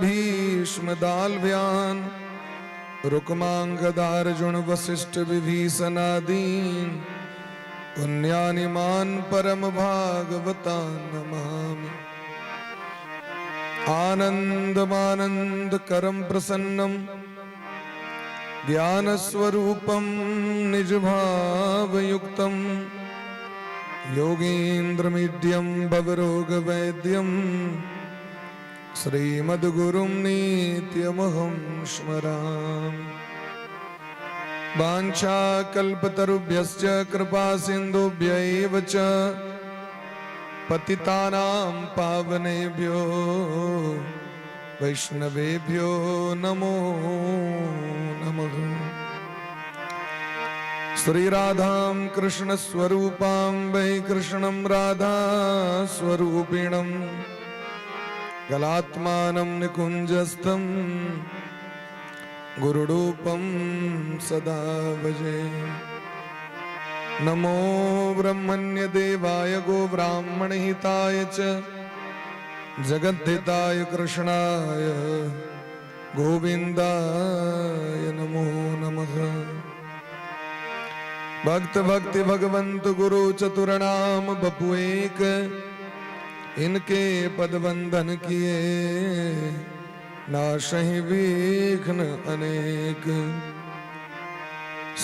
भीष्म दालव्यान, रुक्मांगदार्जुन वशिष्ठ विभीषणादीन, पुण्यानिमान परम भागवता नमामि। आनंदमानंद करम प्रसन्नम, ज्ञानस्वरूपं निजभावयुक्तं, योगीन्द्रमीड्यं भवरोगवैद्यं, श्रीमद्गुरुं नित्यमहं स्मरामि। वाञ्छाकल्पतरुभ्यश्च कृपा सिन्धुभ्य एव च, पतितानां पावनेभ्यो वैष्णवेभ्यो नमो नमः। श्री राधां कृष्ण स्वरूपां वै कृष्णं राधा स्वरूपिणं, गलात्मानं निकुञ्जस्थं, गुरुरूपं सदा भजे। नमो ब्रह्मण्य देवाय गोब्राह्मणहिताय च, जगद्धिताय कृष्णाय गोविन्दाय नमो नमः। भक्त भक्ति भगवंत गुरु चतुर नाम बपु एक, इनके पद वंदन किए नाशहि विघ्न अनेक।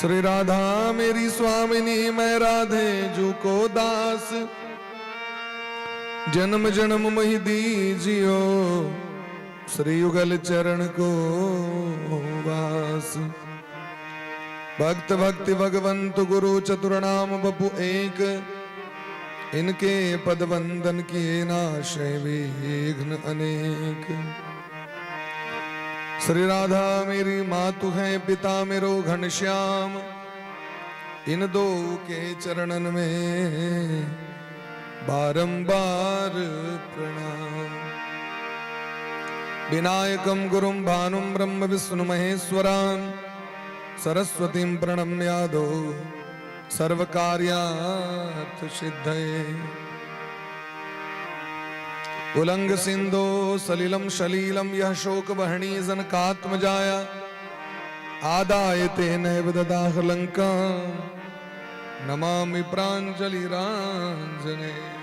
श्री राधा मेरी स्वामिनी, मैं राधे जू को दास, जन्म जन्म मही दीजियो श्री युगल चरण को वास। भक्त भक्ति भगवंत गुरु चतुर नाम बपु एक, इनके पद वंदन किए नाशे विघ्न अनेक। श्री राधा मेरी मातु है, पिता मेरो घनश्याम, इन दो के चरणन में बारंबार प्रणाम। विनायकं गुरुं भानुं ब्रह्म विष्णु महेश्वरान्, सरस्वतीं प्रणम्यादौ सर्वकार्यार्थ सिद्धये। उलंग सिंधो सलिलम शलीलम यह शोक वहनी जनकात्मजाया, आदाय तेनैव ददाह लंका, नमामि प्राञ्जलिराञ्जने।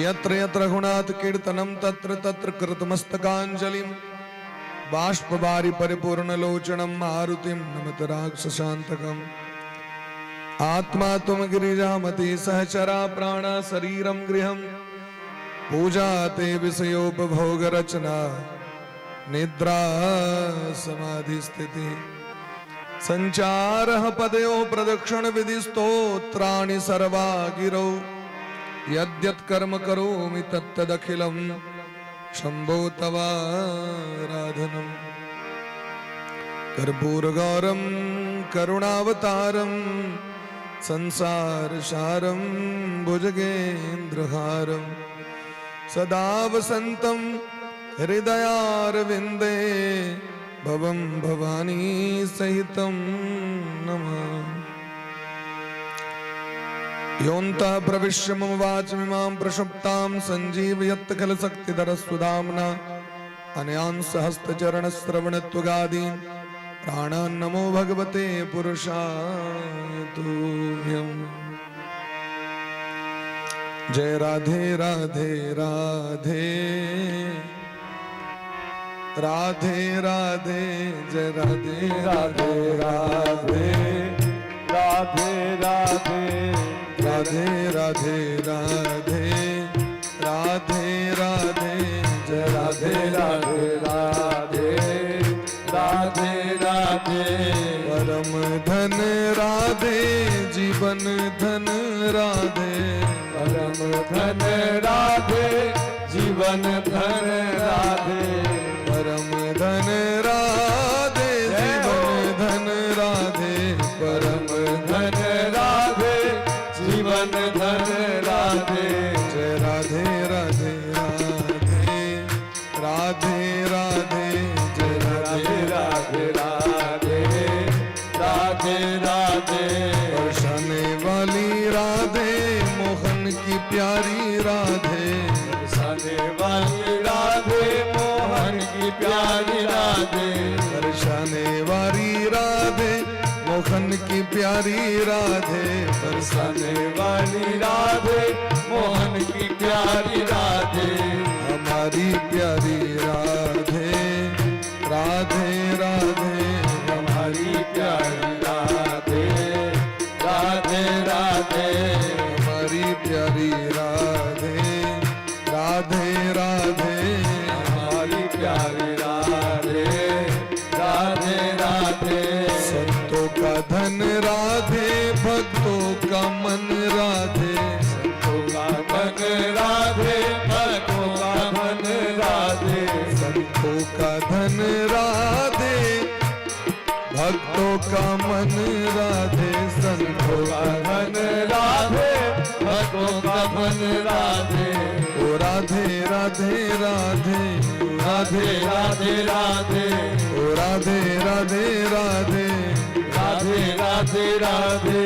यत्र यत्र रघुनाथ कीर्तनं, तत्र तत्र कृतमस्तकाञ्जलिं, बाष्पवारि परिपूर्णलोचनं, मारुतिं नमत राक्षसान्तकम्। आत्मा तुम गिरिजामति सहचरा प्राण शरीरम गृहम, पूजा ते विषयोपभोग रचना, निद्रा समाधि स्थिति, संचार पदयो प्रदक्षिण विधि स्तोत्राणि सर्वा गिरौ, यद्यत् कर्म करोमि तत्तदखिलं शंभो तवाराधनम्। कर्पूरगौरं करुणावतारं, संसारसारं भुजगेन्द्रहारं, सदा वसन्तं हृदयारविन्दे, भवं भवानी सहितं नमामि। योऽन्तः प्रविश्य मम वाचमिमां प्रसुप्तां, सञ्जीवयत्यखिल शक्तिधरस्वधाम्ना, अन्यांश्च हस्तचरणश्रवणत्वगादीन् प्राणान् नमो भगवते पुरुषाय तुभ्यम्। जय राधे राधे राधे राधे राधे, जय राधे राधे राधे राधे राधे। राधे राधे राधे राधे राधे, जय राधे। राधे राधे राधे राधे राधे। परम धन राधे, जीवन धन राधे। परम धन राधे, जीवन धन राधे। परम धन राधे, जीवन धन राधे, परम धन राधे, जीवन धन राधे। जय राधे राधे राधे राधे राधे, जय राधे राधे। राधे राधे राधे राधे। बरसाने वाली राधे, मोहन की प्यारी राधे। बरसाने वाली राधे, मोहन मोहन की प्यारी राधे। बरसाने वाली राधे, मोहन की प्यारी राधे। बरसाने वाली राधे, मोहन की प्यारी राधे। हमारी प्यारी राधे, राधे राधे। हमारी प्यारी राधे, राधे राधे। हमारी प्यारी राधे, राधे राधे। हमारी प्यारी राधे, राधे राधे। संतों का धन राधे, भक्तों का मन राधे। संतों का मन राधे, भक्तों का मन राधे। संतों का धन राधे, भक्तों का मन राधे। संतों का का धन राधे, भक्तों का मन राधे। ओ राधे राधे राधे, राधे राधे राधे। ओ राधे राधे राधे। राधे राधे राधे।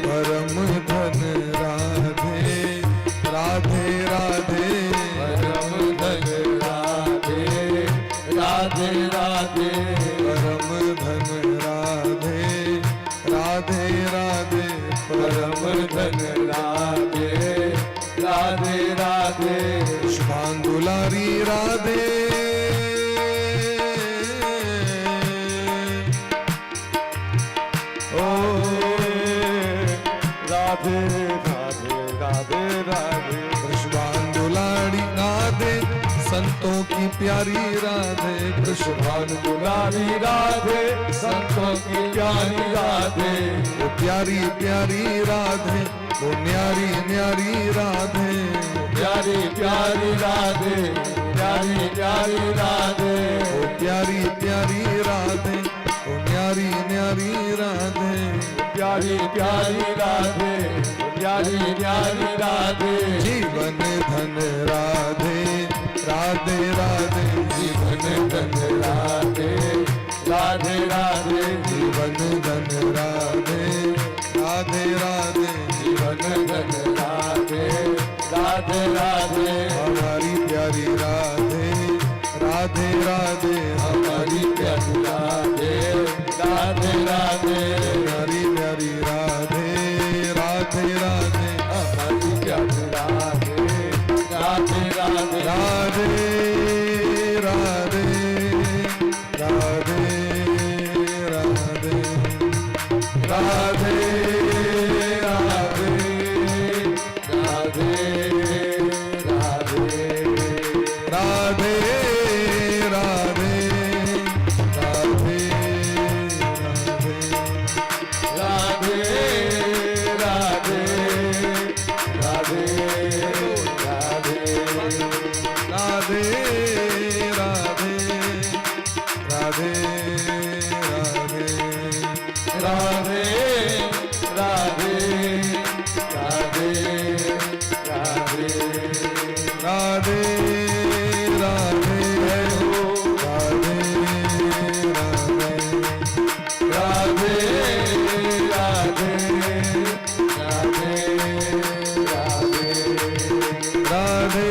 परम धन राधे, राधे राधे। परम धन राधे, राधे राधे। परम धन राधे, राधे राधे। परम धन राधे, राधे राधे। पुष्पान दुलारी राधे, ओ राधे राधे राधे राधे। पुष्पान दुलारी राधे, संतों की प्यारी राधे। पुष्पान दुलारी राधे, संतों की प्यारी राधे। वो प्यारी प्यारी राधे, वो न्यारी न्यारी राधे। प्यारी प्यारी राधे, प्यारी प्यारी राधे। वो प्यारी प्यारी राधे, वो न्यारी न्यारी राधे। प्यारी प्यारी राधे, प्यारी प्यारी राधे। जीवन धन राधे, राधे राधे। जीवन धन राधे, राधे राधे। जीवन धन राधे, राधे राधे। जीवन धन राधे, राधे राधे। हमारी प्यारी राधे, राधे राधे। हमारी प्यारी राधे, राधे राधे। प्यारी प्यारी राधे, राधे राधे। हमारी प्यारी राधे, राधे राधे। राधे राधे राधे राधे। राधे राधे राधे राधे। राधे राधे राधे राधे। राधे राधे राधे राधे। राधे राधे राधे राधे। राधे राधे राधे राधे। राधे राधे राधे राधे। राधे राधे राधे राधे। राधे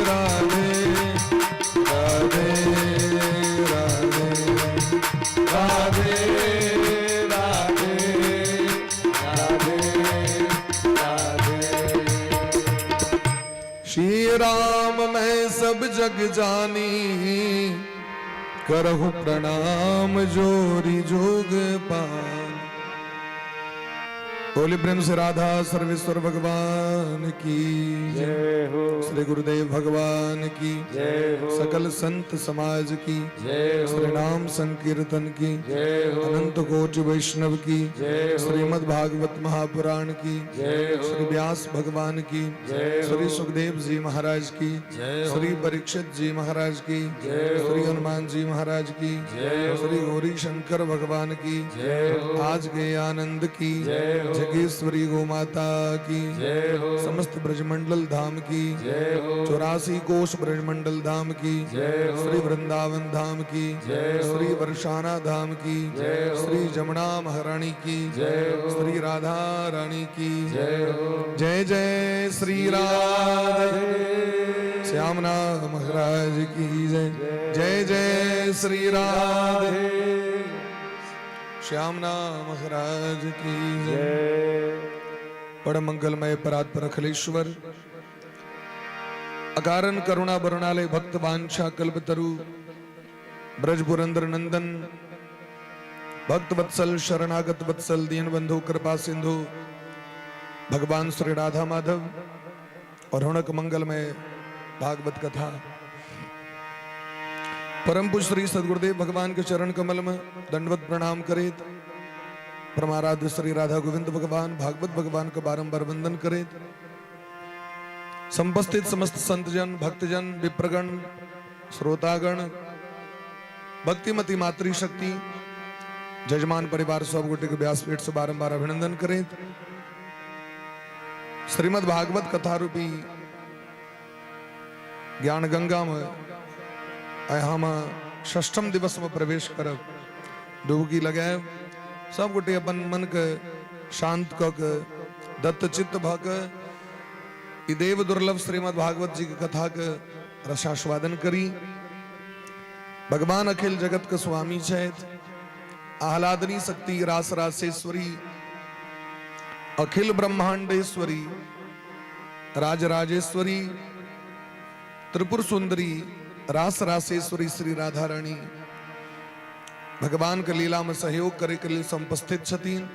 राधे राधे राधे। राधे राधे राधे राधे। श्री राम मैं सब जग जानी, करहु प्रणाम जोरी जोग पान। बोले प्रेम से राधा सर्वेश्वर भगवान की जय। जय हो। श्री गुरुदेव भगवान की जय हो। सकल संत समाज की जय हो। श्री नाम संकीर्तन की जय हो। अनंत कोटि वैष्णव की जय हो। श्रीमद् भागवत महापुराण की जय हो। श्री व्यास भगवान की जय हो। श्री सुखदेव जी महाराज की जय हो। श्री परीक्षित जी महाराज की जय हो। श्री हनुमान जी महाराज की जय हो। श्री गौरी शंकर भगवान की जय हो। आज के आनंद की जय हो। जगेश्वरी गो माता की जय हो। समस्त ब्रजमंडल धाम की जय हो। 84 कोष ब्रजमंडल धाम की जय हो। श्री वृंदावन धाम की जय हो। श्री वर्षाना धाम की जय हो। श्री जमुना महारानी की जय हो। श्री राधा रानी की जय हो। जय जय श्री राधे। श्याम नाथ महाराज की जय। जय जय श्री राधे। श्याम नाथ महाराज की जय। परम मंगलमय परात्पर अखिलेश्वर अकारण करुणा बरुणालय भक्त वांछा कल्पतरु ब्रज पुरंदर नंदन भक्त वत्सल शरणागत वत्सल दीन बंधु कृपा सिंधु भगवान श्री राधा माधव और हुनक मंगलमय भागवत कथा परम पूज्य श्री सदगुरुदेव भगवान के चरण कमल में दंडवत प्रणाम करेत, परमाराध्य श्री राधा गोविंद भगवान भागवत भगवान का बारंबार वंदन करेत, समुपस्थित समस्त संतजन, भक्तजन, विप्रगण, श्रोतागण, भक्तिमती मातृशक्ति, जजमान परिवार सब गोटे के व्यासपीठ से बारंबार अभिनंदन करेत, श्रीमद् भागवत कथा रूपी ज्ञान गंगा में आइ हम षष्ठम दिवस में प्रवेश करब। डुबकी लगायब। सब गोटे अपन मन के शांत कऽ के दत्तचित्त भऽ के ई देव दुर्लभ श्रीमद् भागवत जी के कथा के रसास्वादन करी। भगवान अखिल जगत के स्वामी छथि। आह्लादनी शक्ति रास रासेश्वरी अखिल ब्रह्मांडेश्वरी राजराजेश्वरी त्रिपुर सुंदरी रास रासेश्वरी श्री राधा रानी भगवान के लीला में सहयोग करे के लिए समुपस्थित छथिन।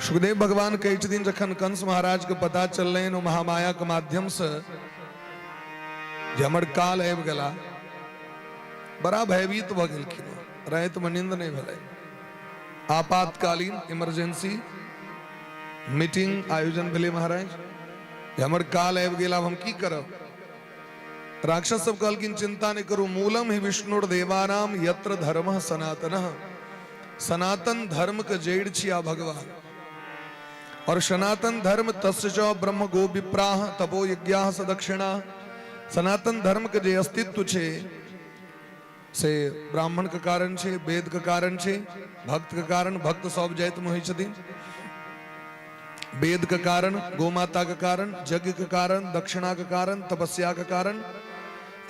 सुखदेव भगवान कहै छथिन, जखन कंस महाराज के पता चललनि ओ महामाया के माध्यम से जे हमर काल आबि गेला, बड़ा भयभीत भऽ गेलखिन। रातिमे नींद नहि भेलै। आपातकालीन इमरजेंसी मीटिंग आयोजन भेलै, महाराज, जे हमर काल आबि गेल, आब हम की करब? राक्षस सब कहलखिन, चिंता नहि करू। मूलम ही विष्णुर देवानाम यत्र धर्म सनातन। सनातन धर्म के जड़ छिया भगवान और सनातन धर्म तस्य च ब्रह्म गो विप्राह तपो यज्ञाह सदक्षिणा। सनातन धर्म के जे अस्तित्व छे से ब्राह्मण के कारण छे, वेद के कारण छे, भक्त के कारण। भक्त सब जाति में होइ छथिन। वेद के कारण, गोमाता के कारण, यज्ञ के कारण, दक्षिणा के कारण, तपस्या के कारण।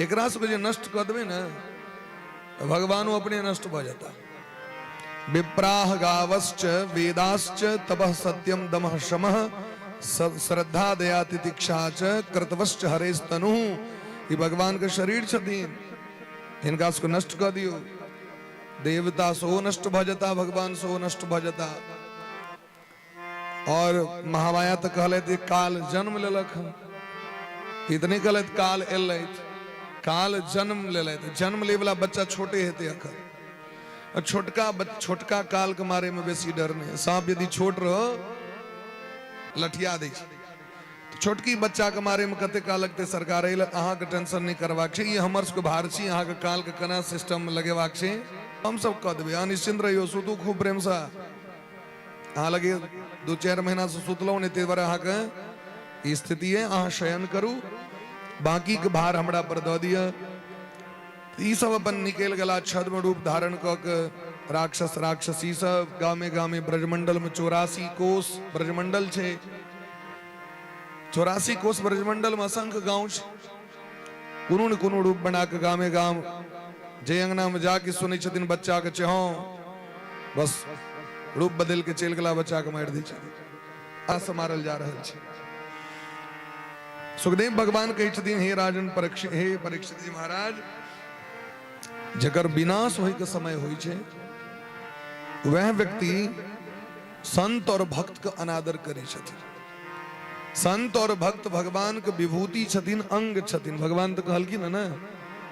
एकरा सबके जे नष्ट कऽ देबै ने, तऽ भगवानो अपने नष्ट भऽ जेता। विप्राह गावश्च वेदाश्च तपः सत्यम दमः शमः श्रद्धा दया तितिक्षा च कृतवश्च हरेस्तनु। ई भगवान के शरीर छथिन, हिनका सबके नष्ट कऽ दियौ, देवता सेहो नष्ट भऽ जेता, भगवान सेहो नष्ट भऽ जेता। और महामाया तऽ कहलथि जे काल जन्म लेलक हन। ई तऽ नहि कहलथि काल एलथि, काल जन्म लेलथि। जन्म ले वाला बच्चा छोटे हेतै अखन। और छोटका काल के मारे में बेसी डर नहीं। सांप यदि छोट रहो लठिया दै छै, तऽ छोटकी बच्चा के मारे में कते काल लगतै सरकार? एहि लए अहाँके टेंशन नहि करबाक छै। ई हमर सबके भार छी। अहाँके काल के केना सिस्टम मे लगेबाक छै, हम सब कऽ देबै। अहाँ निश्चिंत रहियौ, सुतू खूब प्रेमसँ। अहाँ लगे 2-4 महीनासँ सुतलहुँ नहि, ताहि दुआरे अहाँके ई स्थिति अइ। अहाँ शयन करू, बाँकीके भार हमरा पर दऽ दिअ। ई सब अपन निकलि गेला छद्म रूप धारण कऽ के राक्षस राक्षसी सब गामे गामे ब्रजमंडल में। 84 कोस ब्रजमंडल छै। 84 कोस ब्रजमंडल में असंख्य गांव छै। कोनो ने कोनो रूप बना के गामे गाम जे अंगना में जाके सुनै छथिन बच्चा के चेहों, बस रूप बदल के चलि गेला, बच्चा के मारि दै छथिन। आस मारल जा रहल छै। सुखदेव भगवान कहै छथिन, हे राजन परीक्षित, हे परीक्षित जी महाराज, जकर विनाश होय के समय होइ छै, वह व्यक्ति संत और भक्त के अनादर करै छथिन। संत और भक्त भगवान के विभूति छथिन, अंग छथिन। भगवान तऽ कहलखिन ने,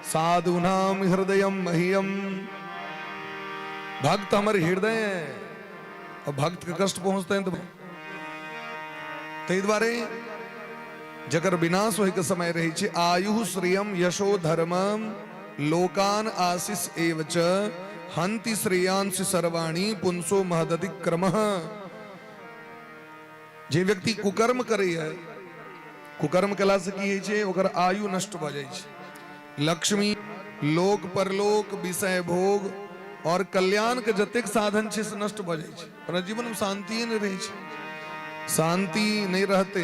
साधुनाम हृदयम मह्यम। भक्त हमर हृदय है और भक्त के कष्ट पहुंचते हैं तो ताहि दुआरे जकर विनाश होय के समय रहै छै, आयु श्रियम यशो धर्मम लोकान आशीष एव च हंति श्रेयांसि सर्वाणी पुंसो महदतिक्रमः। जे व्यक्ति कुकर्म करैए, कुकर्म केलासँ की होइ छै? ओकर आयु नष्ट भऽ जाइ छै। लक्ष्मी, लोक परलोक, विषय भोग और कल्याण के जतेक साधन छै से नष्ट भऽ जाइ छै। ओकरा जीवन में शांतिए नहि रहै छै। शांति नहि रहते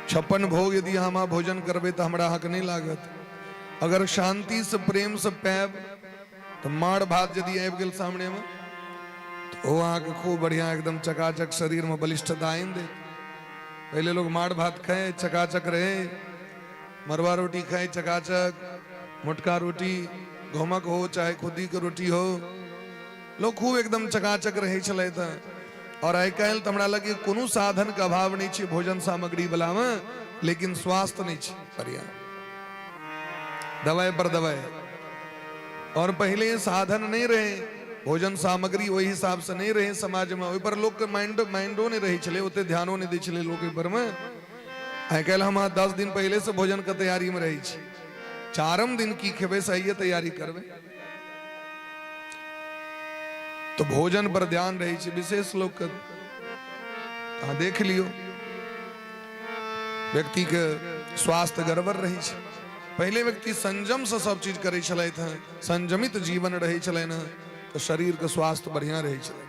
छप्पन भोग यदि हम अहाँ भोजन करबै तऽ हमरा अहाँके नहि लागत। अगर शांतिसँ प्रेमसँ पायब तऽ माड़ भात यदि आबि गेल सामनेमे तऽ ओ अहाँके खूब बढ़िआँ एकदम चकाचक शरीरमे बलिष्ठता आनि देत। पहिले लोग माड़ भात खाए चकाचक रहे, मरुआ रोटी खाए चकाचक, मोटका रोटी गहुमक हो चाहे खुद्दी के रोटी हो, लोग खूब एकदम चकाचक रहै छलथि हँ। और आइ काल्हि तऽ हमरा लगैए कोनो साधनके अभाव नहि छै भोजन सामग्री वलामे, लेकिन स्वास्थ्य नहि छै बढ़िआँ, दवाइ पर दवाइ। और पहिले साधन नहि रहे, भोजन सामग्री ओहि हिसाब से नहि रहे समाजमे, ओहि पर लोकके माइंडो नहि रहै छलै, ओते ध्यानो नहि दै छलै लोक ओहि परमे। आइ काल्हि हम अहाँ 10 दिन पहिले से भोजनके तैयारीमे रहै छी, चारम दिन की खेबै से आइए तैयारी करबै। तो भोजन पर ध्यान रहै छै विशेष लोकके। अहाँ देख लियौ व्यक्तिके स्वास्थ्य गड़बड़ रहै छै। पहिले व्यक्ति संयम से सब चीज करै छलथि हँ, संयमित जीवन रहै छलनि हँ, तऽ शरीरके स्वास्थ्य बढ़िआँ रहै छलै।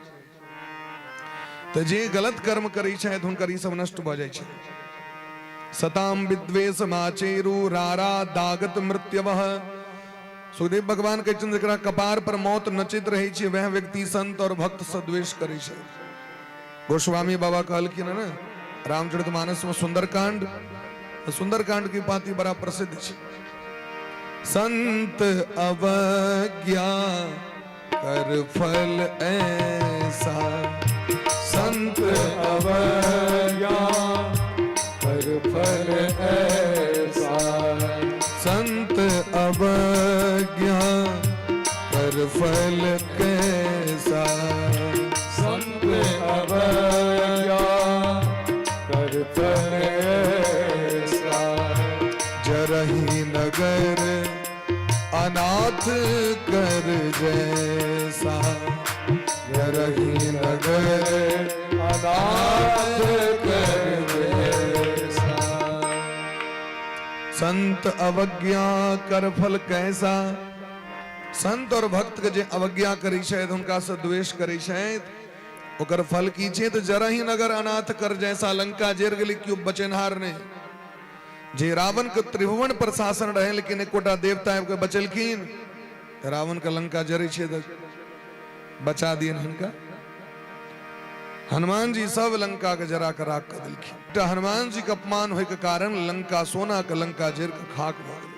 तऽ जे गलत कर्म करै छथि हुनकर ई सब नष्ट भऽ जाइ छै। सताम विद्वेष माचेरु रारा दागत मृत्यवह। सुखदेव भगवान कहै छथिन जकरा कपार पर मौत नचैत रहै छै वएह व्यक्ति संत और भक्त से द्वेष करै छै। गोस्वामी बाबा कहलखिन ने रामचरित मानस में सुंदरकांड, सुंदरकांड की पांति बड़ा प्रसिद्ध छै। संत अवज्ञा कर फल ऐसा, संत अवज्ञा कर फल ऐसा, संत अवज्ञा कर फल कैसा, संत अवज्ञा कर फल ऐसा, जरही नगर अनाथ कर जैसा, जरही नगर अनाथ कर जैसा। संत अवज्ञा कर फल कैसा। संत और भक्त के जे अवज्ञा करै छथि, हुनका से द्वेष करै छथि, ओकर फल की छै? तऽ जरही नगर अनाथ कर जैसा। लंका जरि गेलै, केओ बचेनहार नहि। जे रावण के त्रिभुवन पर शासन रहे, लेकिन एकोटा देवता आबि के बचेलखिन। रावण के लंका जरै छै तऽ बचा दियन हिनका हनुमान जी, सब लंका के जरा के राख कऽ देलखिन। एकटा हनुमान जी के अपमान होय के कारण लंका, सोना के लंका जरि के खाक भऽ गेल।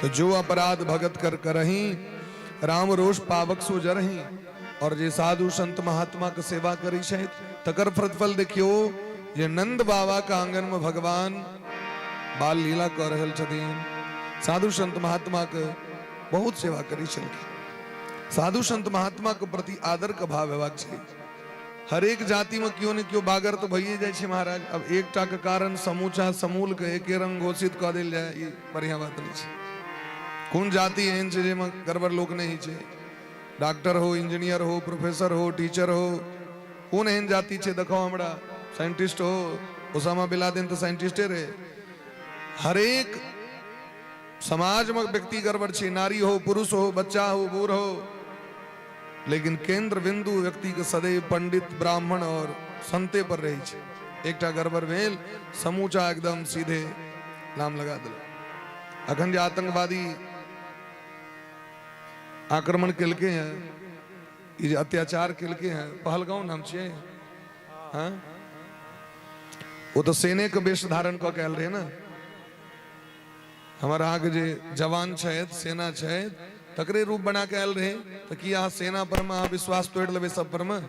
तो जो अपराध भगत कर करही, राम रोष पावक सो जरही। और जे साधु संत महात्मा के सेवा करी छथि तकर प्रतिफल देखियो जे नंद बाबा के आंगन में भगवान बाल लीला कऽ रहल छथिन। साधु संत महात्मा के बहुत सेवा करी छलखिन। साधु संत महात्मा के प्रति आदर के भाव हेबाक चाही। हरेक जाति में केओ ने केओ बागर तऽ भइए जाइ छै महाराज। अब एकटा के कारण समूचा समूल के एके रंग घोषित कऽ देल जाय, ई बढ़िया बात नहि छै। कोन जाति एहन छै जाहिमे गड़बड़ लोक नहि छै? डॉक्टर हो, इंजीनियर हो, प्रोफेसर हो, टीचर हो, कोन एहन जाति छै देखो हमरा? साइंटिस्ट हो, ओसामा बिन लादेन तऽ साइंटिस्टे रहे। हरेक समाजमे व्यक्ति गड़बड़ छै, नारी हो, पुरुष हो, बच्चा हो, बूढ़ हो, लेकिन केंद्र बिंदु व्यक्ति के सदैव पंडित, ब्राह्मण और संते पर रहै छै। एकटा गड़बड़ भेल, समूचा एकदम सीधे नाम लगा देलक। अखन जे आतंकवादी आक्रमण केलकै हैं, ई जे अत्याचार केलकै हैं, पहलगांव नाम छियै, हाँ, ओ तऽ सेने के वेश धारण कऽ के आयल रहै ने। हमर अहाँके जे जवान छथि, सेना छथि, तकरे रूप बना के आयल रहै। तऽ की अहाँ सेना पर मे अहाँ विश्वास तोड़ि लेबै सब पर मे?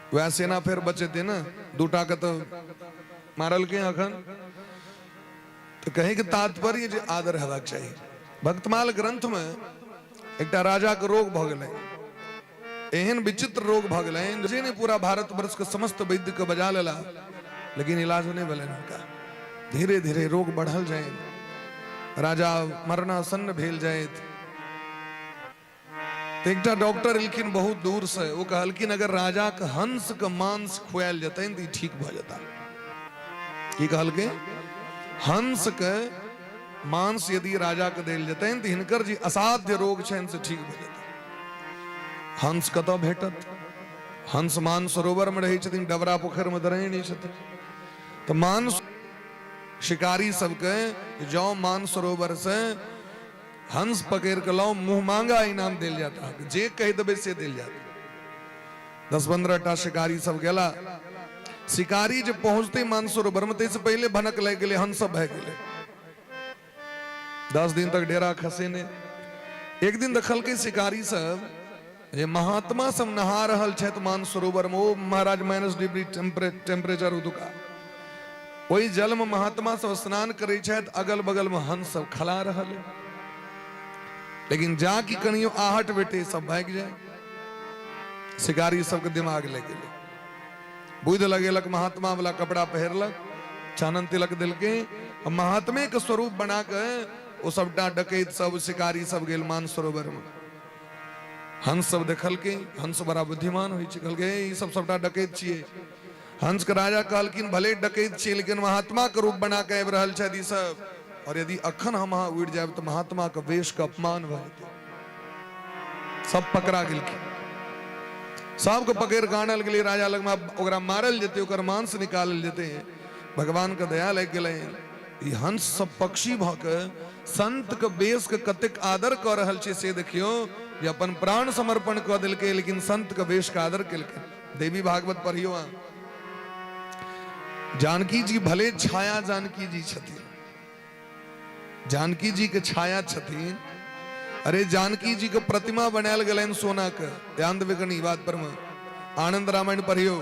वएह सेना फेर बचेतै ने? दूटा के तऽ मारलकै अखन। तऽ कहैके तात्पर्य जे आदर हेबाक चाही। भक्तमाल ग्रंथ मे एकटा राजा के रोग भऽ गेलै, एहन विचित्र रोग भऽ गेलनि जे नहि पूरा भारतवर्ष के समस्त वैद्य के बजा लेला, लेकिन इलाज नहि भेलनि हुनका। धीरे धीरे रोग बढ़ल जाइन, राजा मरणासन्न भेल जाइत। तऽ एकटा डॉक्टर एलखिन बहुत दूर से, ओ कहलखिन अगर राजा के हंस के मांस खुआयल जेतनि तऽ ई ठीक भऽ जेता। की कहलकै? हंस के मांस यदि राजा के देल जेतनि तऽ हिनकर जे असाध्य रोग छनि से ठीक भऽ जेतनि। हंस कतऽ भेटत? हंस मान सरोवर में रहै छथिन, डबरा पोखरि में तऽ रहै नहि छथिन। तऽ मान शिकारी सबके जँ मान सरोवर से हंस पकड़ि कऽ लाउ, मुँह मांगा इनाम देल जायत अहाँके, जे कहि देबै से देल जायत। 10-15 टा शिकारी सब गेला। शिकारी जे पहुँचते मानसरोवर में ताहिसँ पहिले भनक लागि गेलै, हंस सब भए गेलै। 10 दिन तक डेरा खसेने एक दिन देखलकै शिकारी सब जे महात्मा सब नहा रहल छथि मानसरोवर में। ओ महाराज माइनस डिग्री टेम्परेचर ओतुका, ओहि जल में महात्मा सब स्नान करै छथि, अगल बगल में हंस सब खला रहल है, लेकिन जा कि कनियो आहट भेटे सब भागि जाय। शिकारी सबके दिमाग लागि गेलै, बुद्धि लगेलक, महात्मा वाला कपड़ा पहिरलक, चानन तिलक देलकै, आ महात्मे के स्वरूप बना के ओ सबटा डकैत सब शिकारी सब गेल मानसरोवर में। हंस सब देखलकै, हंस बड़ा बुद्धिमान होइ छै, कहलकै ई सब सबटा डकैत छियै। हंस के राजा कहलखिन भले डकैत छियै लेकिन महात्मा के रूप बना के आबि रहल छथि ई सब, और यदि अखन हम अहाँ उड़ि जायब तऽ महात्मा के वेश के अपमान भऽ जेतै। सब पकड़ा गेलखिन, सबके पकड़ि कऽ आनल गेलै राजा लगमे, ओकरा मारल जेतै, ओकर मांस निकालल जेतै। भगवान के दया लागि गेलै, ई हंस सब पक्षी भऽ के संत के वेश के कतेक आदर कऽ रहल छै से देखियौ, जे अपन प्राण समर्पण कऽ देलकै लेकिन संत के वेश के आदर केलकै। देवी भागवत पढ़ियौ अहाँ। जानकी जी भले छाया जानकी जी छथिन, जानकी जी के छाया छथिन, अरे जानकी जी के प्रतिमा बनायल गेलनि सोना के, ध्यान देबै कनी बात पर में। आनंद रामायण पढ़ियौ,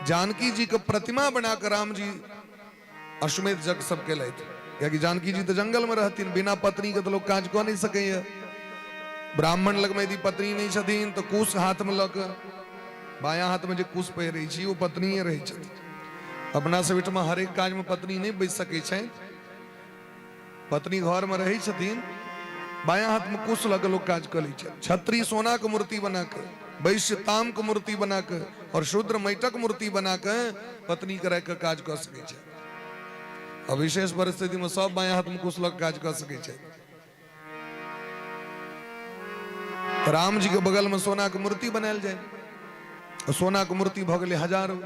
जानकी जी के प्रतिमा बना के राम जी अश्वमेध यज्ञ सब केलथि, कियाकि जानकी जी तऽ जंगल में रहथिन, बिना पत्नी के तऽ लोक काज कऽ नहि सकैया। ब्राह्मण लग में यदि पत्नी नहि छथिन तऽ कुश हाथ में लऽ कऽ, बायां हाथ में जे कुश पहिरै छी ओ पत्निये रहै छथिन। अपना सब ओहिठमा हरेक काज में पत्नी नहि बचि सकै छै, पत्नी घर में रहै छथिन, बायां हाथ में कुश लऽ कऽ लोक काज कऽ लै छै। छत्री सोना के मूर्ति बना कऽ, वैश्य ताम के मूर्ति बना कऽ और शूद्र माटिक मूर्ति बना कऽ पत्नी के राखि कऽ काज कऽ सकै छै। आ विशेष परिस्थिति में सब बायां हाथ में कुश लऽ कऽ काज कऽ सकै छै। राम जी के बगल में सोना के मूर्ति बनायल जाय, सोना के मूर्ति भऽ गेलै हजारो।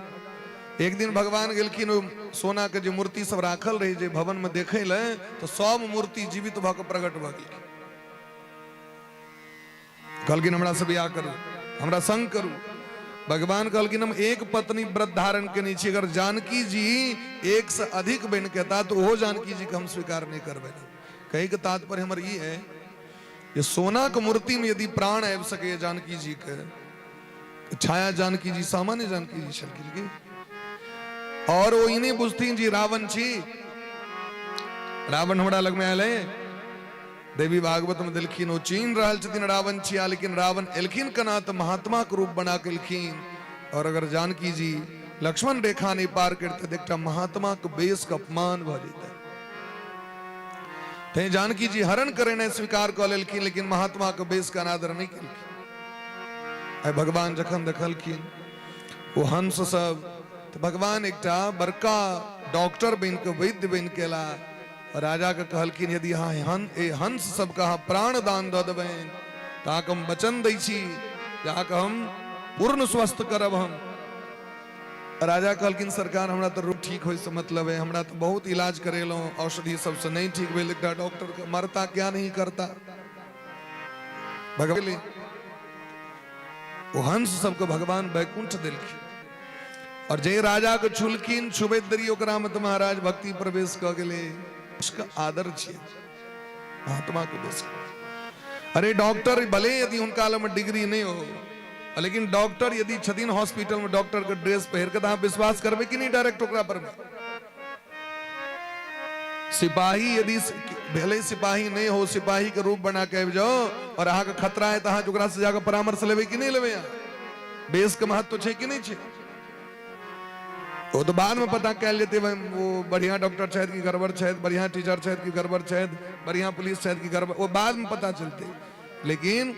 एक दिन भगवान गेलखिन, ओ सोना के जे मूर्ति सब राखल रहे जे भवन में देखे ले, तो सब मूर्ति जीवित भऽ के प्रकट भऽ गेलखिन। कहलखिन हमरा से बियाह करू, हमरा संग करू। भगवान कहलखिन हम एक पत्नी व्रत धारण केने छी, अगर जानकी जी एक से अधिक बनि के एता तऽ ओहो जानकी जी के हम स्वीकार नहि करबै। कहे के तात्पर्य हमर ई है जे सोना के मूर्ति में यदि प्राण आबि सकैए जानकी जी के, छाया जानकी जी सामान्य जानकी जी छलखिन की? और ओ ई नहि बुझथिन जी रावण छी, रावण हमरा लग में आयल है। देवी भागवत में देलखिन ओ चीन रहल छथिन रावण छिया, लेकिन रावण एलखिन केना तऽ महात्मा के रूप बना के एलखिन। और अगर जानकी जी लक्ष्मण रेखा नहीं पार करते तऽ एकटा महात्मा के बेस के अपमान भऽ जेतै। तैं जानकी जी हरण करेनाइ स्वीकार कऽ लेलखिन, लेकिन महात्मा के बेस के अनादर नहीं केलखिन। आइ भगवान जखन देखलखिन ओ हंस सब, तऽ भगवान एकटा बड़का डॉक्टर बनि के, वैद्य बनि के एला। राजा के कहलखिन यदि अहाँ हंस सबके अहाँ प्राण दान दऽ देबनि तऽ अहाँके हम वचन दै छी जे अहाँके हम पूर्ण स्वस्थ करब। हम राजा कहलखिन सरकार हमरा तऽ रोग ठीक होइसँ मतलब है, हमरा तऽ बहुत इलाज करेलहुँ, औषधि सबसँ नहि ठीक भेल, एकटा डॉक्टर के मरता क्या नहीं करता। भगवान ओ हंस सबके भगवान वैकुंठ देलखिन। और जे राजा के छुलखिन, छुबैत देरी ओकरा में तऽ महाराज भक्ति प्रवेश कऽ गेलै। उसका आदर छियै महात्मा के बेस। अरे डॉक्टर भले यदि हुनका लग में डिग्री नहीं हो, लेकिन डॉक्टर यदि छथिन हॉस्पिटल में डॉक्टर के ड्रेस पहिर के, तऽ अहाँ विश्वास करबै कि नहीं डायरेक्ट ओकरा पर में? सिपाही यदि भले सिपाही नहीं हो, सिपाही के रूप बना के आबि जाओ और अहाँके खतरा है तऽ अहाँ ओकरा से जाके परामर्श लेबै कि नहीं लेबै? अहाँ बेस के महत्व छै कि नहीं छै? ओ तऽ बाद में पता कयल जेतै, वो बढ़िया डॉक्टर छथि कि गड़बड़ छथि, बढ़िया टीचर छथि कि गड़बड़ छथि, बढ़िया पुलिस छथि कि गड़बड़, वो बाद में पता चलते। लेकिन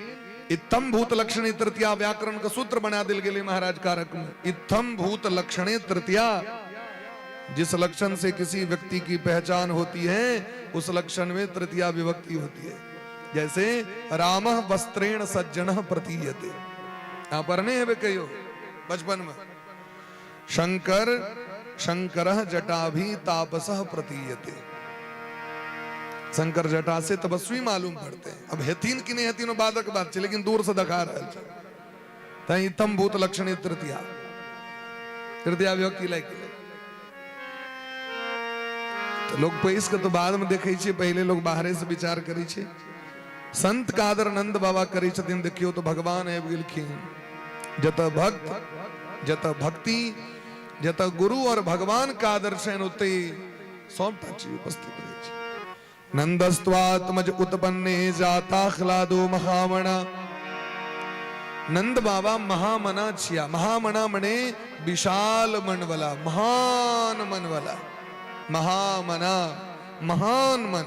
इत्थम भूत लक्षणे तृतीया व्याकरण के सूत्र बना दिल गेलै महाराज कारक में। इत्थम भूत लक्षणे तृतीया, जिस लक्षण से किसी व्यक्ति की पहचान होती है उस लक्षण में तृतीया विभक्ति होती है। जैसे रामः वस्त्रेण सज्जनः प्रतीयते, यहाँ पर नहीं है कहियो बचपन में। शंकर शंकर जटाभी तापस प्रतीयते, शंकर जटा से तपस्वी मालूम पड़ते हैं। अब हेथिन कि नहीं हेथिन बादक बात छै, लेकिन दूर से देखा रहल छै। तैं इतम भूत लक्षण तृतीया, तृतीया विभक्ति लागि गेलै। तऽ लोग पैस के तो बाद में देखै छै, पहिले लोग बाहरे से विचार करै छै। संत कादर नंद बाबा करै छथिन, देखियौ तऽ भगवान आबि गेलखिन। जतऽ भक्त, जतऽ भक्ति, जतऽ गुरु और भगवान के आदर छनि, ओतै सबटा चीज उपस्थित रहै छै। नंदस्त्वात्मज उत्पन्ने जाताह्लादो महामना। नंद बाबा महामना छिया। महामना मने विशाल मन वाला, महान मन वाला। महामना महान मन,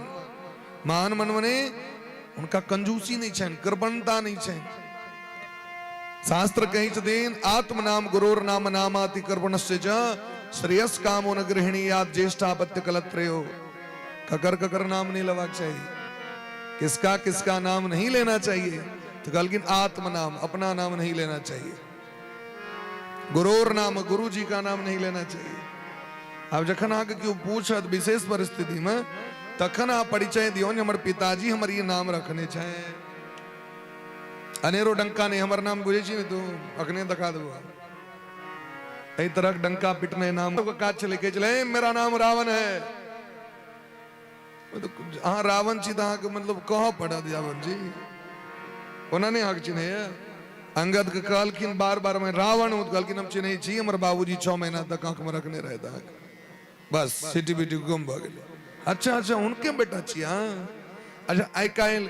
महान मन मने हुनका कंजूसी नहीं छनि, कृपणता नहीं छनि। शास्त्र कहै छथिन आत्म नाम गुरोर नाम नामाति कृपणस्य च श्रेयस कामो न गृहणीयात् ज्येष्ठापत्य कलत्रयो। ककर ककर नाम नहीं लेबाक चाही, किसका किसका नाम नहीं लेना चाहिए। तो कहलखिन आत्म नाम, अपना नाम नहीं लेना चाहिए, गुरोर नाम, गुरु जी का नाम नहीं लेना चाहिए। आब जखन अहाँके केओ पूछत विशेष परिस्थिति में, तखन अहाँ परिचय दियौ ने हमर पिताजी हमर ई नाम रखने छै। अनेरो डंका नहीं, हमर नाम बुझै छी ने तू, अखने देखा देबो। एहि तरहक डंका पिटने नाम काज छलै, कहै छलै मेरा नाम रावण है। अहाँ रावण छी तऽ अहाँके मतलब कहऽ पड़त रावण जी, ओना नहि अहाँके चिन्हैया। अंगद के कहलखिन बार बार मैं रावण हूँ, कहलखिन हम चिन्है छी, हमर बाबूजी 6 महीना तक आँख में रखने रहै अहाँके, बस सिटी बिटी गुम भऽ गेलै। अच्छा अच्छा हुनके बेटा छी अहाँ, अच्छा आइ काल्हि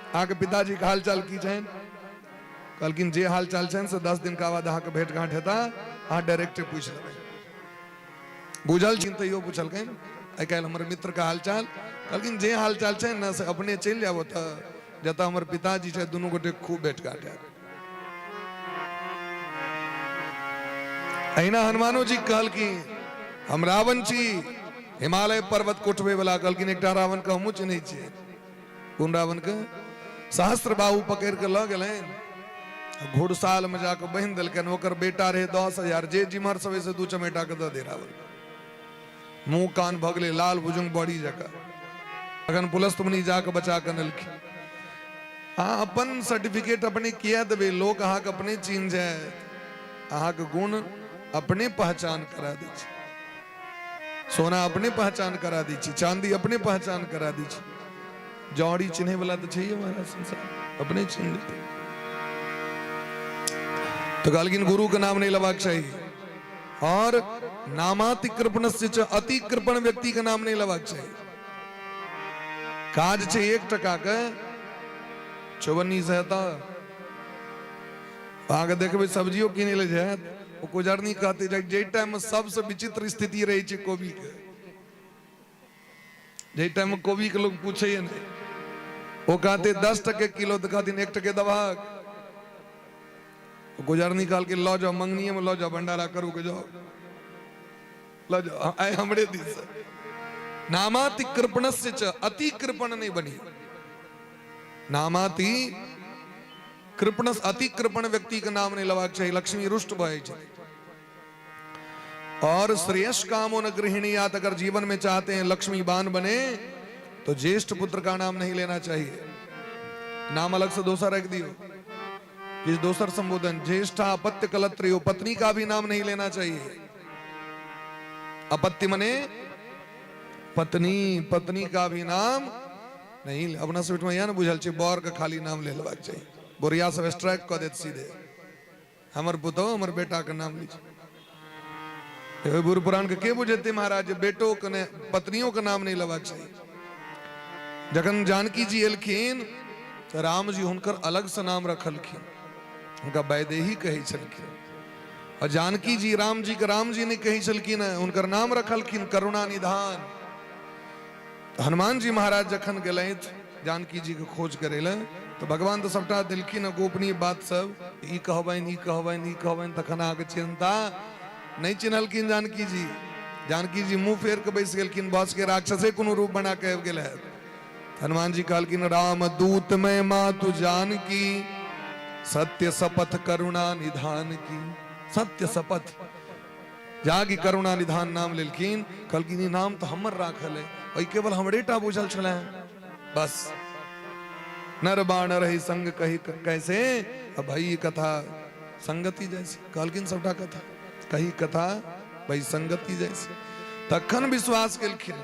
अहाँके पिताजीके हालचाल की छनि? कहलखिन जे हालचाल छनि से 10 दिनका बाद अहाँके भेंट घाँट हेता, अहाँ डायरेक्टे पूछि लेबै। बुझल छिन तैयो पुछलखिन आइ काल्हि हमर मित्रके हालचाल? कहलखिन जे हालचाल छै ने से अपने चलि जायब ओतऽ जतऽ हमर पिताजी छै, दुनू गोटे खूब भेंट घाट हैत। अहिना हनुमानो जी कहलखिन हम रावण छी, हिमालय पर्वत कोठबै वाला। कहलखिन एकटा रावण के हमहूँ चिन्है छियै। कोन रावण के? सहस्त्र बाहु पकड़ के लऽ गेलनि, घुड़साल में जाके बहिन देलकनि। ओकर बेटा रहे 10,000, जे जिम्हर सब से 2 चमेटा के दऽ दे रावण। मुंह कान भऽ गेलै लाल भुजुंग बड़ी जकाँ। तखन पुलस्त मुनि जाके बचा के अनलखिन। अहाँ अपन सर्टिफिकेट अपने किया देबै? लोक अहाँके अपने चिन्ह जायत, अहाँके गुण अपने पहचान करा दै छै। सोना अपने पहचान करा दै छै, चांदी अपने पहचान करा दै छै, जौड़ी चिन्है वाला तऽ छैहे महाराज, संसार अपने चिन्ह लेतै। तो कहलखिन गुरु के नाम नहीं लेबाक चाही और नामाति कृपण से अति कृपण व्यक्ति के नाम नहीं लेबाक चाही। काज छै 1 टका के, चौवन्नी से हेता। अहाँके देखबै सब्जियो किनै लए जायत, ओ गुजरनी कहते जाहि टाइम में सबसे विचित्र स्थिति रहै छै कोबी के, जाहि टाइम में कोबी के लोग पूछैए नहि, ओ कहते 10 टके किलो, तऽ कहथिन 1 टके दबहक। गुजरनी कहलकै लऽ जाओ, मंगनीये में लऽ जाओ, भंडारा करू के जाओ, लऽ जाओ, आइ हमरे दिस। नामाति कृपणस्य च, अति कृपण नहीं बनी। नामाति कृपण, अति कृपण व्यक्ति के नाम नहीं लेबाक चाही, लक्ष्मी रुष्ट भऽ जाइ। और श्रेयस कामो न गृहिणीयात, अगर जीवन में चाहते हैं लक्ष्मी बान बने तो ज्येष्ठ पुत्र का नाम नहीं लेना चाहिए। नाम अलग से दोसर रख दियो, किस दोसर संबोधन। ज्येष्ठा अपत्य कलत्रियो, पत्नी का भी नाम नहीं लेना चाहिए। अपत्य मने पत्नी, पत्नी का भी नाम नहीं। अपना सब ओहिठमा इएह ने बुझल छै, बर के खाली नाम ले लेबाक चाही। बोरिया सब स्ट्राइक कऽ देत सीधे, हमर पुतोह हमर बेटा के नाम लै छै। बूढ़ पुरान के के बुझेतै महाराज, बेटो के ने पत्नियों के नाम नहीं लेबाक चाही। जखन जानकी जी एलखिन तऽ राम जी हुनकर अलग से नाम रखलखिन, हुनका वैदेही कहै छलखिन। और जानकी जी राम जी के राम जी नहीं कहै छलखिन, हुनकर नाम रखलखिन करुणा निधान। हनुमान जी महाराज जखन गेलथि जानकी जी के खोज करै लए, तऽ भगवान तऽ सबटा देलखिन गोपनीय बात सब, ई कहबनि ई कहबनि ई कहबनि, तखन अहाँके चिन्हता। नहि चिन्हलखिन जानकी जी। जानकी जी मुँह फेर के बैस गेलखिन, बस के राक्षसे कोनो रूप बना के आबि गेल है। हनुमान जी कहलखिन राम दूत में मातु जानकी, सत्य शपथ करुणा निधान की। सत्य शपथ। जागि करुणा निधान नाम लेलखिन, कहलखिन ई नाम तऽ हमर राखल है, ओहि केवल हमरे टा बुझल छलै। बस नर बाण रही संग कही कैसे भई कथा संगति जैसे। कहलखिन सबटा कथा कही कथा भई संगति जैसे। तखन विश्वास केलखिन।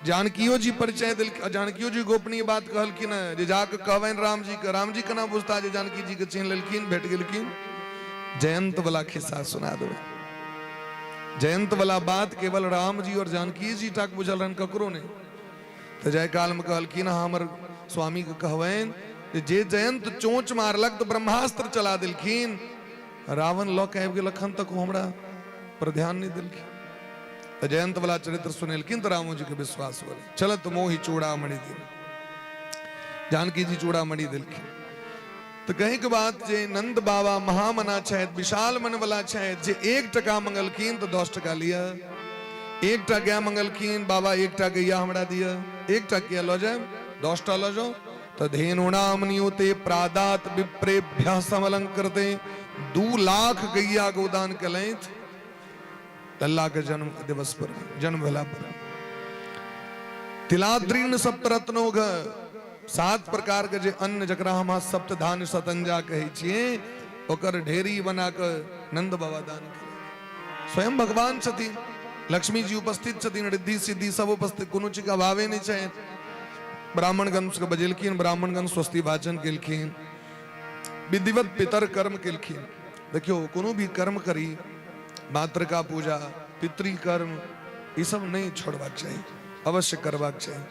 जानकियो जी परिचय देलखिन, जानकियो जी गोपनीय बात कहलखिन हँ जे जाके कहबनि राम जी के। राम जी केना बुझता जे जानकी जी के चिन्ह लेलखिन, भेट गेलखिन। जयंत वाला खिस्सा सुना देबै। जयंत वाला बात केवल राम जी और जानकी जी टाक बुझल रहन, ककरो नहीं। तऽ जाय काल में कहलखिन हमर स्वामी के कहबनि जे जयंत चोंच मारलक तऽ ब्रह्मास्त्र चला देलखिन। रावण लऽ के आबि गेल, अखन तक ओ हमरा पर ध्यान नहि देलखिन। तऽ जयंत वाला चरित्र सुनेलखिन तऽ रामो जी के विश्वास भेलै। चलत मोहि चूड़ामणि दिन, जानकी जी चूड़ामणि देलखिन। तऽ कहे के बात जे नंद बाबा महामना छथि, विशाल मन वाला छथि, जे 1 टका मंगलखिन तऽ 10 टका लिअ, एकटा गाय मंगलखिन बाबा एकटा गैया हमरा दिअ, एकटा किया लऽ जायब, 10टा लऽ जाउ। तऽ धेनुनाम नियुते प्रादात विप्रेभ्य समलंकृते, 2 लाख गैया गोदान केलथि लल्ला के जन्म दिवस पर, जन्म भेला पर। तिलाद्रीन सप्तरत्नोघ, 7 प्रकार के जे अन्न जकरा हम सप्त धान्य सतंजा कहै छियै, ओकर ढेरी बना कऽ नंद बाबा दान केलथि। स्वयं भगवान छथिन, लक्ष्मी जी उपस्थित छथिन, रिद्धि सिद्धि सब उपस्थित, कोनो चीज के अभावे नहि छै। ब्राह्मणगण सबके बजेलखिन, ब्राह्मणगण स्वस्ति वाचन केलखिन, विधिवत पितर कर्म केलखिन। देखियौ कोनो भी कर्म करी, मातृका पूजा, पितृकर्म, ई सब नहि छोड़बाक चाही, अवश्य करबाक चाही।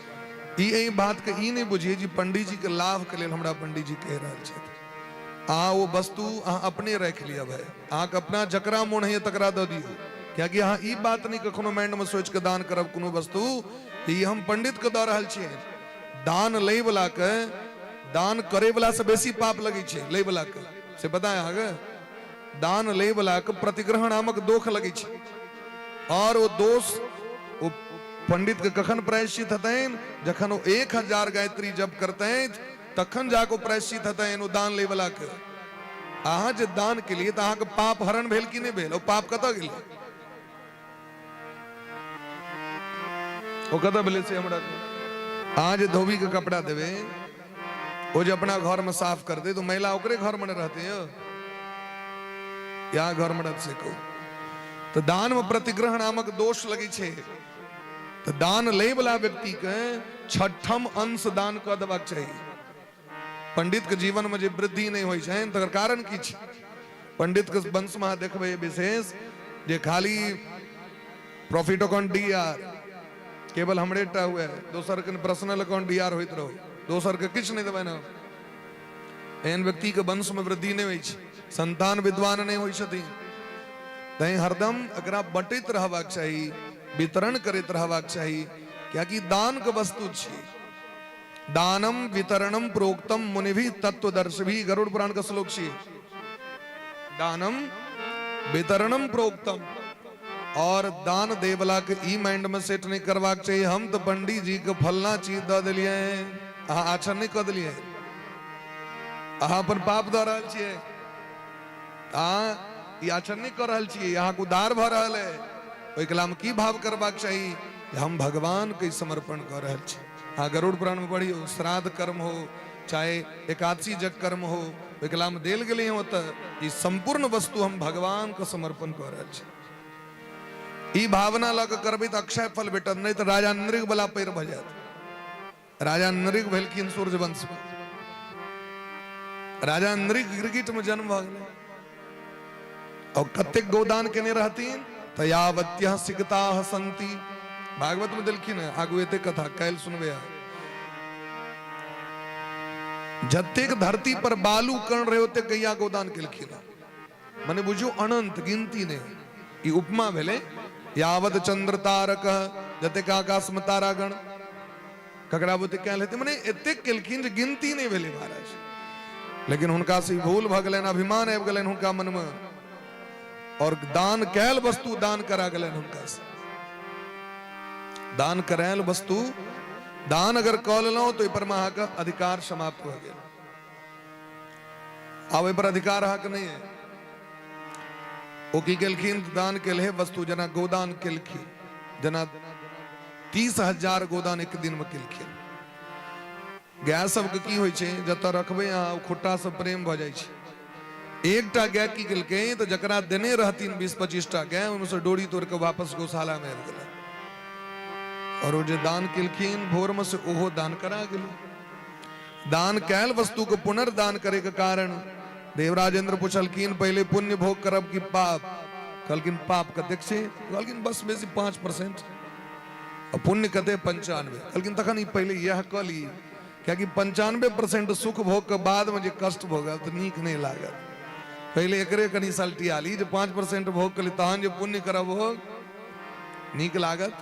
ई एहि बात के ई नहि बुझिए जे पंडित जी के लाभ के लेल हमरा पंडित जी कहि रहल छथि। अहाँ ओ वस्तु अहाँ अपने राखि लिअ भाई, अहाँके अपना जकरा मोन होइए तकरा दऽ दियौ, कियाकि अहाँ ई बात नहि कखनो माइंडमे सोचि कऽ दान करब कोनो वस्तु ई हम पंडित के दऽ रहल छियै। दान लै वला के दान करे वला से बेसी पाप लगै छै लै वला के, से पता है अहाँके? दान लै वला के प्रतिग्रहण नामक दोख लगै छै, और ओ दोष ओ पंडित के कखन प्रायश्चित हेतनि? जखन ओ 1000 गायत्री जप करतनि तखन जाके ओ प्रायश्चित हेतनि ओ दान लै वला के। अहाँ जे दान केलियै तऽ अहाँके पाप हरण भेल कि नहि भेल? ओ पाप कतऽ गेलै? ओ कतऽ भेलै से हमरा? अहाँ जे धोबी के कपड़ा देबै, ओ जे अपना घर में साफ करतै तऽ महिला ओकरे घर में रहतै यौ, यहाँ घर में रहतै से कहू। तऽ दान में प्रतिग्रहण नामक दोष लगै छै। तऽ दान लै वाला व्यक्ति के छठम अंश दान कऽ देबाक चाही। पंडित के जीवन में जे वृद्धि नहि होइ छनि तकर कारण की छै? पंडित के वंश में अहाँ देखबै विशेष जे खाली प्रॉफिट अकाउंट डी आर केवल हमरे टा हुए, दोसर के पर्सनल अकाउंट डी आर होइत रहो, दोसर के किछु नहि देबै ने। एहन व्यक्ति के वंश में वृद्धि नहि होइ छै, संतान विद्वान नहि होइ छथिन। तैं हरदम एकरा बँटैत रहबाक चाही, वितरण करैत रहबाक चाही, कियाकि दान के वस्तु छियै। दानम वितरणम प्रोक्तम मुनिभि तत्वदर्शभि, गरुड़ पुराण का श्लोक छियै। दानम वितरणम प्रोक्तम, और दान देवला के ई माइंड में सेट नहीं करबाक चाहिए हम तो पंडित जी के फलना चीज दऽ देलियै, अहाँ आछन नहीं कऽ देलियै, अहाँ अपन पाप दऽ रहल छियै, अहाँ ई आचरण नहीं कऽ रहल छियै, अहाँके उद्धार भऽ रहल है। ओहिके नाम की भाव करबाक चाही? हम भगवान के समर्पण कऽ रहल छी। अहाँ गरुड़ पुराण में पढ़ियौ, श्राद्ध कर्म हो चाहे एकादशी जग कर्म हो, ओहिके नाम देल गेलै हँ ओतऽ ई संपूर्ण वस्तु हम भगवान के समर्पण कऽ रहल छी। ई भावना लऽ कऽ करबै तऽ अक्षय फल भेटत, नहि तऽ राजा नृग वाला पैर भऽ जायत। राजा नृग भेलखिन सूर्यवंश में, राजा नृग गिरगिट में जन्म भऽ गेलै और कतेक गोदान केने रहथिन तऽ यावत्य सिकताह संति, भागवत में देलखिन हँ। आगू एते कथा काल्हि सुनबै अहाँ। जतेक धरती पर बालू कण रहे ओतेक गैया गोदान केलखिन हँ, मने बुझियौ अनंत गिनती नहि। ई उपमा भेलै। यावत चंद्र तारक, जतेक आकाश में तारागण ककरा बुते कयल हेतै, मने एतेक केलखिन जे गिनती नहि भेलै महाराज। लेकिन हुनका से भूल भऽ गेलनि, अभिमान आबि गेलनि हुनका मनमे, और दान कयल वस्तु दान करा गेलनि हुनका से। दान करायल वस्तु दान अगर कऽ लेलहुँ तऽ ओहि पर मे अहाँके अधिकार समाप्त भऽ गेल, आब ओहि पर अधिकार अहाँके नहि है। ओ की केलखिन? दान केलहे वस्तु, जेना गोदान केलखिन, जेना 30,000 गोदान एक दिन में केलखिन। गाय सबके की होइ छै, जतऽ रखबै अहाँ ओ खुट्टा से प्रेम भऽ जाइ छै। एकटा गाय की केलकै तऽ जकरा देने रहथिन 20-25 टा गाय, ओहिमे से डोरी तोड़ि कऽ वापस गौशाला मे आबि गेलै। और ओ जे दान केलखिन भोर में से ओहो दान करा गेलै। दान कैल वस्तु के पुनर्दान करे के कारण देवराजेंद्र पुछलखिन पहिले पुण्य भोग करब कि पाप? कहलखिन पाप कतेक छै? कहलखिन बस बेसी 5%, आ पुण्य कते? 95। कहलखिन तखन ई पहिले इएह कऽ ली, कियाकि 95% सुख भोग के बाद में जे कष्ट भोगब तऽ नीक नहि लागत। पहिले एकरे कनि सल्टिया ली जे 5% भोग कऽ ली, तहन जे पुण्य करब भोग नीक लागत।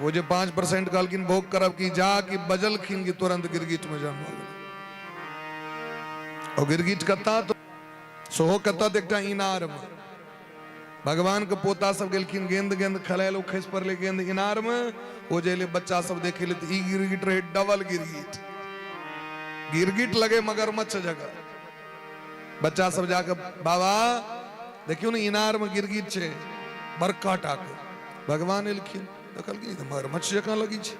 ओ जे 5% कहलखिन भोग करब कि जा कि बजलखिन कि तुरंत गिरगिट में जन्म भऽ गेल। ओ गिरगिट कत्ता तो सोहो कत्ता तऽ एकटा इनार में भगवान के पोता सब गेलखिन गेंद गेंद खेलायल, ओ खसि पड़लै गेंद इनार में। ओ जे एलै बच्चा सब देखे ले तऽ ई गिरगिट रहे डबल गिरगिट, गिरगिट लगे मगरमच्छ जगह। बच्चा सब जाके बाबा देखियौ ने इनार में गिरगिट छै बड़का टा के। भगवान एलखिन देखलखिन ई तऽ मगरमच्छ जकाँ लगै छै,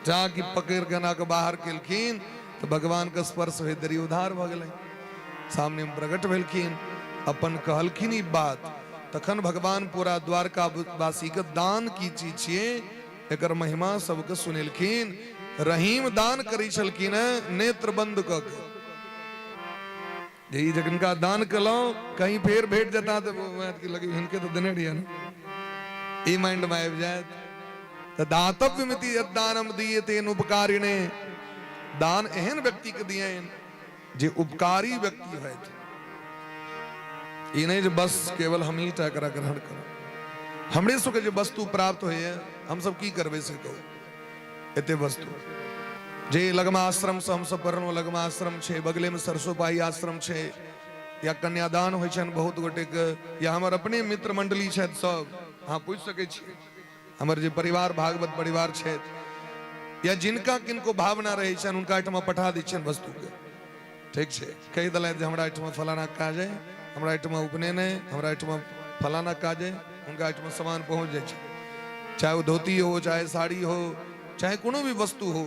जा कि पकड़ि के एना के बाहर केलखिन तऽ भगवान के स्पर्श होइत देरी उद्धार भऽ गेलै। सामने में प्रकट भेलखिन, अपन कहलखिन ई बात। तखन भगवान पूरा द्वारका वासी के दान की चीज छियै एकर महिमा सबके सुनेलखिन। रहीम दान करै छलखिन नेत्र बंद कऽ के, जे ई जखनका दान केलहुँ कहीं फेर भेट जेता तऽ की लगे हिनके तऽ देने रहियै ने, ई माइंड में आबि जायत। तऽ दातव्य मिति यद्दानम दीयते उपकारिणे, दान एहन व्यक्ति के दियनि जे उपकारी व्यक्ति होयत। ई नहि जे बस केवल हम ही टा एकरा ग्रहण करब। हमरे सबके जे वस्तु प्राप्त होइए हमसब की करबै से कहू। एते वस्तु जे लगमा आश्रम से हमसब पढ़लहुँ, लगमा आश्रम छै, बगले में सरसोपाही आश्रम छै, या कन्यादान होइ छनि बहुत गोटेके, या हमर अपने मित्र मंडली छथि सब, अहाँ पूछि सकै छी हमर जे परिवार भागवत परिवार छथि, या जिनका किनको भावना रहै छनि हुनका एहिठमा पठा दै छियनि वस्तुके। ठीक छै, कहि देलथि जे हमरा एहिठमा फलाना काज अइ, हमरा एहिठमा उपनयन अइ, हमरा एहिठमा फलाना काज अइ, हुनका एहिठमा सामान पहुँच जाइ छै, चाहे ओ धोती हो, चाहे साड़ी हो, चाहे कोनो भी वस्तु हो,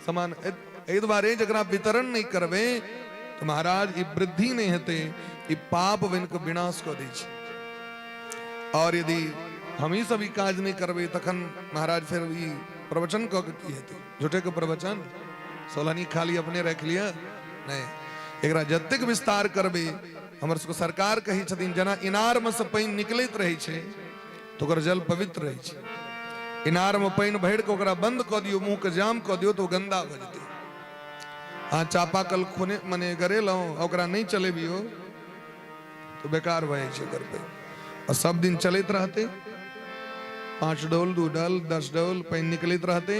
सामान। एहि दुआरे जकरा वितरण नहि करबै तऽ महाराज ई वृद्धि नहि हेतै, ई पाप बनि कऽ विनाश कऽ दै छै। और यदि हमही सब ई काज नहि करबै तखन महाराज फेर ई प्रवचन कऽ के की हेतै? झूठे के प्रवचन सोलहनी खाली अपने राखि लिअ। नहि, एकरा जतेक विस्तार करबै, हमर सबके सरकार कहै छथिन जेना इनार में से पानि निकलैत रहै छै तऽ ओकर जल पवित्र रहै छै। इनार में पानि भरि कऽ ओकरा बंद कऽ दियौ, मुँह के जाम कऽ दियौ तऽ ओ गंदा भऽ जेतै। अहाँ चापाकल खोने मने गरेलहुँ ओकरा नहि चलेबियौ तऽ बेकार भऽ जाइ छै ओकर पानि। आ सब दिन चलैत रहतै, 5 डोल 2 डोल 10 डोल पानि निकलैत रहतै।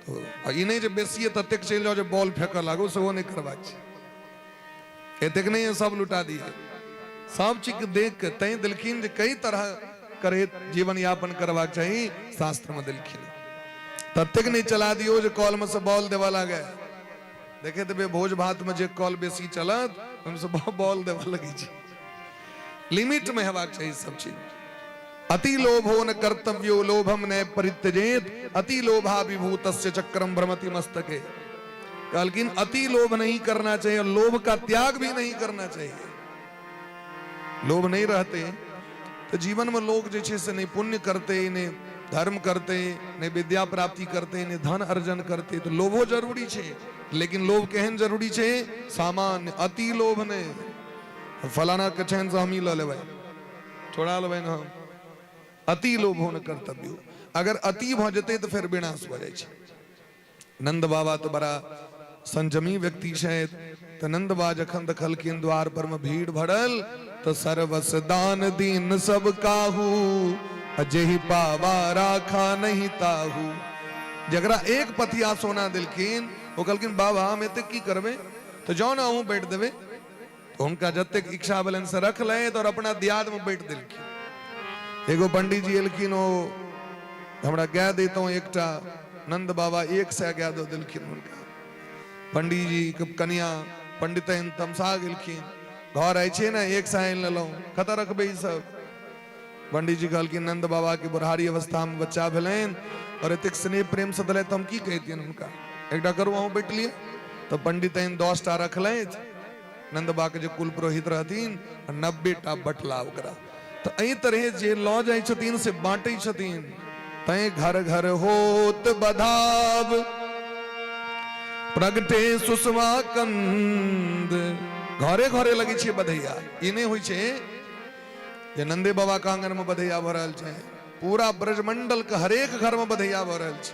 तो ई नहि जे बेसिए ततेक चलि जाउ जे बॉल फेंकऽ लागू, सेहो नहि करबाक छै। एतेक नहि सब लुटा दिए, सब चीज के देख के तैं देलखिन जे कई तरह करे जीवन यापन करबाक चाही, शास्त्र में देलखिन। ततेक नहि चला दियौ जे कॉल में से बॉल देबऽ लागे। देखे देबै भोज भात में जे कॉल बेसी चलत ओहिमे से बॉल देबऽ लगै छै। लिमिट में हेबाक चाही सब चीज। अति लोभो न कर्तव्यो लोभम न परित्यजेत अति लोभा विभूतस्य चक्रम भ्रमति मस्तके। कहलखिन अति लोभ नहीं करना चाहिए और लोभ का त्याग भी नहीं करना चाहिए। लोभ नहीं रहते तो जीवन में लोग जे छै से नहीं पुण्य करते, नहीं धर्म करते, नहीं विद्या प्राप्ति करते, नहीं धन अर्जन करते। तो लोभो जरूरी छै, लेकिन लोभ केहन जरूरी छै? सामान्य, अति लोभ नहीं। फलाना के छनि से हमही लऽ लेबै, छोड़ा लेबै ने हम। अति लोभ हो न कर्तव्य, अगर अति भऽ जेतै तऽ फेर विनाश भऽ जाइ छै। नंद बाबा तऽ बड़ा संयमी व्यक्ति छथि, तऽ नंद बाबा जखन देखलखिन द्वार पर में भीड़ भरल तऽ सर्वस दान दीन सब काहू, जेहि पावा राखा नहीं ताहू। जकरा एक पथिया सोना देलखिन ओ कहलखिन बाबा हम एते की करबै, तऽ जाउ ने अहूँ बाँटि देबै। तऽ हुनका जतेक इच्छा भेलनि से रखलथि और अपना दियाद में बाँटि देलखिन। एगो पंडीजी एलखिन, ओ हमरा गाय दैतहुँ एकटा, नंद बाबा 100 गाय दऽ देलखिन हुनका। पंडीजी के कनिया पंडितैन तमसा गेलखिन, घर आइ छियै ने, एक सए आनि लेलहुँ, कतऽ रखबै ई सब? पंडीजी कहलखिन नंद बाबा के बुढ़ारी अवस्था में बच्चा भेलनि और एतेक स्नेह प्रेम से देलथि, हम की कहितियनि हुनका? एकटा करू, अहूँ बैठ लिअ। तऽ पंडित आनि 10 टा रखलथि नंद बाबा के जे कुल पुरोहित रहथिन, 90 टा बटला ओकरा। तऽ एहि तरहे जे लऽ जाइ छथिन से बाँटै छथिन। तैं घर घर होत बधाव, प्रगटे सुषमा कंद। घरे घरे लगै छै बधैया। ई नहि होइ छै जे नंदे बाबा के आंगन में बधैया भऽ रहल छै, पूरा ब्रजमंडल के हरेक घर में बधैया भऽ रहल छै।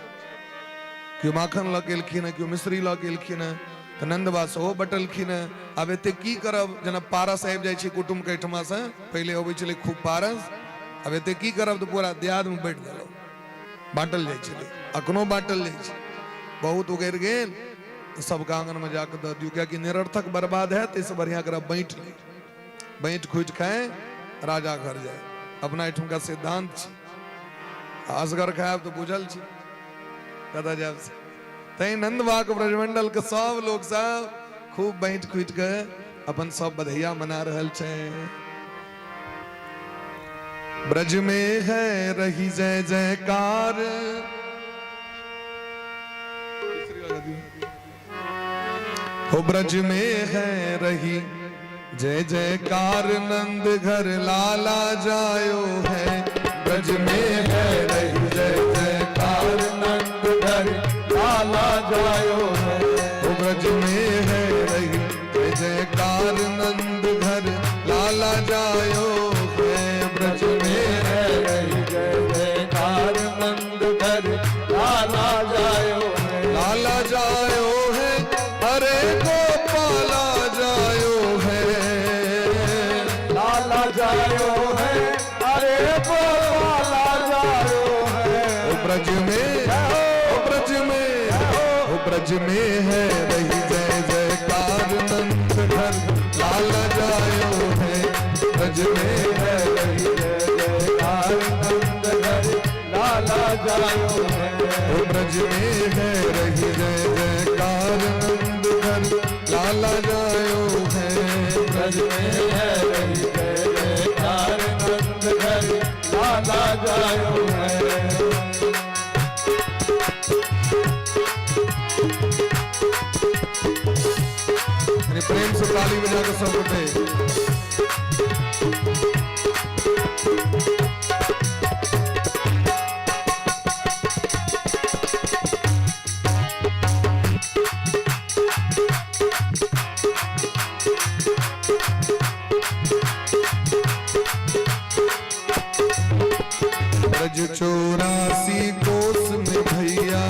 केओ माखन लऽ के एलखिन हँ, केओ मिश्री लऽ के एलखिन हँ, तऽ नंद बाबा सेहो बटलखिन हँ। आब एते की करब, जेना पारस आबि जाइ छै कुटुम्ब के एहिठमा से, पहिले अबै छलै खूब पारस, आब एते की करब तऽ पूरा दियाद में बाँटि देलहुँ। बाँटल जाइ छलै, अखनो बाँटल जाइ छै। बहुत उगरि गेल तऽ सबके आंगन में जाकऽ दऽ दियौ, कियाकि निरर्थक बर्बाद हैत, एहिसँ बढ़िआँ एकरा बाँटि ली, बाँटि खुटि खाय राजा घर जाय। अपना एहिठुमका सिद्धांत छै। असगर खायब तऽ बुझल छै कतऽ जायब से। तैं नंदबाग ब्रजमंडल के सब लोक सब खूब बाँटि खुटि के अपन सब बधैया मना रहल छै। ब्रज में है रही जय जयकार, हो ब्रज में है रही जय जयकार, नंद घर लाला जायो है। ब्रज में है रही जय जयकार, नंद घर लाला जायो है। हो ब्रज में है रही जय जयकार, नंद घर लाला जायो है। ब्रज में है रही जय जयकार, नंद घर लाला जायो है। लाला जायो है, अरे गोपाला जायो है। लाला जायो है, अरे गोपाला जायो है। ओ ब्रज में, ओ ब्रज में, ओ ब्रज में है रही जय जयकार, नंद घर लाला जायो है। ब्रज में है रही जय जयकार, नंद घर लाला जायो है। ओ ब्रज में है रही जय जयकार, नंद घर लाला जायो है। ब्रज में है रही जय जयकार, नंद घर लाला जायो है। यानी प्रेम से ताली बजा के सब उठे। ब्रज 84 कोस में भैया,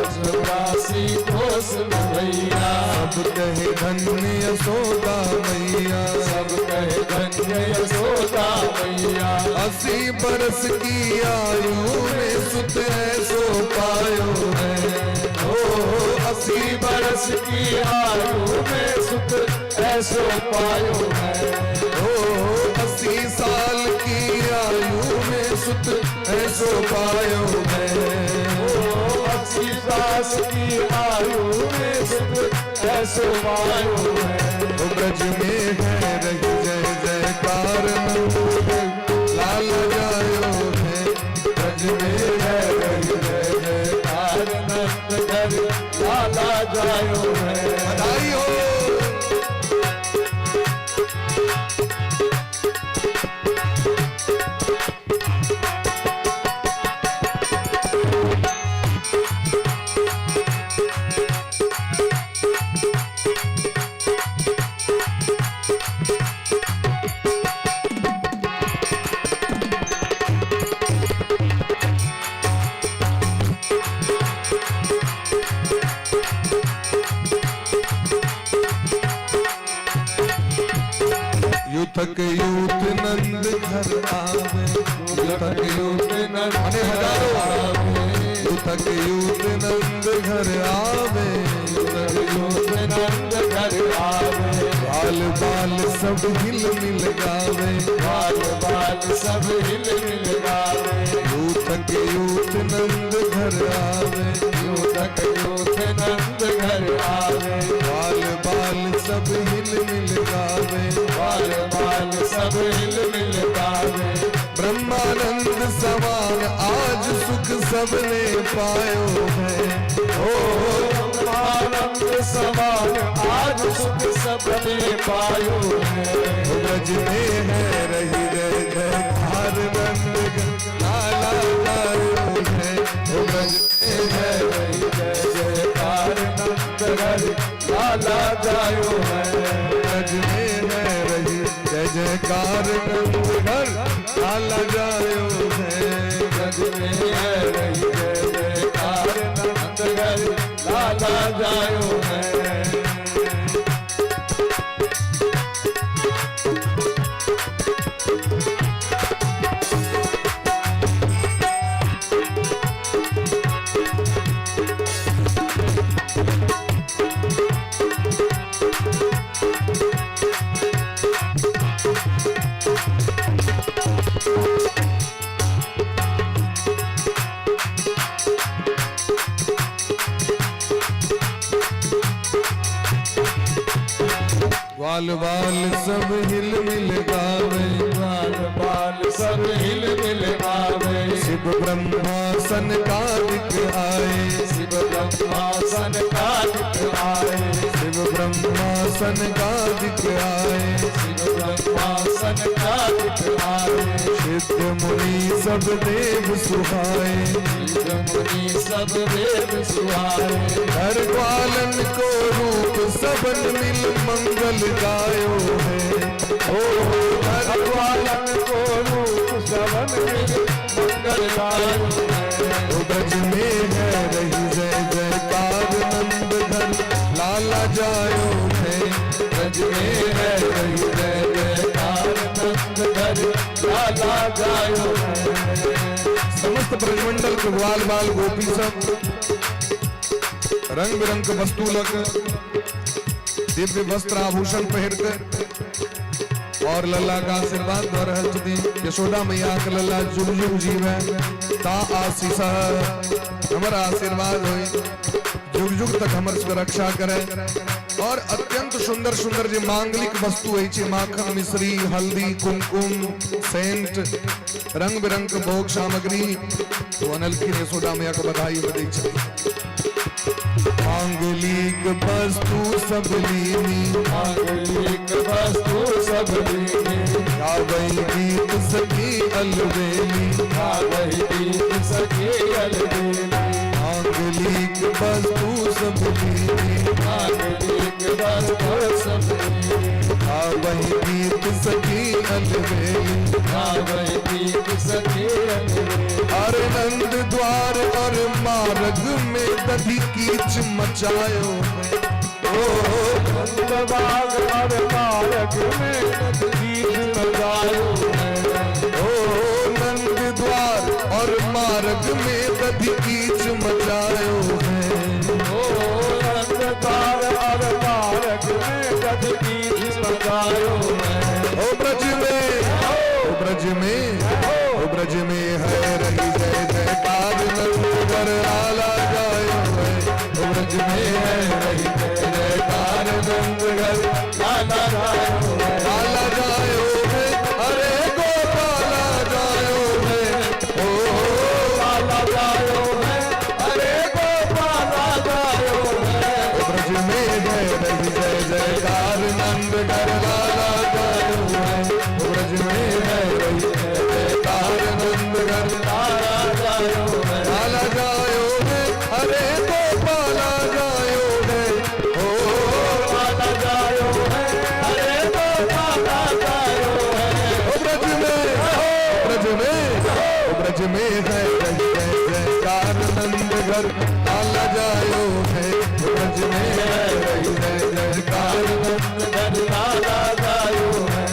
84 कोस में भैया, सब कहे धन्य यशोदा मैया, सब कहे धन्य यशोदा मैया। 80 बरस की आयु में सुत ऐसो पायो है। ओ 80 बरस की आयु में सुत ऐसो पायो है। ओ 80 साल की आयु में सुत ऐसो पायो है। ओ 80 साल की आयु में सुत ऐसो पायो है। ओ ब्रज में है रही जय जयकार, लाल जायो है। ब्रज में है रही जय जयकार, नंद घर लाला जायो है। बधाई हो। यूथक यूथ नंद घर आवे, यूथक यूथ नंद अने हजारों, यूथक यूथ नंद घर आवे, यूथक यूथ नंद घर आवे। बाल बाल सब हिल मिल गावे, बाल बाल सब हिल मिल गावे। यूथक यूथ नंद घर आवे, यूथक यूथ नंद घर आवे। बाल बाल सब हिल मिल गावे, सबने पायो है। ओ ब्रह्मानंद समान आज सुख सबने पायो है। ब्रज में है रही जय जयकार नंद लाला जायो है। ब्रज में है रही जय जयकार नंद घर लाला जायो है। ब्रज में है रही जय जयकार नंद घर लाला जायो है। ब्रज में है रही जय जयकार नंद घर लाला जायो है। ग्वाल बाल सब हिल मिल गावे, ग्वाल बाल सब हिल मिल गावे। शिव ब्रह्मा सनकादिक आए, शिव ब्रह्मा सनकादिक आए। शिव ब्रह्मा सनकादिक आए। शिव ब्रह्मा सनकादिक आए। सिद्ध मुनि सब देव सुहाए, सिद्ध मुनि सब देव सुहाए। हर ग्वालन को रूप सबन मिल मंगल गायो है। ओ हर ग्वालन को रूप सबन मिल मंगल गायो है। ओ ब्रज में है रही जय जयकार नंद घर लाला जायो है। ब्रज में है रही जय जयकार नंद घर लाला जायो है। समस्त ब्रजमंडल के ग्वाल बाल गोपी सब रंग बिरंग के वस्तु लग दिव्य वस्त्र आभूषण पहिर कर और लल्ला का आशीर्वाद दऽ रहल छथिन। यशोदा मैया के लल्ला जुग जुग जीवे ता आशीष, हमर आशीर्वाद होई जुग जुग तक हमर रक्षा करे। और अत्यंत सुंदर सुंदर जे मांगलिक वस्तु अछि, माखन मिश्री हल्दी कुमकुम सेंट रंग बिरंग के भोग सामग्री तो अनलखिन यशोदा मैया के बधाई दै छथिन। मांगलिक वस्तु सब लीनी, मांगलिक वस्तु सब लीनी। गावई गीत सखी अलबेली, गावई गीत सखी अलबेली। मांगलिक वस्तु सब लीनी, मांगलिक वस्तु सब लीनी। गावई गीत सखी अलबेली, गावई गीत सखी अलबेली। अरे नंद द्वार और मार्ग में दधि कीच मचायो है। ओ नंद बाग और मार्ग में दधि कीच मचायो है। ओ नंद द्वार और मार्ग में दधि कीच मचायो है। ओ नंद द्वार और मार्ग में दधि कीच मचायो है। ओ ब्रज में, ओ ब्रज में, ओ ब्रज में है रही जय जयकार नंद घर लाला जायो है। ओ ब्रज में है रही जय जयकार नंद घर लाला जायो है। लाला जायो है, अरे गोपाला जायो है। ओ लाला जायो है, अरे गोपाला जायो है। ब्रज में है रही जय जयकार नंद घर लाला जायो है। ब्रज में है रही जय जयकार नंद घर लाला जायो है। लाला जायो है, अरे गोपाला जायो है। ओ लाला जायो है, अरे गोपाला जायो है। ओ ब्रज में, ब्रज में, ओ ब्रज में है रही जय जयकार नंद घर लाला जायो है। ब्रज में है रही जय जयकार नंद घर लाला जायो है।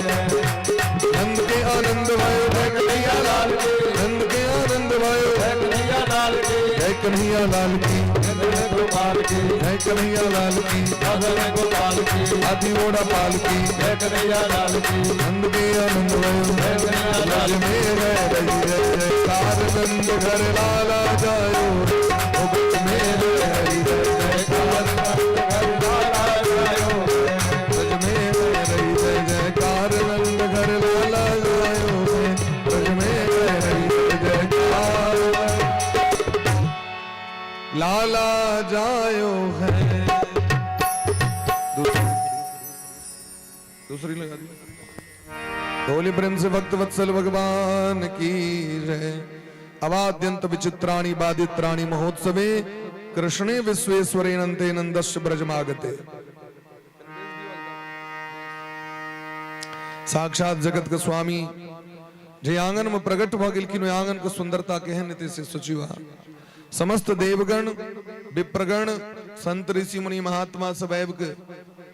नंद के आनंद भयो जय कन्हैया लाल के, नंद के आनंद भयो जय कन्हैया लाल के, जय कन्हैया लाल की, मदन गोपाल की, जय कन्हैया लाल की, मदन गोपाल की, आदि ओड़ा पाल की, जय कन्हैया लाल की, नंद के आनंद भयो जय कन्हैया लाल ब्रज में है रही जय जयकार नंद घर लाला जायो। ओ ब्रज में है रही जय जयकार नंद घर लाला जायो है। ब्रज में है रही जय जयकार नंद घर लाला जायो है। ब्रज में है रही जय जयकार। लाला जायो है। दूसरी दूसरी लगा दी। बोली प्रेम से भक्त वत्सल भगवान की जय। अवाद्यंत विचित्राणि बादित्राणि महोत्सवे कृष्णे विश्वेश्वरे नंते नंदस्य ब्रजमागते। साक्षात जगत के स्वामी जे आंगन में प्रकट भ गेलखिन, ओहि आंगन के सुंदरता केहन हेतै से सोचियो अहाँ। समस्त देवगण, विप्रगण, संत ऋषि मुनि महात्मा सब आबि के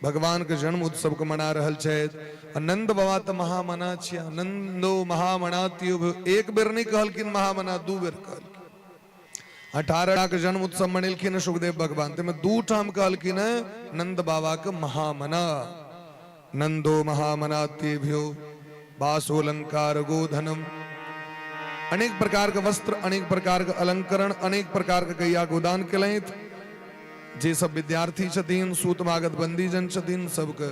भगवान के जन्म उत्सव के मना रहल छथि। आ नंद बाबा तऽ महामना छिया, नंदो महामनात्यो, एक बेर नहि कहलखिन महामना, दू बेर कहलखिन। 18 के जन्म उत्सव मनेलखिन सुखदेव भगवान, ताहिमे दू ठाम कहलखिन नंद बाबा के महामना। नंदो महामनातेभ्यो वासोलंकार गोधनम। अनेक प्रकार के वस्त्र, अनेक प्रकार के अलंकरण, अनेक प्रकार के गैया गोदान केलथि। जे सब विद्यार्थी छथिन, सूत मागध बंदीजन छथिन, सबके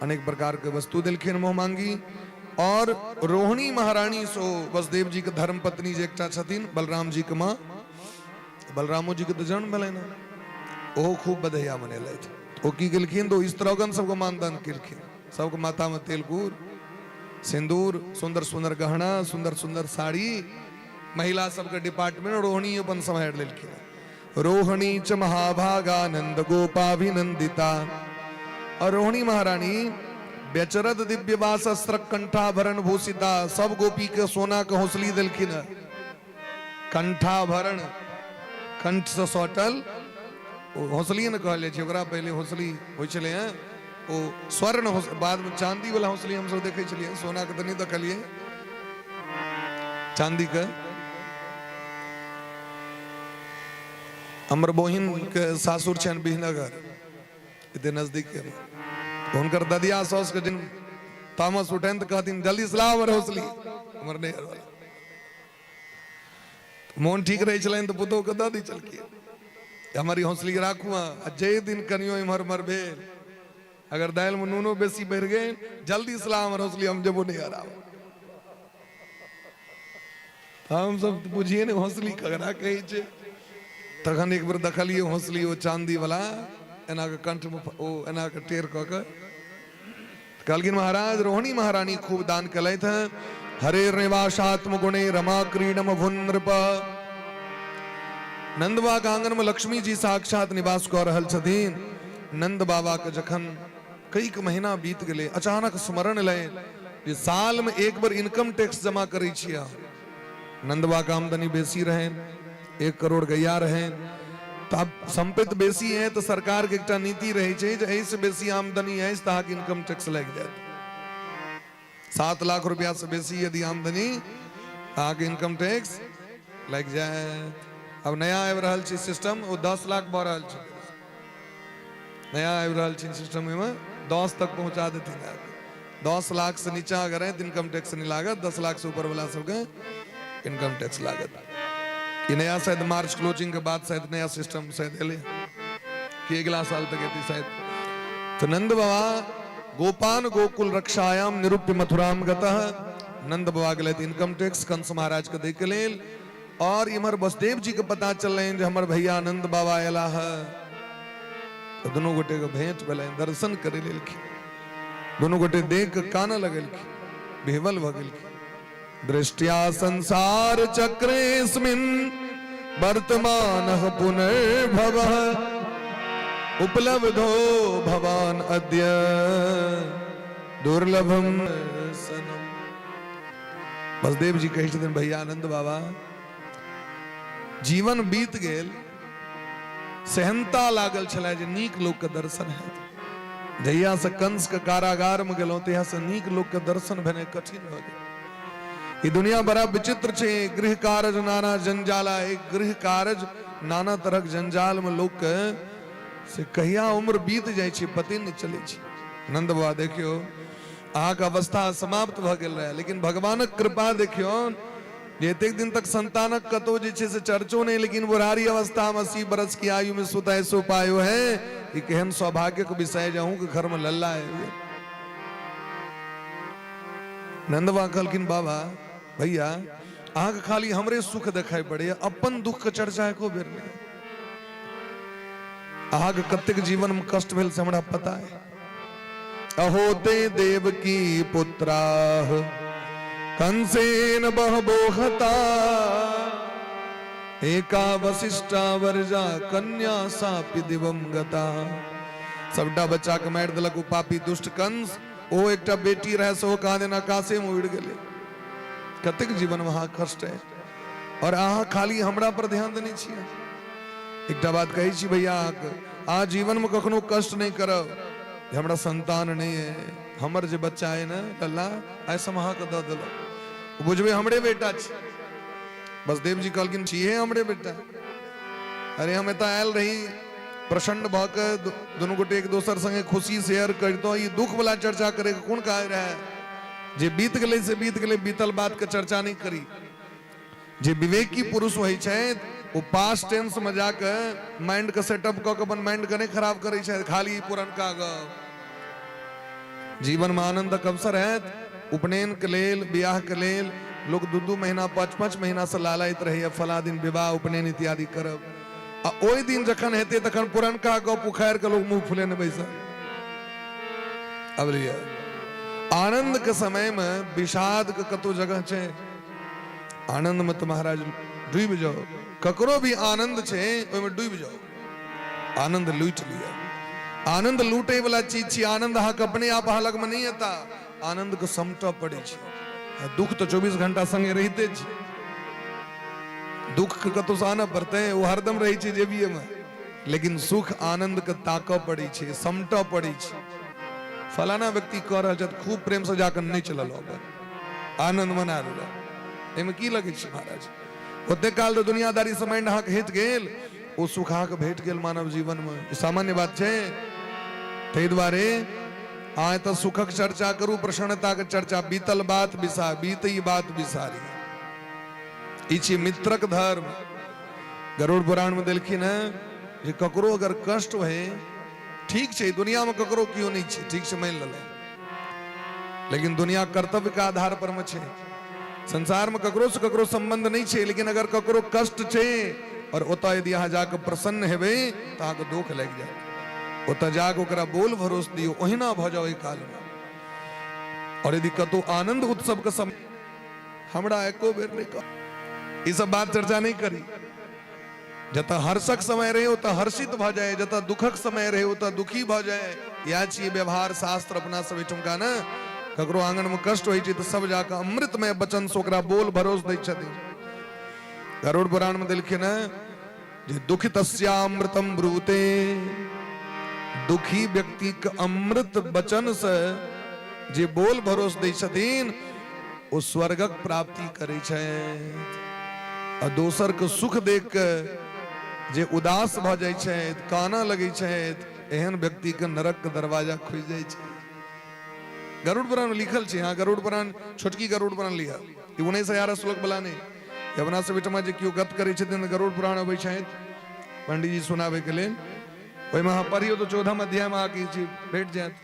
अनेक प्रकार के वस्तु देलखिन मोह मांगी। और रोहिणी महारानी सो वसुदेव जी के धर्म पत्नी जे एकटा छथिन, बलराम जी के माँ, बलरामो जी के तऽ जन्म भेलनि हँ, ओहो खूब बधैया मनेलथि। ओ की केलखिन तऽ ओ स्त्रीगण सबके मानदान केलखिन, सबके माथा में तेल गुड़ सिंदूर, सुंदर सुंदर गहना, सुंदर सुंदर साड़ी, महिला सबके डिपार्टमेंट रोहिणी अपन सम्हारि लेलखिन। रोहिणी च महाभागानंद गोपाभिनंदिता। और रोहिणी महारानी बेचरद दिव्य वासस्त्र कंठाभरण भूषिता, सब गोपी के सोना के हौसली देलखिन। कंठाभरण, कंठ से सटल ओ हौसली ने कहल जाइ छै ओकरा, पहिले हौसली होइ छलै हँ ओ स्वर्ण, बाद में चांदी वाला हौसली हमसब देखै छलियै, सोना के तऽ नहि देखलियै, चांदी के। हमर बहिन के सासुर छनि बिहनगर, एते नजदीक के। हुनकर ददिया साउस के जिन तामस उठनि तऽ कहथिन जल्दी से लाउ हमर हौसली, हमर नैहर वाला। मोन ठीक रहै छलनि तऽ पुतोह के दऽ दै छलखिन, हमर ई हौसली राखू अहाँ, आ जाहि दिन कनियो इम्हर उम्हर भेल, अगर दालिमे नूनो बेसी बढ़ि गेल, जल्दी से ला हमर हौसली, हम जेबो नैहर आब। हम सब तऽ बुझिए ने हौसली ककरा कहै छै। तखन एक बेर देखलियै हौसली ओ चांदी वाला एना के कंठ में ओ एना के टेर कऽ के। कहलखिन महाराज रोहिणी महारानी खूब दान केलथि हैं। हरे निवासात्म गुणे रमा क्रीडम भुन नृप। नंद बाबा के आंगन में लक्ष्मी जी साक्षात निवास कऽ रहल छथिन। नंद बाबा के जखन कईक महीना बीत गेलै, अचानक स्मरण एलै जे साल में एक बेर इनकम टैक्स जमा करै छियै। नंद बाबा के आमदनी बेसी रहनि, 1 करोड़ गैया रहनि, तऽ आब संपत्ति बेसी है तऽ सरकार के एकटा नीति रहै छै जे एहिसँ बेसी आमदनी अछि तऽ अहाँके इनकम टैक्स लागि जायत। 7 लाख रुपया से बेसी यदि आमदनी अहाँके इनकम टैक्स लागि जायत। अब नया आबि रहल छै सिस्टम, ओ 10 लाख भऽ रहल छै। नया आबि रहल छै सिस्टम, ओहिमे 10 तक पहुंचा देथिन अहाँके। 10 लाख से नीचा अगर है तऽ इनकम टैक्स नहि लागत, 10 लाख से ऊपर वाला सबके इनकम टैक्स लागत। ई नया शायद मार्च क्लोजिंग के बाद शायद नया सिस्टम शायद एलै कि अगिला साल तक एतै शायद। तऽ नंद बाबा गोपान गोकुल रक्षायाम निरूप्य मथुराम गतः। नंद बाबा गेलथि इनकम टैक्स कंस महाराज के दै के लेल। और इम्हर वसुदेव जी के पता चललनि जे हमर भैया नंद बाबा अयला है, तऽ दुनू गोटे के भेंट भेलनि, दर्शन करे लेलखिन। दुनू गोटे देख के कानऽ लगलखिन, विह्वल भऽ गेलखिन। दृष्ट्या संसार चक्रेस्मिन् वर्तमानः पुनर्भवः उपलब्धो भवान अद्य दुर्लभम सनम। बसदेव जी कहै छथिन भैया आनंद बाबा, जीवन बीत गेल, सेहनता लागल छलै जे नीक लोक के दर्शन हैत। जहिया से कंस के कारागार में गेलहुं तहिया से नीक लोक के दर्शन भेनाइ कठिन भऽ गेल। ई दुनिया बड़ा विचित्र छै। गृह कारज नाना जंजाला, एक गृह कारज नाना तरहक जंजाल में लोक के से कहिया उम्र बीत जाइ छै पते नहि चलै छै। नंद बाबा देखियौ अहाँके अवस्था समाप्त भऽ गेल रहै, लेकिन भगवानक कृपा देखियौ जे एतेक दिन तक संतानक कतौ जे छै से चर्चो नहि, लेकिन बुढ़ारी अवस्था में 80 बरस की आयु में सुत ऐसो पायो है। ई केहन सौभाग्यक विषय जे अहूँके घर में लल्ला आबि गेल। नंदवा कहलखिन बाबा भैया अहाँके खाली हमरे सुख देखाइ पड़ैया, अपन दुख के चर्चा एको बेर नहि। अहाँके कतेक जीवनमे कष्ट भेल से हमरा पता है। अहो ते देव की पुत्राह कंसेन बहबो हता, एका वशिष्ठा वर्जा कन्या सापि दिवं गता। सबटा बच्चा के मारि देलक ओ पापी दुष्ट कंस। ओ एकटा बेटी रहे से ओ कहाँ दिन आकाशे में उड़ि गेलै। कतेक जीवन में अहाँ कष्ट है और अहाँ खाली हमरा पर ध्यान देने छियै। एकटा बात कहै छी भैया, अहाँके अहाँ जीवन में कखनो कष्ट नहीं करब जे हमरा संतान नहीं है, हमर जे बच्चा है ने लल्ला, आइ हम अहाँके दऽ देलहुँ, बुझबै हमरे बेटा छी। बसदेव जी कहलखिन छियै हमरे बेटा। अरे हम एतऽ आयल रही प्रसन्न भऽ कऽ दुनू गोटे एक दोसर संगे खुशी शेयर करितहुँ, ई दुख वाला चर्चा करे के कोन काज रहै? जे बीत गेलै से बीत गेलै, बीतल बात के चर्चा नहीं करी। जे विवेकी पुरुष होइ छथि ओ पास्ट टेंस में जाके माइंड के सेटअप कऽ के अपन माइंड के नहीं खराब करै छथि, खाली पुरनका गप। जीवन में आनंदक अवसर हैत, उपनयन के लेल, बियाह के लेल लोग 2-2 महीना 5-5 महीना से लालायत रहैया फला दिन विवाह उपनयन इत्यादि करब, आ ओहि दिन जखन हेतै तखन पुरनका गप उखाड़ि के लोग मुंह फुलेने बैसल। अब लिअ, आनंद के समय में विषाद के कतौ जगह छै? आनंद में तो महाराज डूबि जाओ, ककरो भी आनंद छै ओहिमे डूबि जाओ, आनंद लूटि लिअ। आनंद लूटे वाला चीज छी, आनंद अहाँके अपने आप अहाँ लगमे नहि एता, आनंद के समटऽ पड़ै छै। आ दुख तऽ 24 घंटा संगे रहिते छै, दुख के कतौ से आनऽ पड़तै, ओ हरदम रहै छै जेबिये मे, लेकिन सुख आनंद के ताकऽ पड़ै छै, समटऽ पड़ै छै। फलाना व्यक्ति कऽ रहल छथि, खूब प्रेम से जाकऽ नचि लेलहुँ, अपन आनंद मना लेलहुँ, एहिमे की लगै छै महाराज? ओते काल तऽ दुनियादारी से माइंड अहाँके हटि गेल, ओ सुख अहाँके भेट गेल मानव जीवन में, ई सामान्य बात छै? ताहि दुआरे अहाँ एतऽ सुखक चर्चा करू, प्रसन्नताके चर्चा, बीतल बात बिसा, बीतई बात बिसारी, ई छी मित्रक धर्म। गरुड़ पुराण में देलखिन हेँ जे ककरो अगर कष्ट होय, ठीक छै दुनिया में ककरो केओ नहि छै, ठीक छै मानि लेलहुँ, लेकिन दुनिया कर्तव्य के आधार पर में छै, संसार में ककरो से ककरो संबंध नहीं छै, लेकिन अगर ककरो कष्ट छै और ओतऽ यदि अहाँ जाके प्रसन्न हेबै तऽ अहाँके दुख लागि जायत। ओतऽ जाके ओकरा बोल भरोस दियौ, ओहिना भऽ जाओ ओहि काल में। और यदि कतौ आनंद उत्सव के समय हमरा एको बेर नहीं कह, ई सब बात चर्चा नहीं करी। जतऽ हर्षक समय रहे ओतऽ हर्षित भऽ जाए, जतऽ दुखक समय रहे ओतऽ दुखी भऽ जाए, इएह छियै व्यवहार शास्त्र अपना सब एहिठुमका ने। ककरो आंगन में कष्ट होइ छै तऽ सब जाकऽ अमृतमय वचन से ओकरा बोल भरोस दै छथिन। गरुड़ पुराण में देलखिन हेँ जे दुखितस्यामृतम ब्रूते, दुखी व्यक्ति के अमृत वचन से जे बोल भरोस दै छथिन ओ स्वर्गक प्राप्ति करै छै। आ दोसर के सुख देख के जे उदास भऽ जाइ छथि, कानऽ लगै छथि, एहन व्यक्ति के नरक के दरवाजा खुलि जाइ छै। गरुड़ पुराण में लिखल छै। हाँ, गरुड़ पुराण, छोटकी गरुड़ पुराण लिअ, ई 19,000 श्लोक वाला नहि। अपना सब ओहिठमा जे केओ गत करै छथिन तऽ गरुड़ पुराण अबै छथि पंडीजी सुनाबै के लेल, ओहिमे अहाँ पढ़ियौ तऽ 14 अध्याय में अहाँके ई चीज भेट जायत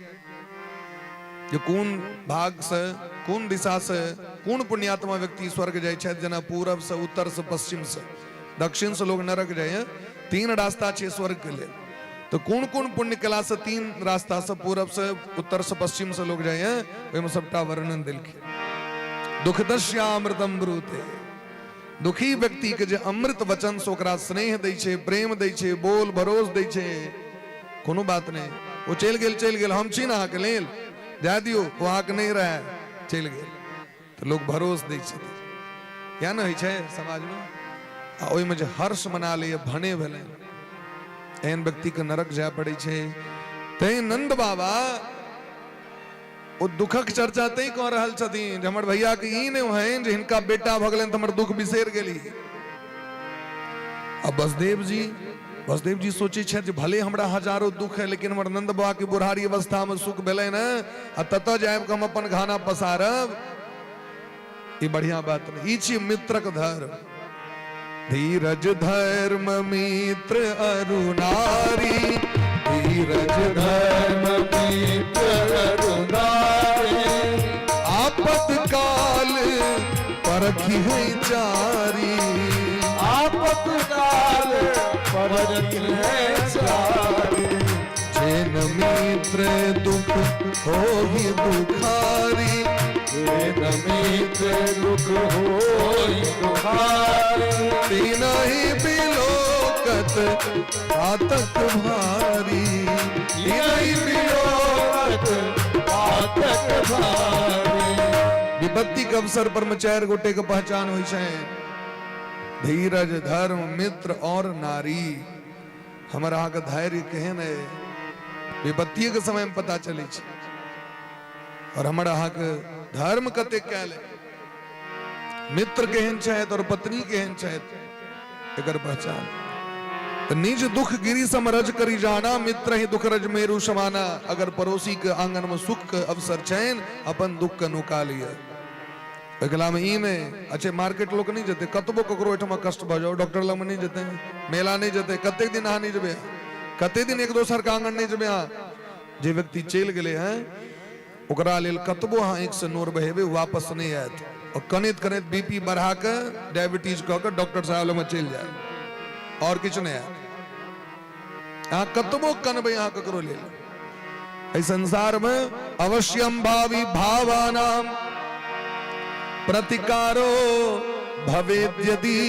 जे कोन भाग से, कोन दिशा से कोन पुण्यात्मा व्यक्ति स्वर्ग जाइ छथि। जेना पूरब से, उत्तर से, पश्चिम से, दक्षिण से लोग नरक जाइए, 3 रास्ता छै स्वर्ग के लेल। तो कोन कोन पुण्य कला से 3 रास्ता से, पूरब से, उत्तर से, पश्चिम से लोग जाइए, ओहिमे सबटा वर्णन देलखिन। दुखदस्यामृतम ब्रूते, दुखी व्यक्ति के जे अमृत वचन से ओकरा स्नेह दै छै, प्रेम दै छै, बोल भरोस दै छै, कोनो बात नहि, ओ चलि गेल, चलि गेल, हम छी ने अहाँके लेल, जाय दियौ, ओ अहाँके नहि रहै, चलि गेल, तऽ लोक भरोस दै छथिन। इएह ने होइ छै समाजमे। आ ओहिमे जे हर्ष मना लैए, भने भेलै, एहन व्यक्तिके नरक जाय पड़ै छै। तैं नंद बाबा ओ दुखक चर्चा तैं कऽ रहल छथिन जे हमर भैया के ई नहि होइन जे हिनका बेटा भऽ गेलनि तऽ हमर दुख बिसरि गेली। आ बसदेव जी सोचै छथि जे भले हमरा हजारो दुख है, लेकिन हमर नंद बाबा के बुढ़ारी अवस्था में सुख भेलै ने, आ ततऽ जायब के हम अपन घाना पसारब, ई बढ़िया बात नहीं। ई छी मित्रक धर्म। धीरज धर्म मित्र अरुणारी, धीरज धर्म मित्र अरुणारी, आपत काल परखी है चारी, आपत काल परति है चारी। जेन मित्र दुख होहि दुखारी, जेन मित्र दुख होई दुखारी, तीनहि बिलोकत घातक भारी, तीनहि बिलोकत घातक भारी। विपत्ति के अवसर पर में 4 गोटे के पहचान होइ छै, धीरज, धर्म, मित्र और नारी। हमर अहाँके धैर्य केहन है विपत्तिये के समय में पता चलै छै, और हमर अहाँके धर्म कतेक कयल है, मित्र केहन छथि और पत्नी केहन छथि, एकर पहचान। तऽ निज दुख गिरी समरज करी जाना, मित्र ही दुख रज मेरु समाना। अगर पड़ोसी के आंगन में सुख के अवसर छनि, अपन दुख के नुका लिअ। ओहि में ई नहि अच्छे मार्केट लोक नहि जेतै, कतबो ककरो ओहिठाम कष्ट भऽ जाओ, डॉक्टर लगमे नहि जेतै, मेला नहि जेतै, कतेक दिन अहाँ नहि जेबै, कतेक दिन एक दोसर के आंगन नहि जेबै अहाँ। जे व्यक्ति चलि गेलै हँ ओकरा लेल कतबो अहाँ आँखिसँ नोर बहेबै वापस नहि आयत, और कनैत कनैत बी पी बढ़ा कऽ डायबिटीज कऽ कऽ डॉक्टर साहब लगमे चलि जायत, और किछु नहि आयत। अहाँ कतबो कनबै अहाँ ककरो लेल एहि संसार में अवश्यम भावी भावानाम प्रतिकारो भवेद यदि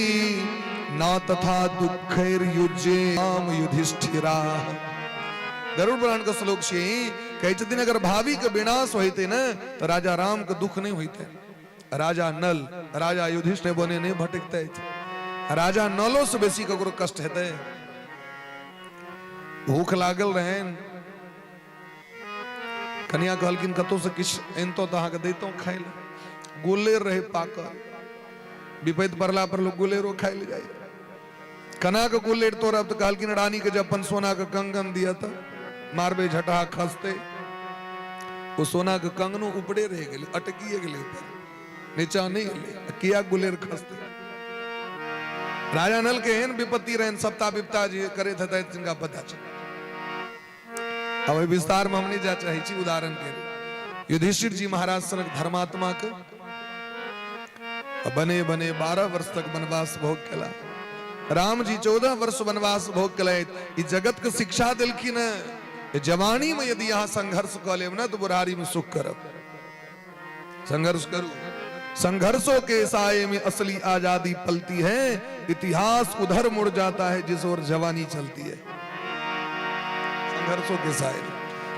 न तथा दुःखैर्युज्ये राम युधिष्ठिरा। गरुड़ पुराण के श्लोक छै, कहै छथिन अगर भावी के विनाश होइते ने तो राजा राम के दुख नहीं होइते, राजा नल राजा युधिष्ठिर बने नहीं भटकते, राजा नलो से बेसी ककरो कष्ट हेतै। भूख लागल रहनि, कनिया कहलखिन कतौ से किछु अनितौ तऽ अहाँके दैतहुँ खाइ लए। गुलेर रहै पाकल, विपैत पड़ला पर लोक गुलेरो खाइ लए जाइ। केना कऽ गुलेर तोड़ब, तऽ कहलखिन रानी के जे अपन सोना के कंगन दिअ तऽ मारबै झटहा खसतै। ओ सोना के कंगनो ऊपरे रहि गेलै, अटकिए गेलै ऊपर, नीचा नहि गेलै। किया गुलेर खसतै? राजा नल के एहन विपत्ति रहनि, सप्ताह विपता जे करैत हेतै तिनका पता छै। अब एहि विस्तार में हम नहीं जा चाहै छी। उदाहरण के युधिष्ठिर जी महाराज सनक धर्मात्मा के बने बने 12 वर्ष तक वनवास भोग केला, राम जी 14 वर्ष वनवास भोग केलथि। ई जगत के शिक्षा देलखिन है, जवानी में यदि अहाँ संघर्ष कऽ लेब ना तो बुढ़ारी में सुख करब। संघर्ष करू, संघर्षों के साये में असली आजादी पलती है, इतिहास उधर मुड़ जाता है जिस ओर जवानी चलती है। संघर्षों के साये में